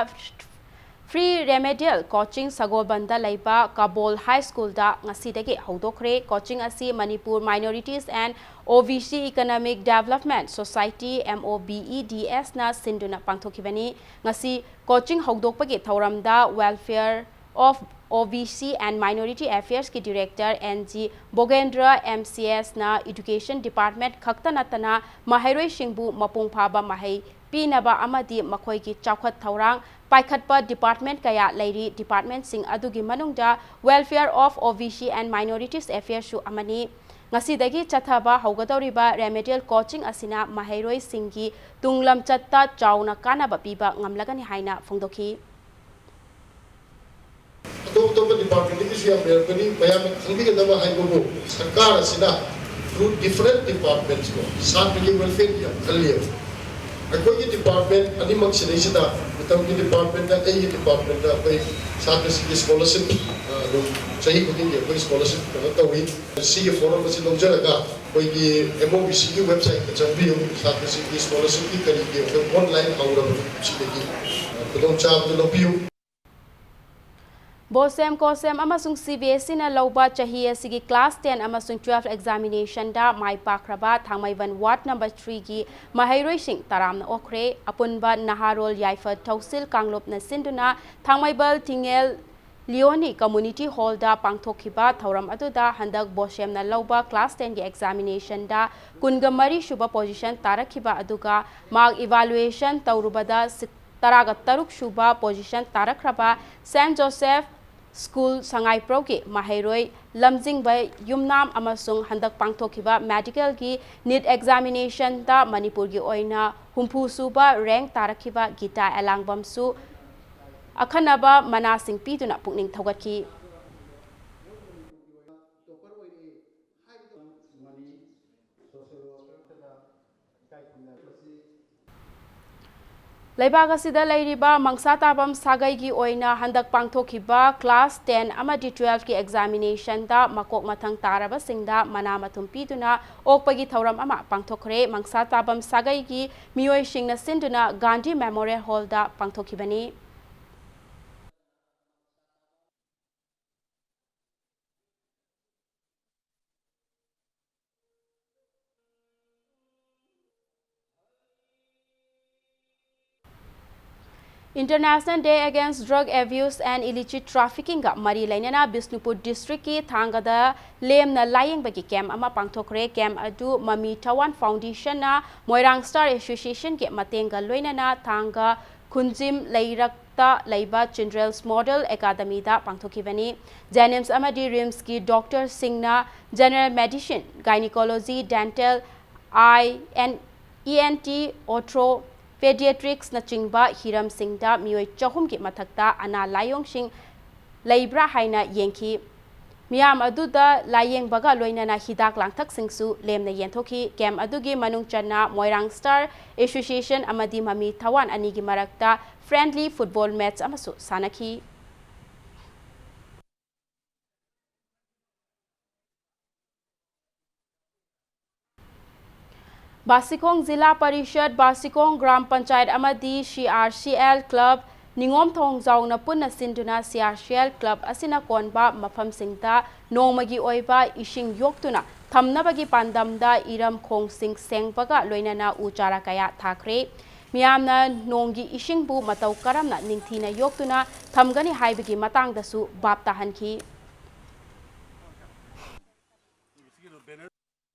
free remedial coaching ꯁꯒꯣꯜꯕꯟꯗ ꯂꯩꯕ ꯀꯕꯣꯜ High Schoolꯗ ꯉꯁꯤꯗꯒꯤ ꯍꯧꯗꯣꯛꯈ꯭ꯔꯦ꯫ Coaching ꯑꯁꯤ Manipur Minorities and OBC Economic Development Society, MOBEDSꯅ ꯁꯤꯟꯗꯨꯅ ꯄꯥꯡꯊꯣꯛꯈꯤꯕꯅꯤ꯫ ꯉꯁꯤ coaching ꯍꯧꯗꯣꯛꯄꯒꯤ ꯊꯧꯔꯝꯗ Welfare of OBC and Minority Affairsꯀꯤ Director N G ꯕꯣꯒꯦꯟꯗ꯭ꯔ, MCSꯅ Education Department ꯈꯛꯇ ꯅꯠꯇꯅ ꯃꯍꯩꯔꯣꯏꯁꯤꯡꯕꯨ ꯃꯄꯨꯡ ꯐꯥꯕ ꯃꯍꯩ ꯄꯤꯅꯕ ꯑꯃꯗꯤ ꯃꯈꯣꯏꯒꯤ ꯆꯥꯎꯈꯠ ꯊꯧꯔꯥꯡ ꯄꯥꯏꯈꯠꯄ department ꯀꯌꯥ ꯂꯩꯔꯤ꯫ Departmentꯁꯤꯡ ꯑꯗꯨꯒꯤ ꯃꯅꯨꯡꯗ Welfare of OBC and Minorities Affairsꯁꯨ ꯑꯃꯅꯤ꯫ ꯉꯁꯤꯗꯒꯤ ꯆꯠꯊꯕ ꯍꯧꯒꯗꯧꯔꯤꯕ remedial coaching ꯑꯁꯤꯅ ꯃꯍꯩꯔꯣꯏꯁꯤꯡꯒꯤ ꯇꯨꯡ ꯂꯝꯆꯠꯇ ꯆꯥꯎꯅ ꯀꯥꯟꯅꯕ ꯄꯤꯕ ꯉꯝꯂꯒꯅꯤ ꯍꯥꯏꯅ ꯐꯣꯡꯗꯣꯛꯈꯤ꯫ ꯑꯇꯣꯞ ꯑꯇꯣꯞꯄ departmentꯇꯒꯤꯁꯨ ꯌꯥꯝ ꯂꯩꯔꯛꯀꯅꯤ꯫ ꯃꯌꯥꯝꯅ ꯈꯪꯕꯤꯒꯗꯕ ꯍꯥꯏꯕꯕꯨ, ꯁꯔꯀꯥꯔ ꯑꯁꯤꯅ through different departmentsꯀꯣ, ꯁꯥꯇ꯭ꯔꯒꯤ welfareꯒꯤ ꯌꯥꯝ ꯈꯜꯂꯤꯕ꯫ ꯑꯩꯈꯣꯏꯒꯤ department ꯑꯅꯤꯃꯛ ꯁꯤꯗꯩꯁꯤꯗ, ꯃꯇꯝꯒꯤ departmentꯇ, ꯑꯩꯒꯤ departmentꯇ ꯑꯩꯈꯣꯏ ꯁꯥꯇ꯭ꯔꯁꯤꯡꯒꯤ scholarship, ꯑ, ꯑꯗꯨꯝ ꯆꯍꯤ ꯈꯨꯗꯤꯡꯒꯤ ꯑꯩꯈꯣꯏ scholarship ꯀꯩꯅꯣ ꯇꯧꯏ꯫ ꯁꯤꯒꯤ form ꯑꯁꯤ ꯂꯧꯖꯔꯒ ꯑꯩꯈꯣꯏꯒꯤ MOBCꯒꯤ websiteꯇ ꯆꯪꯕꯤꯌꯨ꯫ ꯁꯥꯇ꯭ꯔꯁꯤꯡꯒꯤ scholarshipꯀꯤ ꯀꯔꯤꯒꯤ ꯑꯩꯈꯣꯏ online ꯍꯧꯔꯕꯅꯤ꯫ ꯁꯤꯗꯒꯤ, ꯑ, ꯈꯨꯗꯣꯡꯆꯥꯕꯗꯨ ꯂꯧꯕꯤꯌꯨ꯫ BOSEM, COSEM ꯑꯃꯁꯨꯡ CBSEꯅ ꯂꯧꯕ ꯆꯍꯤ ꯑꯁꯤꯒꯤ class ten ꯑꯃꯁꯨꯡ twelve examinationꯗ ꯃꯥꯏ ꯄꯥꯛꯈ꯭ꯔꯕ ꯊꯥꯡꯃꯩꯕꯟ ward number threeꯒꯤ ꯃꯍꯩꯔꯣꯏꯁꯤꯡ ꯇꯔꯥꯝꯅ ꯑꯣꯛꯈ꯭ꯔꯦ꯫ ꯑꯄꯨꯟꯕ ꯅꯍꯥꯔꯣꯜ ꯌꯥꯏꯐ ꯊꯧꯁꯤꯜ ꯀꯥꯡꯂꯨꯞꯅ ꯁꯤꯟꯗꯨꯅ ꯊꯥꯡꯃꯩꯕꯟ ꯊꯤꯡꯉꯦꯜ ꯂꯤꯑꯣꯅꯤ community hallꯗ ꯄꯥꯡꯊꯣꯛꯈꯤꯕ ꯊꯧꯔꯝ ꯑꯗꯨꯗ ꯍꯟꯗꯛ BOSEMꯅ ꯂꯧꯕ class tenꯒꯤ examinationꯗ ꯀꯨꯟꯒ ꯃꯔꯤ ꯁꯨꯕ position ꯇꯥꯔꯛꯈꯤꯕ ꯑꯗꯨꯒ mark evaluation ꯇꯧꯔꯨꯕꯗ ꯁꯤ-, ꯇꯔꯥꯒ ꯇꯔꯨꯛ ꯁꯨꯕ position ꯇꯥꯔꯛꯈ꯭ꯔꯕ Saint Joseph School ꯁꯉꯥꯏꯄ꯭ꯔꯧꯒꯤ ꯃꯍꯩꯔꯣꯏ ꯂꯝꯖꯤꯡꯕ ꯌꯨꯝꯅꯥꯝ ꯑꯃꯁꯨꯡ ꯍꯟꯗꯛ ꯄꯥꯡꯊꯣꯛꯈꯤꯕ medicalꯒꯤ NEET examinationꯗ ꯃꯅꯤꯄꯨꯔꯒꯤ ꯑꯣꯏꯅ ꯍꯨꯝꯐꯨ ꯁꯨꯕ rank ꯇꯥꯔꯛꯈꯤꯕ ꯒꯤꯇꯥ ꯑꯦꯂꯥꯡꯕꯝꯁꯨ ꯑꯈꯟꯅꯕ ꯃꯅꯥꯁꯤꯡ ꯄꯤꯗꯨꯅ ꯄꯨꯛꯅꯤꯡ ꯊꯧꯒꯠꯈꯤ꯫ ꯂꯩꯕꯥꯛ ꯑꯁꯤꯗ ꯂꯩꯔꯤꯕ ꯃꯪꯁꯥ ꯇꯥꯕꯝ ꯁꯥꯒꯩꯒꯤ ꯑꯣꯏꯅ ꯍꯟꯗꯛ ꯄꯥꯡꯊꯣꯛꯈꯤꯕ class ten ꯑꯃꯗꯤ twelve ꯀꯤ examination ꯗ ꯃꯀꯣꯛ ꯃꯊꯪ ꯇꯥꯔꯕꯁꯤꯡꯗ ꯃꯅꯥ ꯃꯊꯨꯝ ꯄꯤꯗꯨꯅ ꯑꯣꯛꯄꯒꯤ ꯊꯧꯔꯝ ꯑꯃ ꯄꯥꯡꯊꯣꯛꯈ꯭ꯔꯦ꯫ ꯃꯪꯁꯥ ꯇꯥꯕꯝ ꯁꯥꯒꯩꯒꯤ ꯃꯤꯑꯣꯏꯁꯤꯡꯅ ꯁꯤꯟꯗꯨꯅ Gandhi Memorial Hall the ꯄꯥꯡꯊꯣꯛꯈꯤꯕꯅꯤ꯫ International Day Against Drug Abuse and Illicit Trafficking ꯒ ꯃꯔꯤ ꯂꯩꯅꯅ ꯕꯤꯁꯅꯨꯄꯨꯔ district ꯀꯤ ꯊꯥꯡꯒꯗ ꯂꯦꯝꯅ ꯂꯥꯌꯦꯡꯕꯒꯤ camp ꯑꯃ ꯄꯥꯡꯊꯣꯛꯈ꯭ꯔꯦ꯫ Camp ꯑꯗꯨ ꯃꯃꯤ ꯊꯋꯥꯟ Foundation ꯅ ꯃꯣꯏꯔꯥꯡ Star Association ꯒꯤ ꯃꯇꯦꯡꯒ ꯂꯣꯏꯅꯅ ꯊꯥꯡꯒ ꯈꯨꯟꯖꯤꯝ ꯂꯩꯔꯛꯇ ꯂꯩꯕ Children's Model Academy ꯗ ꯄꯥꯡꯊꯣꯛꯈꯤꯕꯅꯤ꯫ JNIMS ꯑꯃꯗꯤ RIMS ꯀꯤ doctor ꯁꯤꯡꯅ general medicine, gynecology, dental, eye and ENT, ortho, pediatrics ꯅꯆꯤꯡꯕ ꯍꯤꯔꯝꯁꯤꯡꯗ ꯃꯤꯑꯣꯏ ꯆꯍꯨꯝꯒꯤ ꯃꯊꯛꯇ ꯑꯅꯥ ꯂꯥꯏꯑꯣꯡꯁꯤꯡ ꯂꯩꯕ꯭ꯔꯥ ꯍꯥꯏꯅ ꯌꯦꯡꯈꯤ꯫ ꯃꯤꯌꯥꯝ ꯑꯗꯨꯗ ꯂꯥꯌꯦꯡꯕꯒ ꯂꯣꯏꯅꯅ ꯍꯤꯗꯥꯛ ꯂꯥꯡꯊꯛꯁꯤꯡꯁꯨ ꯂꯦꯝꯅ ꯌꯦꯟꯊꯣꯛꯈꯤ꯫ Camp ꯑꯗꯨꯒꯤ ꯃꯅꯨꯡ ꯆꯟꯅ ꯃꯣꯏꯔꯥꯡ Star Association ꯑꯃꯗꯤ ꯃꯃꯤ ꯊꯋꯥꯟ ꯑꯅꯤꯒꯤ ꯃꯔꯛꯇ friendly football match ꯑꯃꯁꯨ ꯁꯥꯟꯅꯈꯤ꯫ ꯕꯥꯁꯤꯈꯣꯡ ꯖꯤꯂꯥ ꯄꯔꯤꯁꯗ, ꯕꯥꯁꯤꯈꯣꯡ ꯒ꯭ꯔꯥꯝ ꯄꯟꯆꯥꯌꯠ ꯑꯃꯗꯤ CRCL club ꯅꯤꯉꯣꯝ ꯊꯣꯡꯖꯥꯎꯅ ꯄꯨꯟꯅ ꯁꯤꯟꯗꯨꯅ CRCL club ꯑꯁꯤꯅ ꯀꯣꯟꯕ ꯃꯐꯝꯁꯤꯡꯗ ꯅꯣꯡꯃꯒꯤ ꯑꯣꯏꯕ ꯏꯁꯤꯡ ꯌꯣꯛꯇꯨꯅ ꯊꯝꯅꯕꯒꯤ ꯄꯥꯟꯗꯝꯗ ꯏꯔꯝ ꯈꯣꯡꯁꯤꯡ ꯁꯦꯡꯕꯒ ꯂꯣꯏꯅꯅ ꯎ ꯆꯥꯔꯥ ꯀꯌꯥ ꯊꯥꯈ꯭ꯔꯦ꯫ ꯃꯤꯌꯥꯝꯅ ꯅꯣꯡꯒꯤ ꯏꯁꯤꯡꯕꯨ ꯃꯇꯧ ꯀꯔꯝꯅ ꯅꯤꯡꯊꯤꯅ ꯌꯣꯛꯇꯨꯅ ꯊꯝꯒꯅꯤ ꯍꯥꯏꯕꯒꯤ ꯃꯇꯥꯡꯗꯁꯨ ꯚꯥꯞ ꯇꯥꯍꯟꯈꯤ꯫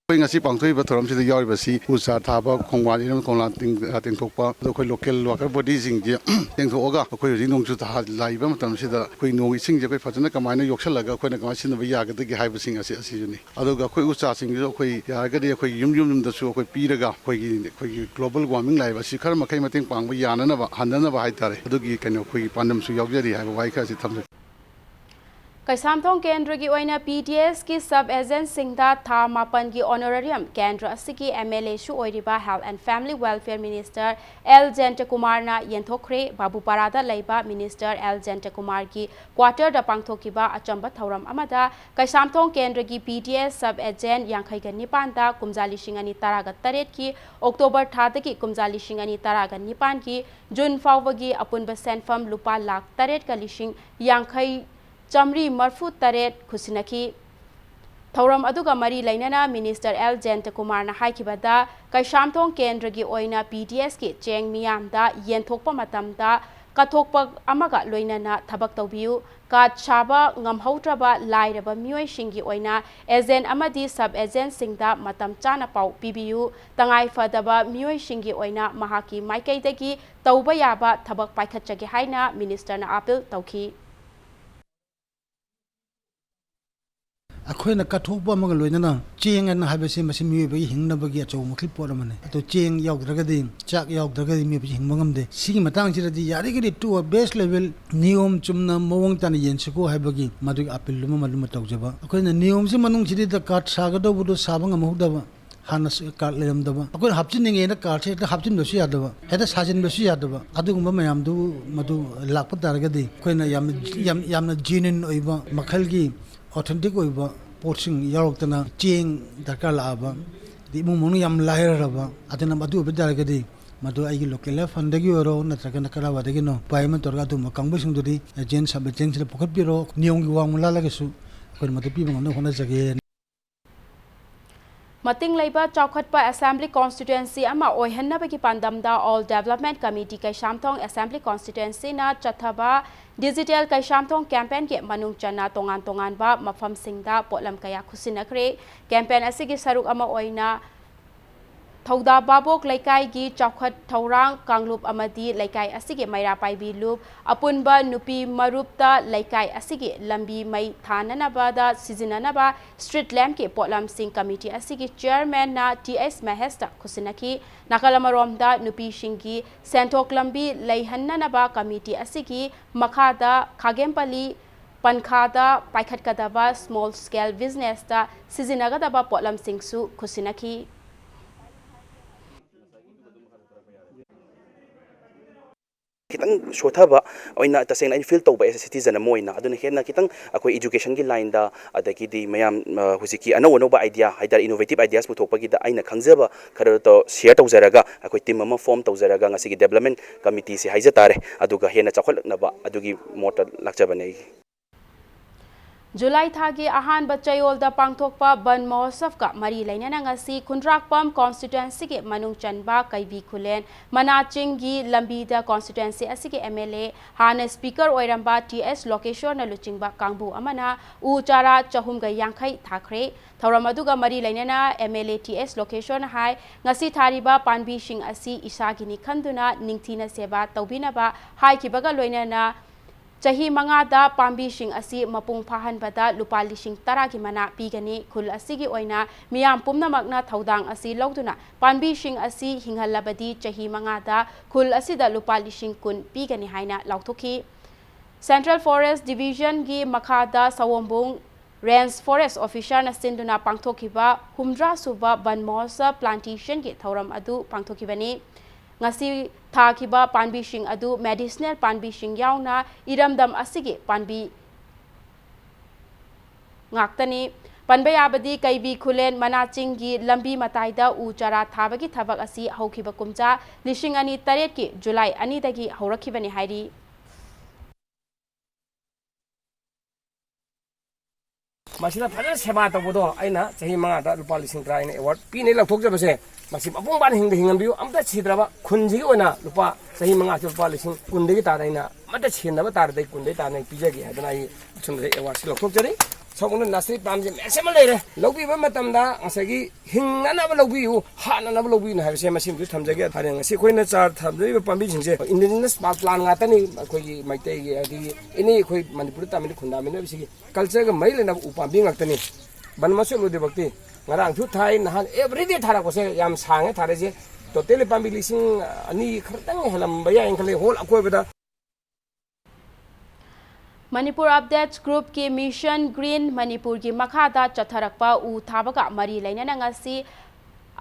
ꯑꯩꯈꯣꯏ ꯉꯁꯤ ꯄꯥꯡꯊꯣꯛꯏꯕ ꯊꯧꯔꯝꯁꯤꯗ ꯌꯥꯎꯔꯤꯕꯁꯤ ꯎ ꯆꯥꯔ ꯊꯥꯕ, ꯈꯣꯡꯕꯥꯟ ꯏꯔꯝ ꯈꯣꯡꯂꯥꯟ ꯇꯦꯡ-, ꯑ, ꯇꯦꯡꯊꯣꯛꯄ, ꯑꯗꯣ ꯑꯩꯈꯣꯏ local worker bodyꯁꯤꯡꯁꯦ ꯇꯦꯡꯊꯣꯛꯑꯒ ꯑꯩꯈꯣꯏ ꯍꯧꯖꯤꯛ ꯅꯣꯡꯖꯨ ꯊꯥ ꯂꯥꯛꯏꯕ ꯃꯇꯝꯁꯤꯗ ꯑꯩꯈꯣꯏ ꯅꯣꯡ ꯏꯁꯤꯡꯁꯦ ꯑꯩꯈꯣꯏ ꯐꯖꯅ ꯀꯃꯥꯏꯅ ꯌꯣꯛꯁꯜꯂꯒ ꯑꯩꯈꯣꯏꯅ ꯀꯃꯥꯏꯅ ꯁꯤꯖꯤꯟꯅꯕ ꯌꯥꯒꯗꯒꯦ ꯍꯥꯏꯕꯁꯤꯡ ꯑꯁꯤ, ꯑꯁꯤꯁꯨꯅꯤ꯫ ꯑꯗꯨꯒ ꯑꯩꯈꯣꯏ ꯎ ꯆꯥꯔꯁꯤꯡꯁꯤꯁꯨ ꯑꯩꯈꯣꯏ ꯌꯥꯔꯒꯗꯤ ꯑꯩꯈꯣꯏ ꯌꯨꯝ ꯌꯨꯝ ꯌꯨꯝꯗꯁꯨ ꯑꯩꯈꯣꯏ ꯄꯤꯔꯒ ꯑꯩꯈꯣꯏꯒꯤ, ꯑꯩꯈꯣꯏꯒꯤ global warming ꯂꯥꯛꯏꯕ ꯑꯁꯤ ꯈꯔ ꯃꯈꯩ ꯃꯇꯦꯡ ꯄꯥꯡꯕ ꯌꯥꯅꯅꯕ, ꯍꯟꯊꯅꯕ ꯍꯥꯏꯇꯥꯔꯦ, ꯑꯗꯨꯒꯤ ꯀꯩꯅꯣ ꯑꯩꯈꯣꯏꯒꯤ ꯄꯥꯟꯗꯝꯁꯨ ꯌꯥꯎꯖꯔꯤ ꯍꯥꯏꯕ ꯋꯥꯍꯩ ꯈꯔꯁꯤ ꯊꯝꯖꯒꯦ꯫ ꯀꯩꯁꯥꯝꯊꯣꯡ ꯀꯦꯟꯗ꯭ꯔꯒꯤ ꯑꯣꯏꯅ P D S ꯀꯤ sub agent ꯁꯤꯡꯗ ꯊꯥ ꯃꯥꯄꯟꯒꯤ honorarium ꯀꯦꯟꯗ꯭ꯔ ꯑꯁꯤꯒꯤ M L A ꯁꯨ ꯑꯣꯏꯔꯤꯕ Health and Family Welfare Minister L ꯖꯌꯟꯇꯀꯨꯃꯥꯔꯅ ꯌꯦꯟꯊꯣꯛꯈ꯭ꯔꯦ꯫ ꯕꯥꯕꯨꯄꯥꯔꯥꯗ ꯂꯩꯕ Minister L ꯖꯌꯟꯇꯀꯨꯃꯥꯔꯒꯤ quarter ꯗ ꯄꯥꯡꯊꯣꯛꯈꯤꯕ ꯑꯆꯝꯕ ꯊꯧꯔꯝ ꯑꯃꯗ ꯀꯩꯁꯥꯝꯊꯣꯡ ꯀꯦꯟꯗ꯭ꯔꯒꯤ P D S sub agent ꯌꯥꯡꯈꯩꯒ ꯅꯤꯄꯥꯟꯗ ꯀꯨꯝꯖꯥ ꯂꯤꯁꯤꯡ ꯑꯅꯤ ꯇꯔꯥꯒ ꯇꯔꯦꯠꯀꯤ October ꯊꯥꯗꯒꯤ ꯀꯨꯝꯖꯥ ꯂꯤꯁꯤꯡ ꯑꯅꯤ ꯇꯔꯥꯒ ꯅꯤꯄꯥꯟꯒꯤ June ꯐꯥꯎꯕꯒꯤ ꯑꯄꯨꯟꯕ ꯁꯦꯟꯐꯝ ꯂꯨꯄꯥ ꯂꯥꯈ ꯇꯔꯦꯠꯀ ꯂꯤꯁꯤꯡ ꯌꯥꯡꯈꯩ ꯆꯥꯃꯔꯤ ꯃꯔꯤꯐꯨ ꯇꯔꯦꯠ ꯈꯨꯠꯁꯤꯟꯅꯈꯤ꯫ ꯊꯧꯔꯝ ꯑꯗꯨꯒ ꯃꯔꯤ ꯂꯩꯅꯅ Minister L ꯖꯌꯟꯇꯀꯨꯃꯥꯔꯅ ꯍꯥꯏꯈꯤꯕꯗ, ꯀꯩꯁꯥꯝꯊꯣꯡ ꯀꯦꯟꯗ꯭ꯔꯒꯤ ꯑꯣꯏꯅ P D S ꯀꯤ ꯆꯦꯡ ꯃꯤꯌꯥꯝꯗ ꯌꯦꯟꯊꯣꯛꯄ ꯃꯇꯝꯗ ꯀꯠꯊꯣꯛꯄ ꯑꯃꯒ ꯂꯣꯏꯅꯅ ꯊꯕꯛ ꯇꯧꯕꯤꯌꯨ꯫ Card ꯁꯥꯕ ꯉꯝꯍꯧꯗ꯭ꯔꯕ ꯂꯥꯏꯔꯕ ꯃꯤꯑꯣꯏꯁꯤꯡꯒꯤ ꯑꯣꯏꯅ agent ꯑꯃꯗꯤ sub agent ꯁꯤꯡꯗ ꯃꯇꯝ ꯆꯥꯅ ꯄꯥꯎ ꯄꯤꯕꯤꯌꯨ꯫ ꯇꯉꯥꯏ ꯐꯗꯕ ꯃꯤꯑꯣꯏꯁꯤꯡꯒꯤ ꯑꯣꯏꯅ ꯃꯍꯥꯛꯀꯤ ꯃꯥꯏꯀꯩꯗꯒꯤ ꯇꯧꯕ ꯌꯥꯕ ꯊꯕꯛ ꯄꯥꯏꯈꯠꯆꯒꯦ ꯍꯥꯏꯅ Minister ꯅ appeal ꯇꯧꯈꯤ꯫ ꯑꯩꯈꯣꯏꯅ ꯀꯠꯊꯣꯛꯄ ꯑꯃꯒ ꯂꯣꯏꯅꯅ ꯆꯦꯡ ꯑꯅ ꯍꯥꯏꯕꯁꯤ ꯃꯁꯤ ꯃꯤꯑꯣꯏꯕꯒꯤ ꯍꯤꯡꯅꯕꯒꯤ ꯑꯆꯧꯕ ꯃꯈꯜ ꯄꯣꯠ ꯑꯃꯅꯤ꯫ ꯑꯗꯣ ꯆꯦꯡ ꯌꯥꯎꯗ꯭ꯔꯒꯗꯤ, ꯆꯥꯛ ꯌꯥꯎꯗ꯭ꯔꯒꯗꯤ ꯃꯤꯑꯣꯏꯕꯁꯤ ꯍꯤꯡꯕ ꯉꯝꯗꯦ꯫ ꯁꯤꯒꯤ ꯃꯇꯥꯡꯁꯤꯗꯗꯤ ꯌꯥꯔꯤꯈꯩꯗꯤ to a base level ꯅꯤꯌꯣꯝ ꯆꯨꯝꯅ ꯃꯑꯣꯡ ꯇꯥꯅ ꯌꯦꯟꯁꯤꯀꯣ ꯍꯥꯏꯕꯒꯤ ꯃꯗꯨꯒꯤ appeal ꯑꯃ ꯃꯗꯨꯃ ꯇꯧꯖꯕ꯫ ꯑꯩꯈꯣꯏꯅ ꯅꯤꯌꯣꯝꯁꯤ ꯃꯅꯨꯡꯁꯤꯗ card ꯁꯥꯒꯗꯧꯕꯗꯣ ꯁꯥꯕ ꯉꯝꯍꯧꯗꯕ, ꯍꯥꯟꯅ card ꯂꯩꯔꯝꯗꯕ, ꯑꯩꯈꯣꯏꯅ ꯍꯥꯞꯆꯤꯟꯅꯤꯡꯉꯦꯅ card ꯁꯦ ꯍꯦꯛꯇ ꯍꯥꯞꯆꯤꯟꯕꯁꯨ ꯌꯥꯗꯕ, ꯍꯦꯛꯇ ꯁꯥꯖꯤꯟꯕꯁꯨ ꯌꯥꯗꯕ, ꯑꯗꯨꯒꯨꯝꯕ ꯃꯌꯥꯝꯗꯨ ꯃꯗꯨ ꯂꯥꯛꯄ ꯇꯥꯔꯒꯗꯤ ꯑꯩꯈꯣꯏꯅ ꯌꯥꯝꯅ, ꯌꯥꯝ, ꯌꯥꯝꯅ genuine ꯑꯣꯏꯕ ꯃꯈꯜꯒꯤ authentic ꯑꯣꯏꯕ ꯄꯣꯠꯁꯤꯡ ꯌꯥꯎꯔꯛꯇꯅ ꯆꯦꯡ ꯗꯔꯀꯥꯔ ꯂꯥꯛꯑꯕ, ꯑꯗꯩ ꯏꯃꯨꯡ ꯃꯅꯨꯡ ꯌꯥꯝ ꯂꯥꯏꯔꯔꯕ, ꯑꯗꯨꯅ ꯃꯗꯨ ꯑꯣꯏꯕ ꯇꯥꯔꯒꯗꯤ ꯃꯗꯨ ꯑꯩꯒꯤ local fund ꯗꯒꯤ ꯑꯣꯏꯔꯣ ꯅꯠꯇ꯭ꯔꯒꯅ ꯀꯔꯥꯏꯋꯥꯏꯗꯒꯤꯅꯣ ꯎꯄꯥꯏ ꯑꯃ ꯇꯧꯔꯒ ꯑꯗꯨꯒꯨꯝꯕ ꯀꯥꯡꯕꯨꯁꯤꯡꯗꯨꯗꯤ agent sub agent ꯁꯤꯗ ꯄꯨꯈꯠꯄꯤꯔꯣ, ꯅꯤꯌꯣꯝꯒꯤ ꯋꯥꯡꯃ ꯂꯥꯜꯂꯒꯁꯨ ꯑꯩꯈꯣꯏꯅ ꯃꯗꯨ ꯄꯤꯕ ꯉꯝꯅꯕ ꯍꯣꯠꯅꯖꯒꯦ꯫ ꯃꯇꯤꯡ ꯂꯩꯕ ꯆꯥꯎꯈꯠꯄ assembly constituency ꯑꯃ ꯑꯣꯏꯍꯟꯅꯕꯒꯤ ꯄꯥꯟꯗꯝꯗ All Development Committee Keishamthong Assembly Constituency ꯅ ꯆꯠꯊꯕ Digital ꯀꯩꯁꯥꯝꯊꯣꯡ campaign ꯒꯤ ꯃꯅꯨꯡ ꯆꯟꯅ ꯇꯣꯉꯥꯟ ꯇꯣꯉꯥꯟꯕ ꯃꯐꯝꯁꯤꯡꯗ ꯄꯣꯠꯂꯝ ꯀꯌꯥ ꯈꯨꯠꯁꯤꯟꯅꯈ꯭ꯔꯦ꯫ Campaign ꯑꯁꯤꯒꯤ ꯁꯔꯨꯛ ꯑꯃ ꯑꯣꯏꯅ ꯊꯧꯗꯥ ꯚꯥꯕꯣꯛ ꯂꯩꯀꯥꯏꯒꯤ ꯆꯥꯎꯈꯠ ꯊꯧꯔꯥꯡ ꯀꯥꯡꯂꯨꯞ ꯑꯃꯗꯤ ꯂꯩꯀꯥꯏ ꯑꯁꯤꯒꯤ ꯃꯩꯔꯥ ꯄꯥꯏꯕꯤ ꯂꯨꯞ ꯑꯄꯨꯟꯕ ꯅꯨꯄꯤ ꯃꯔꯨꯞꯇ ꯂꯩꯀꯥꯏ ꯑꯁꯤꯒꯤ ꯂꯝꯕꯤ ꯃꯩ ꯊꯥꯅꯅꯕꯗ ꯁꯤꯖꯤꯟꯅꯅꯕ street lamp ꯀꯤ ꯄꯣꯠꯂꯝꯁꯤꯡ committee ꯑꯁꯤꯒꯤ chairman ꯅ T S ꯃꯍꯦꯁꯇ ꯈꯨꯠꯁꯤꯟꯅꯈꯤ꯫ ꯅꯥꯀꯜ ꯑꯃꯔꯣꯝꯗ ꯅꯨꯄꯤꯁꯤꯡꯒꯤ ꯁꯦꯟꯊꯣꯛ ꯂꯝꯕꯤ ꯂꯩꯍꯟꯅꯅꯕ committee ꯑꯁꯤꯒꯤ ꯃꯈꯥꯗ ꯈꯥꯒꯦꯝꯄꯜꯂꯤ ꯄꯟꯈꯥꯗ ꯄꯥꯏꯈꯠꯀꯗꯕ small scale businessꯇ ꯁꯤꯖꯤꯟꯅꯒꯗꯕ ꯄꯣꯠꯂꯝꯁꯤꯡꯁꯨ ꯈꯨꯠꯁꯤꯟꯅꯈꯤ꯫ ꯈꯤꯇꯪ ꯁꯣꯊꯕ ꯑꯣꯏꯅ ꯇꯁꯦꯡꯅ ꯑꯩꯅ feel ꯇꯧꯕ as a citizen ꯑꯃ ꯑꯣꯏꯅ꯫ ꯑꯗꯨꯅ ꯍꯦꯟꯅ ꯈꯤꯇꯪ ꯑꯩꯈꯣꯏ educationꯒꯤ lineꯗ, ꯑꯗꯒꯤꯗꯤ ꯃꯌꯥꯝ, ꯑ, ꯍꯧꯖꯤꯛꯀꯤ ꯑꯅꯧ ꯑꯅꯧꯕ idea ꯍꯥꯏꯇꯥꯔꯦ, innovative ideas ꯄꯨꯊꯣꯛꯄꯒꯤꯗ ꯑꯩꯅ ꯈꯪꯖꯕ ꯈꯔꯗꯣ share ꯇꯧꯖꯔꯒ, ꯑꯩꯈꯣꯏ team ꯑꯃ form ꯇꯧꯖꯔꯒ ꯉꯁꯤꯒꯤ development committeeꯁꯦ ꯍꯥꯏꯖ ꯇꯥꯔꯦ, ꯑꯗꯨꯒ ꯍꯦꯟꯅ ꯆꯥꯎꯈꯠꯂꯛꯅꯕ ꯑꯗꯨꯒꯤ ꯃꯣꯠꯇ ꯂꯥꯛꯆꯕꯅꯦ ꯑꯩꯒꯤ꯫ ꯖꯨꯂꯥꯏ ꯊꯥꯒꯤ ꯑꯍꯥꯟꯕ ꯆꯌꯣꯜꯗ ꯄꯥꯡꯊꯣꯛꯄ ꯕꯟ ꯃꯍꯣꯠꯁꯕꯀ ꯃꯔꯤ ꯂꯩꯅꯅ ꯉꯁꯤ ꯈꯨꯟꯗ꯭ꯔꯥꯛꯄꯝ constituencyꯒꯤ ꯃꯅꯨꯡ ꯆꯟꯕ ꯀꯩꯕꯤ ꯈꯨꯂꯦꯟ ꯃꯅꯥꯆꯤꯡꯒꯤ ꯂꯝꯕꯤꯗ constituency ꯑꯁꯤꯒꯤ MLA, ꯍꯥꯟꯅ speaker ꯑꯣꯏꯔꯝꯕ ꯇꯤ ꯑꯦꯁ ꯂꯣꯀꯦꯁꯣꯔꯅ ꯂꯨꯆꯤꯡꯕ ꯀꯥꯡꯕꯨ ꯑꯃꯅ ꯎ ꯆꯥꯔꯥ ꯆꯍꯨꯝꯒ ꯌꯥꯡꯈꯩ ꯊꯥꯈ꯭ꯔꯦ꯫ ꯊꯧꯔꯝ ꯑꯗꯨꯒ ꯃꯔꯤ ꯂꯩꯅꯅ MLA ꯇꯤ ꯑꯦꯁ ꯂꯣꯀꯦꯁꯣꯔꯅ ꯍꯥꯏ, ꯉꯁꯤ ꯊꯥꯔꯤꯕ ꯄꯥꯝꯕꯤꯁꯤꯡ ꯑꯁꯤ ꯏꯁꯥꯒꯤꯅꯤ ꯈꯟꯗꯨꯅ ꯅꯤꯡꯊꯤꯅ ꯁꯦꯕꯥ ꯇꯧꯕꯤꯅꯕ ꯍꯥꯏꯈꯤꯕꯒ ꯂꯣꯏꯅꯅ ꯆꯍꯤ ꯃꯉꯥꯗ ꯄꯥꯝꯕꯤꯁꯤꯡ ꯑꯁꯤ ꯃꯄꯨꯡ ꯐꯥꯍꯟꯕꯗ ꯂꯨꯄꯥ ꯂꯤꯁꯤꯡ ꯇꯔꯥꯒꯤ ꯃꯅꯥ ꯄꯤꯒꯅꯤ꯫ ꯈꯨꯜ ꯑꯁꯤꯒꯤ ꯑꯣꯏꯅ ꯃꯤꯌꯥꯝ ꯄꯨꯝꯅꯃꯛꯅ ꯊꯧꯗꯥꯡ ꯑꯁꯤ ꯂꯧꯗꯨꯅ ꯄꯥꯝꯕꯤꯁꯤꯡ ꯑꯁꯤ ꯍꯤꯡꯍꯜꯂꯕꯗꯤ ꯆꯍꯤ ꯃꯉꯥꯗ ꯈꯨꯜ ꯑꯁꯤꯗ ꯂꯨꯄꯥ ꯂꯤꯁꯤꯡ ꯀꯨꯟ ꯄꯤꯒꯅꯤ ꯍꯥꯏꯅ ꯂꯥꯎꯊꯣꯛꯈꯤ꯫ Central Forest Divisionꯒꯤ ꯃꯈꯥꯗ ꯁꯑꯣꯝꯕꯨꯡ Range Forest Officerꯅ ꯁꯤꯟꯗꯨꯅ ꯄꯥꯡꯊꯣꯛꯈꯤꯕ ꯍꯨꯝꯗ꯭ꯔꯥ ꯁꯨꯕ ꯕꯟ ꯃꯍꯣꯠꯁꯕ plantationꯒꯤ ꯊꯧꯔꯝ ꯑꯗꯨ ꯄꯥꯡꯊꯣꯛꯈꯤꯕꯅꯤ꯫ ꯉꯁꯤ ꯊꯥꯈꯤꯕ ꯄꯥꯝꯕꯤꯁꯤꯡ ꯑꯗꯨ medicinal ꯄꯥꯝꯕꯤꯁꯤꯡ ꯌꯥꯎꯅ ꯏꯔꯝꯗꯝ ꯑꯁꯤꯒꯤ ꯄꯥꯝꯕꯤ ꯉꯥꯛꯇꯅꯤ꯫ ꯄꯟꯕ ꯌꯥꯕꯗꯤ ꯀꯩꯕꯤ ꯈꯨꯂꯦꯟ ꯃꯅꯥꯆꯤꯡꯒꯤ ꯂꯝꯕꯤ ꯃꯇꯥꯏꯗ ꯎ ꯆꯥꯔꯥ ꯊꯥꯕꯒꯤ ꯊꯕꯛ ꯑꯁꯤ ꯍꯧꯈꯤꯕ ꯀꯨꯝꯖꯥ ꯂꯤꯁꯤꯡ ꯑꯅꯤ ꯇꯔꯦꯠꯀꯤ ꯖꯨꯂꯥꯏ ꯑꯅꯤꯗꯒꯤ ꯍꯧꯔꯛꯈꯤꯕꯅꯤ ꯍꯥꯏꯔꯤ꯫ ꯃꯁꯤꯗ ꯐꯖꯅ ꯁꯦꯕꯥ ꯇꯧꯕꯗꯣ ꯑꯩꯅ ꯆꯍꯤ ꯃꯉꯥꯗ ꯂꯨꯄꯥ ꯂꯤꯁꯤꯡ ꯇꯔꯥ ꯑꯩꯅ award ꯄꯤꯅꯦ ꯂꯧꯊꯣꯛꯆꯕꯁꯦ, ꯃꯁꯤ ꯃꯄꯨꯡ ꯐꯥꯅ ꯍꯤꯡꯗ ꯍꯤꯡꯍꯟꯕꯤꯌꯨ꯫ ꯑꯃꯇ ꯁꯤꯗ꯭ꯔꯕ ꯈꯨꯟꯁꯤꯒꯤ ꯑꯣꯏꯅ ꯂꯨꯄꯥ, ꯆꯍꯤ ꯃꯉꯥꯁꯤ ꯂꯨꯄꯥ ꯂꯤꯁꯤꯡ ꯀꯨꯟꯗꯒꯤ ꯇꯥꯅ ꯑꯩꯅ ꯑꯃꯠꯇ ꯁꯤꯍꯟꯗꯕ ꯇꯥꯔꯗꯤ ꯀꯨꯟꯗꯒꯤ ꯇꯥꯅ ꯑꯩ ꯄꯤꯖꯒꯦ ꯍꯥꯏꯗꯅ ꯑꯩ ꯑꯁꯨꯝꯕꯗ awardꯁꯤ ꯂꯧꯊꯣꯛꯆꯔꯤ꯫ ꯁꯣꯝꯗ nursery plantꯁꯦ ꯃꯌꯥꯝ ꯑꯃ ꯂꯩꯔꯦ꯫ ꯂꯧꯕꯤꯕ ꯃꯇꯝꯗ ꯉꯁꯥꯏꯒꯤ ꯍꯤꯡꯅꯅꯕ ꯂꯧꯕꯤꯌꯨ, ꯍꯥꯠꯅꯅꯕ ꯂꯧꯕꯤꯌꯨ ꯍꯥꯏꯕꯁꯦ ꯃꯁꯤꯃꯁꯨ ꯊꯝꯖꯒꯦ꯫ ꯍꯌꯦꯡ ꯉꯁꯤ ꯑꯩꯈꯣꯏꯅ ꯆꯥꯔ ꯊꯝꯖꯔꯤꯕ ꯄꯥꯝꯕꯤꯁꯤꯡꯁꯦ indigenous plant ꯉꯥꯛꯇꯅꯤ꯫ ꯑꯩꯈꯣꯏꯒꯤ ꯃꯩꯇꯩꯒꯤ, ꯑꯗꯒꯤ ꯑꯦꯅꯤ ꯑꯩꯈꯣꯏ ꯃꯅꯤꯄꯨꯔꯗ ꯇꯥꯃꯤꯜ ꯈꯨꯟꯗꯥꯃꯤꯟꯅꯔꯤꯕꯁꯤꯒꯤ cultureꯒ ꯃꯔꯤ ꯂꯩꯅꯕ ꯎ ꯄꯥꯝꯕꯤ ꯉꯥꯛꯇꯅꯤ꯫ ꯕꯟ ꯃꯆꯣꯠ ꯂꯣꯏꯗ꯭ꯔꯤꯕꯛꯇꯤ ꯉꯔꯥꯡꯁꯨ ꯊꯥꯏ, ꯅꯍꯥꯟ everyday ꯊꯥꯔꯛꯄꯁꯦ ꯌꯥꯝ ꯁꯥꯡꯉꯦ ꯊꯥꯔꯛꯏꯁꯦ꯫ Totally ꯄꯥꯝꯕꯤ ꯂꯤꯁꯤꯡ ꯑꯅꯤ ꯈꯔꯇꯪ ꯍꯦꯜꯂꯝꯕ ꯌꯥꯏꯅ ꯈꯜꯂꯤ whole ꯑꯀꯣꯏꯕꯗ꯫ Manipur Updates Groupꯀꯤ Mission Green ꯃꯅꯤꯄꯨꯔꯒꯤ ꯃꯈꯥꯗ ꯆꯠꯊꯔꯛꯄ ꯎ ꯊꯥꯕꯒ ꯃꯔꯤ ꯂꯩꯅꯅ ꯉꯁꯤ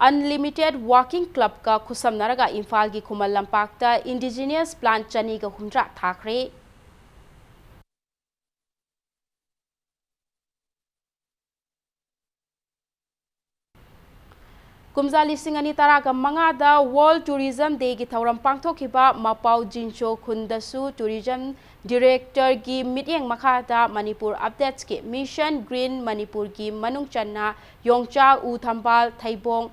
Unlimited Walking Clubꯀ ꯈꯨꯠꯁꯝꯅꯔꯒ ꯏꯝꯐꯥꯜꯒꯤ ꯈꯨꯃꯟ ꯂꯝꯄꯥꯛꯇ Indigenous Plant ꯆꯅꯤꯒ ꯍꯨꯝꯗ꯭ꯔꯥ ꯊꯥꯈ꯭ꯔꯦ꯫ ꯀꯨꯝꯖꯥ ꯂꯤꯁꯤꯡ ꯑꯅꯤ ꯇꯔꯥꯒ ꯃꯉꯥꯗ World Tourism Dayꯒꯤ ꯊꯧꯔꯝ ꯄꯥꯡꯊꯣꯛꯈꯤꯕ ꯃꯄꯥꯎ ꯖꯤꯟꯁꯣ ꯈꯨꯟꯗꯁꯨ Tourism Directorꯒꯤ ꯃꯤꯠꯌꯦꯡ ꯃꯈꯥꯗ Manipur Updatesꯀꯤ Mission Green ꯃꯅꯤꯄꯨꯔꯒꯤ ꯃꯅꯨꯡ ꯆꯟꯅ ꯌꯣꯡꯆꯥꯛ, ꯎ ꯊꯝꯕꯥꯜ, ꯊꯩꯕꯣꯡ,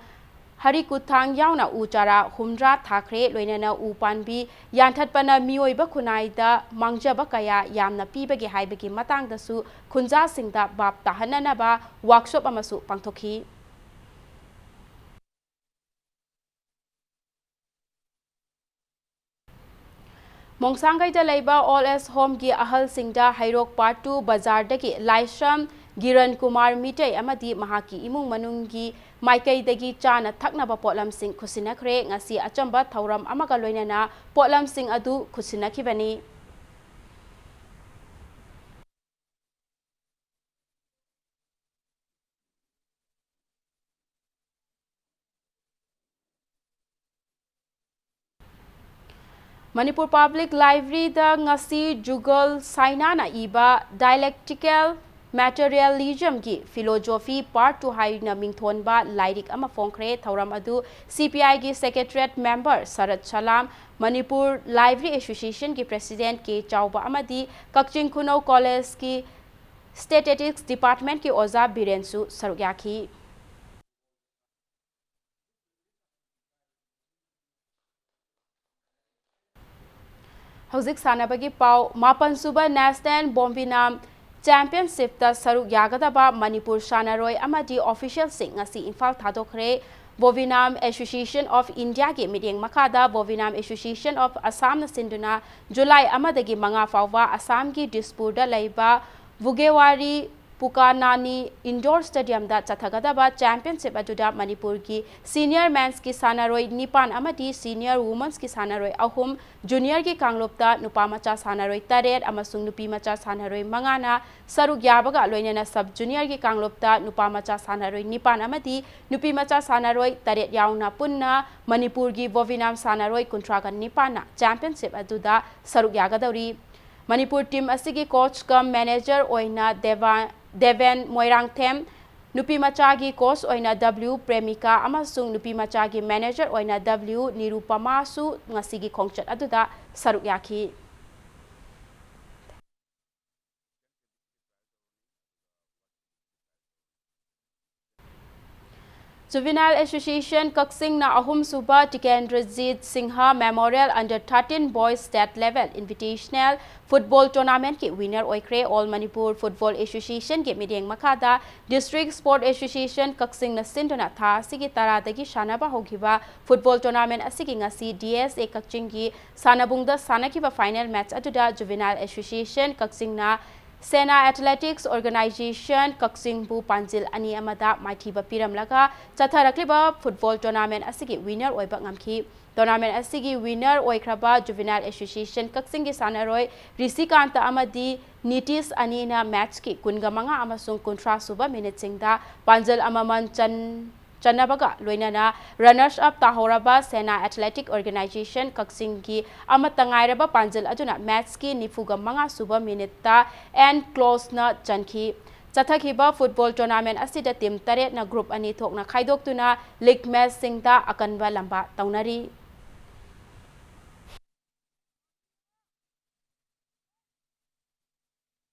ꯍꯔꯤꯀꯨꯊꯥꯡ ꯌꯥꯎꯅ ꯎ ꯆꯥꯔꯥ ꯍꯨꯝꯗ꯭ꯔꯥ ꯊꯥꯈ꯭ꯔꯦ꯫ ꯂꯣꯏꯅꯅ ꯎ ꯄꯥꯝꯕꯤ ꯌꯥꯟꯊꯠꯄꯅ ꯃꯤꯑꯣꯏꯕ ꯈꯨꯟꯅꯥꯏꯗ ꯃꯥꯡꯖꯕ ꯀꯌꯥ ꯌꯥꯝꯅ ꯄꯤꯕꯒꯦ ꯍꯥꯏꯕꯒꯤ ꯃꯇꯥꯡꯗꯁꯨ ꯈꯨꯟꯖꯥꯁꯤꯡꯗ ꯚꯥꯞ ꯇꯥꯍꯟꯅꯅꯕ workshop ꯑꯃꯁꯨ ꯄꯥꯡꯊꯣꯛꯈꯤ꯫ ꯃꯣꯡꯁꯥꯡꯒꯩꯗ ꯂꯩꯕ Old Age Homeꯒꯤ ꯑꯍꯜꯁꯤꯡꯗ ꯍꯩꯔꯣꯛ Part two ꯕꯖꯥꯔꯗꯒꯤ ꯂꯥꯏꯁ꯭ꯔꯝ ꯒꯤꯔꯟ ꯀꯨꯃꯥꯔ ꯃꯤꯇꯩ ꯑꯃꯗꯤ ꯃꯍꯥꯛꯀꯤ ꯏꯃꯨꯡ ꯃꯅꯨꯡꯒꯤ ꯃꯥꯏꯀꯩꯗꯒꯤ ꯆꯥꯅ ꯊꯛꯅꯕ ꯄꯣꯠꯂꯝꯁꯤꯡ ꯈꯨꯠꯁꯤꯟꯅꯈ꯭ꯔꯦ꯫ ꯉꯁꯤ ꯑꯆꯝꯕ ꯊꯧꯔꯝ ꯑꯃꯒ ꯂꯣꯏꯅꯅ ꯄꯣꯠꯂꯝꯁꯤꯡ ꯑꯗꯨ ꯈꯨꯠꯁꯤꯟꯅꯈꯤꯕꯅꯤ꯫ ꯃꯅꯤꯄꯨꯔ Public Libraryꯗ ꯉꯁꯤ ꯖꯨꯒꯜ ꯁꯥꯏꯅꯥꯅ ꯏꯕ Dialectical Materialismꯒꯤ Philosophy Part two ꯍꯥꯏꯅ ꯃꯤꯡꯊꯣꯟꯕ ꯂꯥꯏꯔꯤꯛ ꯑꯃ ꯐꯣꯡꯈ꯭ꯔꯦ꯫ ꯊꯧꯔꯝ ꯑꯗꯨ CPIꯒꯤ Secretariat Member ꯁꯔꯠ ꯁꯂꯥꯝ, Manipur Library Associationꯒꯤ President ꯀꯦ ꯆꯥꯎꯕ ꯑꯃꯗꯤ ꯀꯛꯆꯤꯡ ꯈꯨꯅꯧ Collegeꯀꯤ Statistics Departmentꯀꯤ ꯑꯣꯖꯥ ꯕꯤꯔꯦꯟꯁꯨ ꯁꯔꯨꯛ ꯌꯥꯈꯤ꯫ ꯍꯧꯖꯤꯛ ꯁꯥꯟꯅꯕꯒꯤ ꯄꯥꯎ꯫ ꯃꯥꯄꯟ ꯁꯨꯕ National Bovinam Championshipꯇ ꯁꯔꯨꯛ ꯌꯥꯒꯗꯕ ꯃꯅꯤꯄꯨꯔ ꯁꯥꯟꯅꯔꯣꯏ ꯑꯃꯗꯤ officialꯁꯤꯡ ꯉꯁꯤ ꯏꯝꯐꯥꯜ ꯊꯥꯗꯣꯛꯈ꯭ꯔꯦ꯫ Bovinam Association of Indiaꯒꯤ ꯃꯤꯠꯌꯦꯡ ꯃꯈꯥꯗ Bovinam Association of Assamꯅ ꯁꯤꯟꯗꯨꯅ ꯖꯨꯂꯥꯏ ꯑꯃꯗꯒꯤ ꯃꯉꯥ ꯐꯥꯎꯕ ꯑꯁꯥꯝꯒꯤ ꯗꯤꯁꯄꯨꯔꯗ ꯂꯩꯕ ꯚꯨꯒꯦꯋꯥꯔꯤ ꯄꯨꯀꯥꯅꯥꯅꯤ ꯏꯟꯗꯣꯔ ꯁ꯭ꯇꯦꯗꯤꯌꯝꯗ ꯆꯠꯊꯒꯗꯕ ꯆꯦꯝꯄꯤꯌꯟꯁꯤꯞ ꯑꯗꯨꯗ ꯃꯅꯤꯄꯨꯔꯒꯤ ꯁꯤꯅꯤꯌꯔ ꯃꯦꯟꯁꯀꯤ ꯁꯥꯟꯅꯔꯣꯏ ꯅꯤꯄꯥꯟ ꯑꯃꯗꯤ ꯁꯤꯅꯤꯌꯔ ꯋꯨꯃꯟꯁꯀꯤ ꯁꯥꯟꯅꯔꯣꯏ ꯑꯍꯨꯝ, ꯖꯨꯅꯤꯌꯔꯒꯤ ꯀꯥꯡꯂꯨꯞꯇ ꯅꯨꯄꯥ ꯃꯆꯥ ꯁꯥꯟꯅꯔꯣꯏ ꯇꯔꯦꯠ ꯑꯃꯁꯨꯡ ꯅꯨꯄꯤ ꯃꯆꯥ ꯁꯥꯟꯅꯔꯣꯏ ꯃꯉꯥꯅ ꯁꯔꯨꯛ ꯌꯥꯕꯒ ꯂꯣꯏꯅꯅ ꯁꯕ ꯖꯨꯅꯤꯌꯔꯒꯤ ꯀꯥꯡꯂꯨꯞꯇ ꯅꯨꯄꯥ ꯃꯆꯥ ꯁꯥꯟꯅꯔꯣꯏ ꯅꯤꯄꯥꯟ ꯑꯃꯗꯤ ꯅꯨꯄꯤ ꯃꯆꯥ ꯁꯥꯟꯅꯔꯣꯏ ꯇꯔꯦꯠ ꯌꯥꯎꯅ ꯄꯨꯟꯅ ꯃꯅꯤꯄꯨꯔꯒꯤ ꯕꯣꯕꯤꯅꯥꯝ ꯁꯥꯟꯅꯔꯣꯏ ꯀꯨꯟꯊ꯭ꯔꯥꯒ ꯅꯤꯄꯥꯟꯅ ꯆꯦꯝꯄꯤꯌꯟꯁꯤꯞ ꯑꯗꯨꯗ ꯁꯔꯨꯛ ꯌꯥꯒꯗꯧꯔꯤ꯫ ꯃꯅꯤꯄꯨꯔ ꯇꯤꯝ ꯑꯁꯤꯒꯤ ꯀꯣꯆ ꯀꯝ ꯃꯦꯅꯦꯖꯔ ꯑꯣꯏꯅ ꯗꯦꯕꯥ-, ꯗꯦꯕꯦꯟ ꯃꯣꯏꯔꯥꯡꯊꯦꯝ, ꯅꯨꯄꯤ ꯃꯆꯥꯒꯤ ꯀꯣꯆ ꯑꯣꯏꯅ ꯗꯕ꯭ꯂꯤꯎ ꯄ꯭ꯔꯦꯃꯤꯀꯥ ꯑꯃꯁꯨꯡ ꯅꯨꯄꯤ ꯃꯆꯥꯒꯤ ꯃꯦꯅꯦꯖꯔ ꯑꯣꯏꯅ ꯗꯕ꯭ꯂꯤꯎ ꯅꯤꯔꯨꯄꯃꯥꯁꯨ ꯉꯁꯤꯒꯤ ꯈꯣꯡꯆꯠ ꯑꯗꯨꯗ ꯁꯔꯨꯛ ꯌꯥꯈꯤ꯫ Juvenile Association ꯀꯛꯆꯤꯡꯅ ꯑꯍꯨꯝꯁꯨꯕ Tikendrajit Singh Memorial Under thirteen Boys State Level Invitational Football Tournamentꯀꯤ winner ꯑꯣꯏꯈ꯭ꯔꯦ꯫ All Manipur Football Associationꯒꯤ ꯃꯤꯠꯌꯦꯡ ꯃꯈꯥꯗ District Sport Association ꯀꯛꯆꯤꯡꯅ ꯁꯤꯟꯗꯨꯅ ꯊꯥ ꯑꯁꯤꯒꯤ ꯇꯔꯥꯗꯒꯤ ꯁꯥꯟꯅꯕ ꯍꯧꯈꯤꯕ football tournament ꯑꯁꯤꯒꯤ ꯉꯁꯤ ꯗꯤ ꯑꯦꯁ ꯑꯦ ꯀꯛꯆꯤꯡꯒꯤ ꯁꯥꯟꯅꯕꯨꯡꯗ ꯁꯥꯟꯅꯈꯤꯕ final match ꯑꯗꯨꯗ Juvenile Association ꯀꯛꯆꯤꯡꯅ ꯁꯦꯅꯥ Athletics Organisation ꯀꯛꯆꯤꯡꯕꯨ ꯄꯥꯟꯖꯤꯜ ꯑꯅꯤ ꯑꯃꯗ ꯃꯥꯏꯊꯤꯕ ꯄꯤꯔꯝꯂꯒ, ꯆꯠꯊꯔꯛꯂꯤꯕ football tournament ꯑꯁꯤꯒꯤ winner ꯑꯣꯏꯕ ꯉꯝꯈꯤ꯫ Tournament ꯑꯁꯤꯒꯤ winner ꯑꯣꯏꯈ꯭ꯔꯕ Juvenile Association ꯀꯛꯆꯤꯡꯒꯤ ꯁꯥꯟꯅꯔꯣꯏ ꯔꯤꯁꯤꯀꯥꯟꯇ ꯑꯃꯗꯤ ꯅꯤꯇꯤꯁ ꯑꯅꯤꯅ matchꯀꯤ ꯀꯨꯟꯒ ꯃꯉꯥ ꯑꯃꯁꯨꯡ ꯀꯨꯟꯊ꯭ꯔꯥ ꯁꯨꯕ minuteꯁꯤꯡꯗ ꯄꯥꯟꯖꯜ ꯑꯃꯃꯝ ꯆꯟ-, ꯆꯟꯅꯕꯒ ꯂꯣꯏꯅꯅ runners up ꯇꯥꯍꯧꯔꯕ ꯁꯦꯅꯥ Athletic Organisation ꯀꯛꯆꯤꯡꯒꯤ ꯑꯃꯠꯇ ꯉꯥꯏꯔꯕ ꯄꯥꯟꯖꯜ ꯑꯗꯨꯅ matchꯀꯤ ꯅꯤꯐꯨꯒ ꯃꯉꯥ ꯁꯨꯕ minuteꯇ ꯑꯦꯟ ꯀ꯭ꯂꯣꯁꯅ ꯆꯟꯈꯤ꯫ ꯆꯠꯊꯈꯤꯕ football tournament ꯑꯁꯤꯗ team ꯇꯔꯦꯠꯅ group ꯑꯅꯤ ꯊꯣꯛꯅ ꯈꯥꯏꯗꯣꯛꯇꯨꯅ league matchꯁꯤꯡꯗ ꯑꯀꯟꯕ ꯂꯝꯕꯥ ꯇꯧꯅꯔꯤ꯫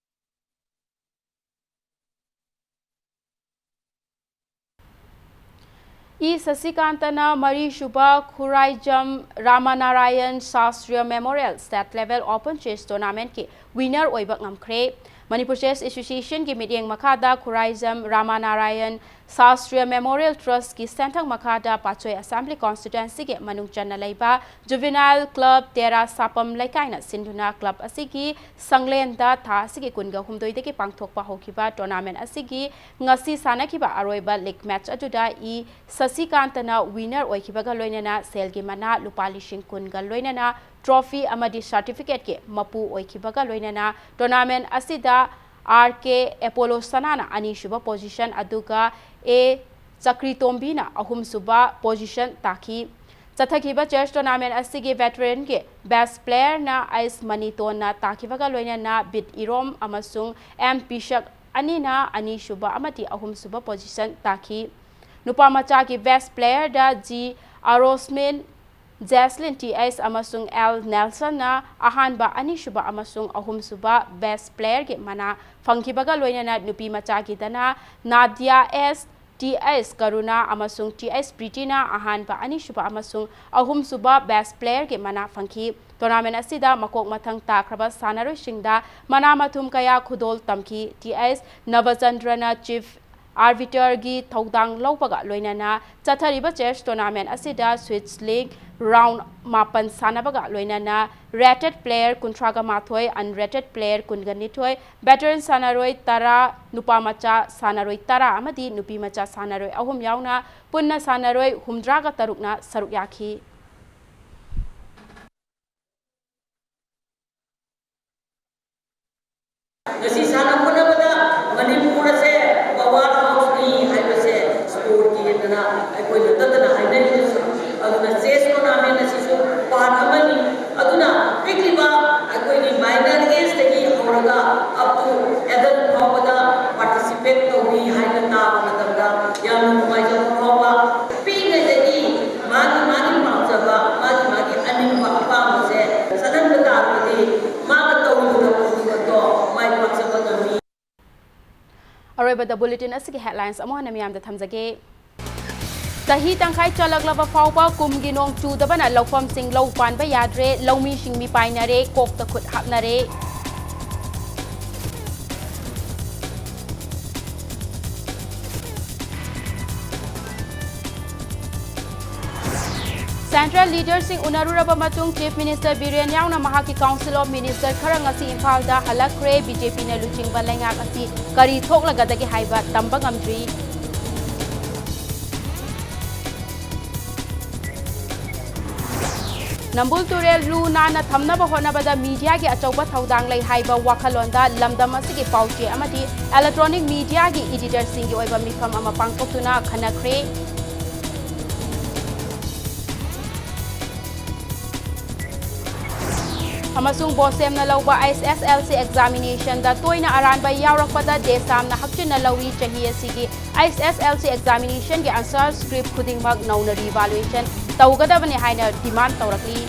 E ꯁꯁꯤꯀꯥꯟꯇꯅ ꯃꯔꯤꯁꯨꯕ Khuraijam ꯔꯥꯃꯅꯥꯔꯥꯌꯟ ꯁꯥꯁꯇ꯭ꯔꯤꯌ Memorial State Level Open Chess Tournamentꯀꯤ winner ꯑꯣꯏꯕ ꯉꯝꯈ꯭ꯔꯦ꯫ ꯃꯅꯤꯄꯨꯔ ꯆꯦꯁ ꯑꯦꯁꯣꯁꯤꯌꯦꯁꯟꯒꯤ ꯃꯤꯠꯌꯦꯡ ꯃꯈꯥꯗ ꯈꯨꯔꯥꯏꯖꯝ ꯔꯥꯃꯥꯅꯥꯔꯥꯌꯟ ꯁꯥꯁꯇ꯭ꯔꯤꯌ ꯃꯦꯃꯣꯔꯤꯌꯦꯜ ꯇ꯭ꯔꯁꯀꯤ ꯁꯦꯟꯊꯪ ꯃꯈꯥꯗ ꯄꯥꯠꯁꯣꯏ ꯑꯦꯁꯦꯝꯕ꯭ꯂꯤ ꯀꯣꯟꯁꯇꯤꯇ꯭ꯋꯦꯟꯁꯤꯒꯤ ꯃꯅꯨꯡ ꯆꯟꯅ ꯂꯩꯕ ꯖꯨꯕꯤꯅꯥꯏꯜ ꯀ꯭ꯂꯕ ꯇꯦꯔꯥ ꯁꯥꯄꯝ ꯂꯩꯀꯥꯏꯅ ꯁꯤꯟꯗꯨꯅ ꯀ꯭ꯂꯕ ꯑꯁꯤꯒꯤ ꯁꯪꯂꯦꯟꯗ ꯊꯥ ꯑꯁꯤꯒꯤ ꯀꯨꯟꯒ ꯍꯨꯝꯗꯣꯏꯗꯒꯤ ꯄꯥꯡꯊꯣꯛꯄ ꯍꯧꯈꯤꯕ ꯇꯣꯔꯅꯥꯃꯦꯟ ꯑꯁꯤꯒꯤ ꯉꯁꯤ ꯁꯥꯟꯅꯈꯤꯕ ꯑꯔꯣꯏꯕ ꯂꯤꯒ ꯃꯦꯆ ꯑꯗꯨꯗ ꯏ ꯁꯁꯤꯀꯥꯟꯇꯅ ꯋꯤꯅꯔ ꯑꯣꯏꯈꯤꯕꯒ ꯂꯣꯏꯅꯅ ꯁꯦꯜꯒꯤ ꯃꯅꯥ ꯂꯨꯄꯥ ꯂꯤꯁꯤꯡ ꯀꯨꯟꯒ ꯂꯣꯏꯅꯅ ꯇ꯭ꯔꯣꯐꯤ ꯑꯃꯗꯤ ꯁꯥꯔꯇꯤꯐꯤꯀꯦꯠꯀꯤ ꯃꯄꯨ ꯑꯣꯏꯈꯤꯕꯒ ꯂꯣꯏꯅꯅ ꯇꯣꯔꯅꯥꯃꯦꯟ ꯑꯁꯤꯗ ꯑꯥꯔ ꯀꯦ ꯑꯦꯄꯣꯂꯣ ꯁꯅꯥꯅ ꯑꯅꯤꯁꯨꯕ ꯄꯣꯖꯤꯁꯟ ꯑꯗꯨꯒ ꯑꯦ ꯆꯀ꯭ꯔꯤꯇꯣꯝꯕꯤꯅ ꯑꯍꯨꯝꯁꯨꯕ ꯄꯣꯖꯤꯁꯟ ꯇꯥꯈꯤ꯫ ꯆꯠꯊꯈꯤꯕ ꯆꯦꯁ ꯇꯣꯔꯅꯥꯃꯦꯟ ꯑꯁꯤꯒꯤ ꯚꯦꯇꯔꯦꯟꯒꯤ ꯕꯦꯁ ꯄ꯭ꯂꯦꯌꯔꯅ ꯑꯩꯁ ꯃꯅꯤꯇꯣꯟꯅ ꯇꯥꯈꯤꯕꯒ ꯂꯣꯏꯅꯅ ꯕꯤꯠ ꯏꯔꯣꯝ ꯑꯃꯁꯨꯡ ꯑꯦꯝ ꯄꯤꯁꯛ ꯑꯅꯤꯅ ꯑꯅꯤꯁꯨꯕ ꯑꯃꯗꯤ ꯑꯍꯨꯝꯁꯨꯕ ꯄꯣꯖꯤꯁꯟ ꯇꯥꯈꯤ꯫ ꯅꯨꯄꯥ ꯃꯆꯥꯒꯤ ꯕꯦꯁ ꯄ꯭ꯂꯦꯌꯔꯗ ꯖꯤ ꯑꯔꯣꯁꯃꯤꯟ, ꯖꯦꯁꯂꯤꯟ ꯇꯤ ꯑꯩꯆ ꯑꯃꯁꯨꯡ ꯑꯦꯜ ꯅꯦꯜꯁꯟꯅ ꯑꯍꯥꯟꯕ, ꯑꯅꯤꯁꯨꯕ ꯑꯃꯁꯨꯡ ꯑꯍꯨꯝꯁꯨꯕ ꯕꯦꯁ ꯄ꯭ꯂꯦꯌꯔꯒꯤ ꯃꯅꯥ ꯐꯪꯈꯤꯕꯒ ꯂꯣꯏꯅꯅ ꯅꯨꯄꯤ ꯃꯆꯥꯒꯤꯗꯅ ꯅꯥꯗꯤꯌꯥ ꯑꯦꯁ, ꯇꯤ ꯑꯩꯆ ꯀꯔꯨꯅꯥ ꯑꯃꯁꯨꯡ ꯇꯤ ꯑꯩꯆ ꯄ꯭ꯔꯤꯇꯤꯅ ꯑꯍꯥꯟꯕ, ꯑꯅꯤꯁꯨꯕ ꯑꯃꯁꯨꯡ ꯑꯍꯨꯝꯁꯨꯕ ꯕꯦꯁ ꯄ꯭ꯂꯦꯌꯔꯒꯤ ꯃꯅꯥ ꯐꯪꯈꯤ꯫ ꯇꯣꯔꯅꯥꯃꯦꯟ ꯑꯁꯤꯗ ꯃꯀꯣꯛ ꯃꯊꯪ ꯇꯥꯈ꯭ꯔꯕ ꯁꯥꯟꯅꯔꯣꯏꯁꯤꯡꯗ ꯃꯅꯥ ꯃꯊꯨꯝ ꯀꯌꯥ ꯈꯨꯗꯣꯜ ꯇꯝꯈꯤ꯫ ꯇꯤ ꯑꯩꯆ ꯅꯕꯆꯟꯗ꯭ꯔꯅ ꯆꯤꯐ ꯑꯥꯔꯕꯤꯇꯔꯒꯤ ꯊꯧꯗꯥꯡ ꯂꯧꯕꯒ ꯂꯣꯏꯅꯅ ꯆꯠꯊꯔꯤꯕ ꯆꯦꯁ ꯇꯣꯔꯅꯥꯃꯦꯟ ꯑꯁꯤꯗ ꯁ꯭ꯋꯤꯠꯁ ꯂꯤꯒ ꯔꯥꯎꯟ ꯃꯥꯄꯟ ꯁꯥꯟꯅꯕꯒ ꯂꯣꯏꯅꯅ ꯔꯦꯇꯦꯠ ꯄ꯭ꯂꯦꯌꯔ ꯀꯨꯟꯊ꯭ꯔꯥꯒ ꯃꯥꯊꯣꯏ, ꯑꯟꯔꯦꯇꯦꯠ ꯄ꯭ꯂꯦꯌꯔ ꯀꯨꯟꯒ ꯅꯤꯊꯣꯏ, ꯚꯦꯇꯔꯟ ꯁꯥꯟꯅꯔꯣꯏ ꯇꯔꯥ, ꯅꯨꯄꯥ ꯃꯆꯥ ꯁꯥꯟꯅꯔꯣꯏ ꯇꯔꯥ ꯑꯃꯗꯤ ꯅꯨꯄꯤ ꯃꯆꯥ ꯁꯥꯟꯅꯔꯣꯏ ꯑꯍꯨꯝ ꯌꯥꯎꯅ ꯄꯨꯟꯅ ꯁꯥꯟꯅꯔꯣꯏ ꯍꯨꯝꯗ꯭ꯔꯥꯒ ꯇꯔꯨꯛꯅ ꯁꯔꯨꯛ ꯌꯥꯈꯤ꯫ ꯉꯁꯤ ꯁꯥꯟꯅ ꯈꯣꯠꯅꯕꯗ ꯃꯅꯤꯄꯨꯔ ꯑꯁꯦ ꯄꯋꯥꯔ ꯍꯥꯎꯁꯅꯤ ꯍꯥꯏꯕꯁꯦ ꯁ꯭ꯄꯣꯔꯠꯀꯤ ꯍꯦꯟꯅ ꯑꯩꯈꯣꯏꯅ ꯇꯠꯇꯅ ꯍꯥꯏꯅꯔꯤꯕꯁꯨ꯫ ꯑꯗꯨꯅ ꯆꯦꯁ ꯇꯣꯔꯅꯥꯃꯦꯟ ꯑꯁꯤꯁꯨ ꯄꯥꯔꯠ ꯑꯃꯅꯤ꯫ ꯑꯗꯨꯅ ꯄꯤꯛꯂꯤꯕ ꯑꯩꯈꯣꯏꯒꯤ ꯃꯥꯏꯅꯔ ꯑꯦꯖꯇꯒꯤ ꯍꯧꯔꯒ ꯑꯞ ꯇꯨ ꯑꯦꯗꯜ ꯐꯥꯎꯕꯗ ꯄꯥꯔꯇꯤꯁꯤꯄꯦꯠ ꯇꯧꯏ ꯍꯥꯏꯅ ꯇꯥꯕ ꯃꯇꯝꯗ ꯌꯥꯝꯅ ꯅꯨꯡꯉꯥꯏꯖꯕ ꯐꯥꯎꯕ꯫ ꯄꯤꯛꯂꯤꯉꯩꯗꯒꯤ ꯃꯥꯒꯤ ꯃꯥꯒꯤ ꯄꯥꯝꯖꯕ, ꯃꯥꯒꯤ ꯃꯥꯒꯤ ꯑꯅꯤꯡꯕ ꯑꯄꯥꯝꯕꯁꯦ ꯆꯠꯍꯟꯕ ꯇꯥꯔꯒꯗꯤ ꯃꯥꯅ ꯇꯧꯔꯤꯕ ꯊꯕꯛ ꯈꯨꯗꯤꯡꯃꯛꯇꯣ ꯃꯥꯏ ꯄꯥꯛꯆꯕ ꯉꯝꯃꯤ꯫ ꯑꯔꯣꯏꯕꯗ ꯕꯨꯂꯦꯇꯤꯟ ꯑꯁꯤꯒꯤ ꯍꯦꯗꯂꯥꯏꯟꯁ ꯑꯃꯨꯛ ꯍꯟꯅ ꯃꯤꯌꯥꯝꯗ ꯊꯝꯖꯒꯦ꯫ ꯆꯍꯤ ꯇꯪꯈꯥꯏ ꯆꯜꯂꯛꯂꯕ ꯐꯥꯎꯕ ꯀꯨꯝꯒꯤ ꯅꯣꯡ ꯆꯨꯗꯕꯅ ꯂꯧꯐꯝꯁꯤꯡ ꯂꯧ ꯄꯥꯟꯕ ꯌꯥꯗ꯭ꯔꯦ, ꯂꯧꯃꯤꯁꯤꯡ ꯃꯤꯄꯥꯏꯅꯔꯦ, ꯀꯣꯛꯇ ꯈꯨꯠ ꯍꯥꯞꯅꯔꯦ꯫ Central leaderꯁꯤꯡ ꯎꯅꯔꯨꯔꯕ ꯃꯇꯨꯡ Chief Minister ꯕꯤꯔꯦꯟ ꯌꯥꯎꯅ ꯃꯍꯥꯛꯀꯤ Council of Minister ꯈꯔ ꯉꯁꯤ ꯏꯝꯐꯥꯜꯗ ꯍꯜꯂꯛꯈ꯭ꯔꯦ꯫ BJPꯅ ꯂꯨꯆꯤꯡꯕ ꯂꯩꯉꯥꯛ ꯑꯁꯤ ꯀꯔꯤ ꯊꯣꯛꯂꯒꯗꯒꯦ ꯍꯥꯏꯕ ꯇꯝꯕ ꯉꯝꯗ꯭ꯔꯤ꯫ ꯅꯝꯕꯨꯜ ꯇꯨꯔꯦꯜ ꯂꯨ ꯅꯥꯟꯅ ꯊꯝꯅꯕ ꯍꯣꯠꯅꯕꯗ mediaꯒꯤ ꯑꯆꯧꯕ ꯊꯧꯗꯥꯡ ꯂꯩ ꯍꯥꯏꯕ ꯋꯥꯈꯜꯂꯣꯟꯗ ꯂꯝꯗꯝ ꯑꯁꯤꯒꯤ ꯄꯥꯎꯆꯦ ꯑꯃꯗꯤ electronic mediaꯒꯤ editorꯁꯤꯡꯒꯤ ꯑꯣꯏꯕ ꯃꯤꯐꯝ ꯑꯃ ꯄꯥꯡꯊꯣꯛꯇꯨꯅ ꯈꯟꯅꯈ꯭ꯔꯦ꯫ ꯑꯃꯁꯨꯡ ꯕꯣꯁꯦꯝꯅ ꯂꯧꯕ HSSLC examinationꯗ ꯇꯣꯏꯅ ꯑꯔꯥꯟꯕ ꯌꯥꯎꯔꯛꯄꯗ ꯗꯦꯁꯥꯝꯅ ꯍꯛꯆꯤꯟꯅ ꯂꯧꯏ꯫ ꯆꯍꯤ ꯑꯁꯤꯒꯤ HSSLC examinationꯒꯤ answer script ꯈꯨꯗꯤꯡꯃꯛ ꯅꯧꯅ revaluation ꯇꯧꯒꯗꯕꯅꯤ ꯍꯥꯏꯅ demand ꯇꯧꯔꯛꯂꯤ꯫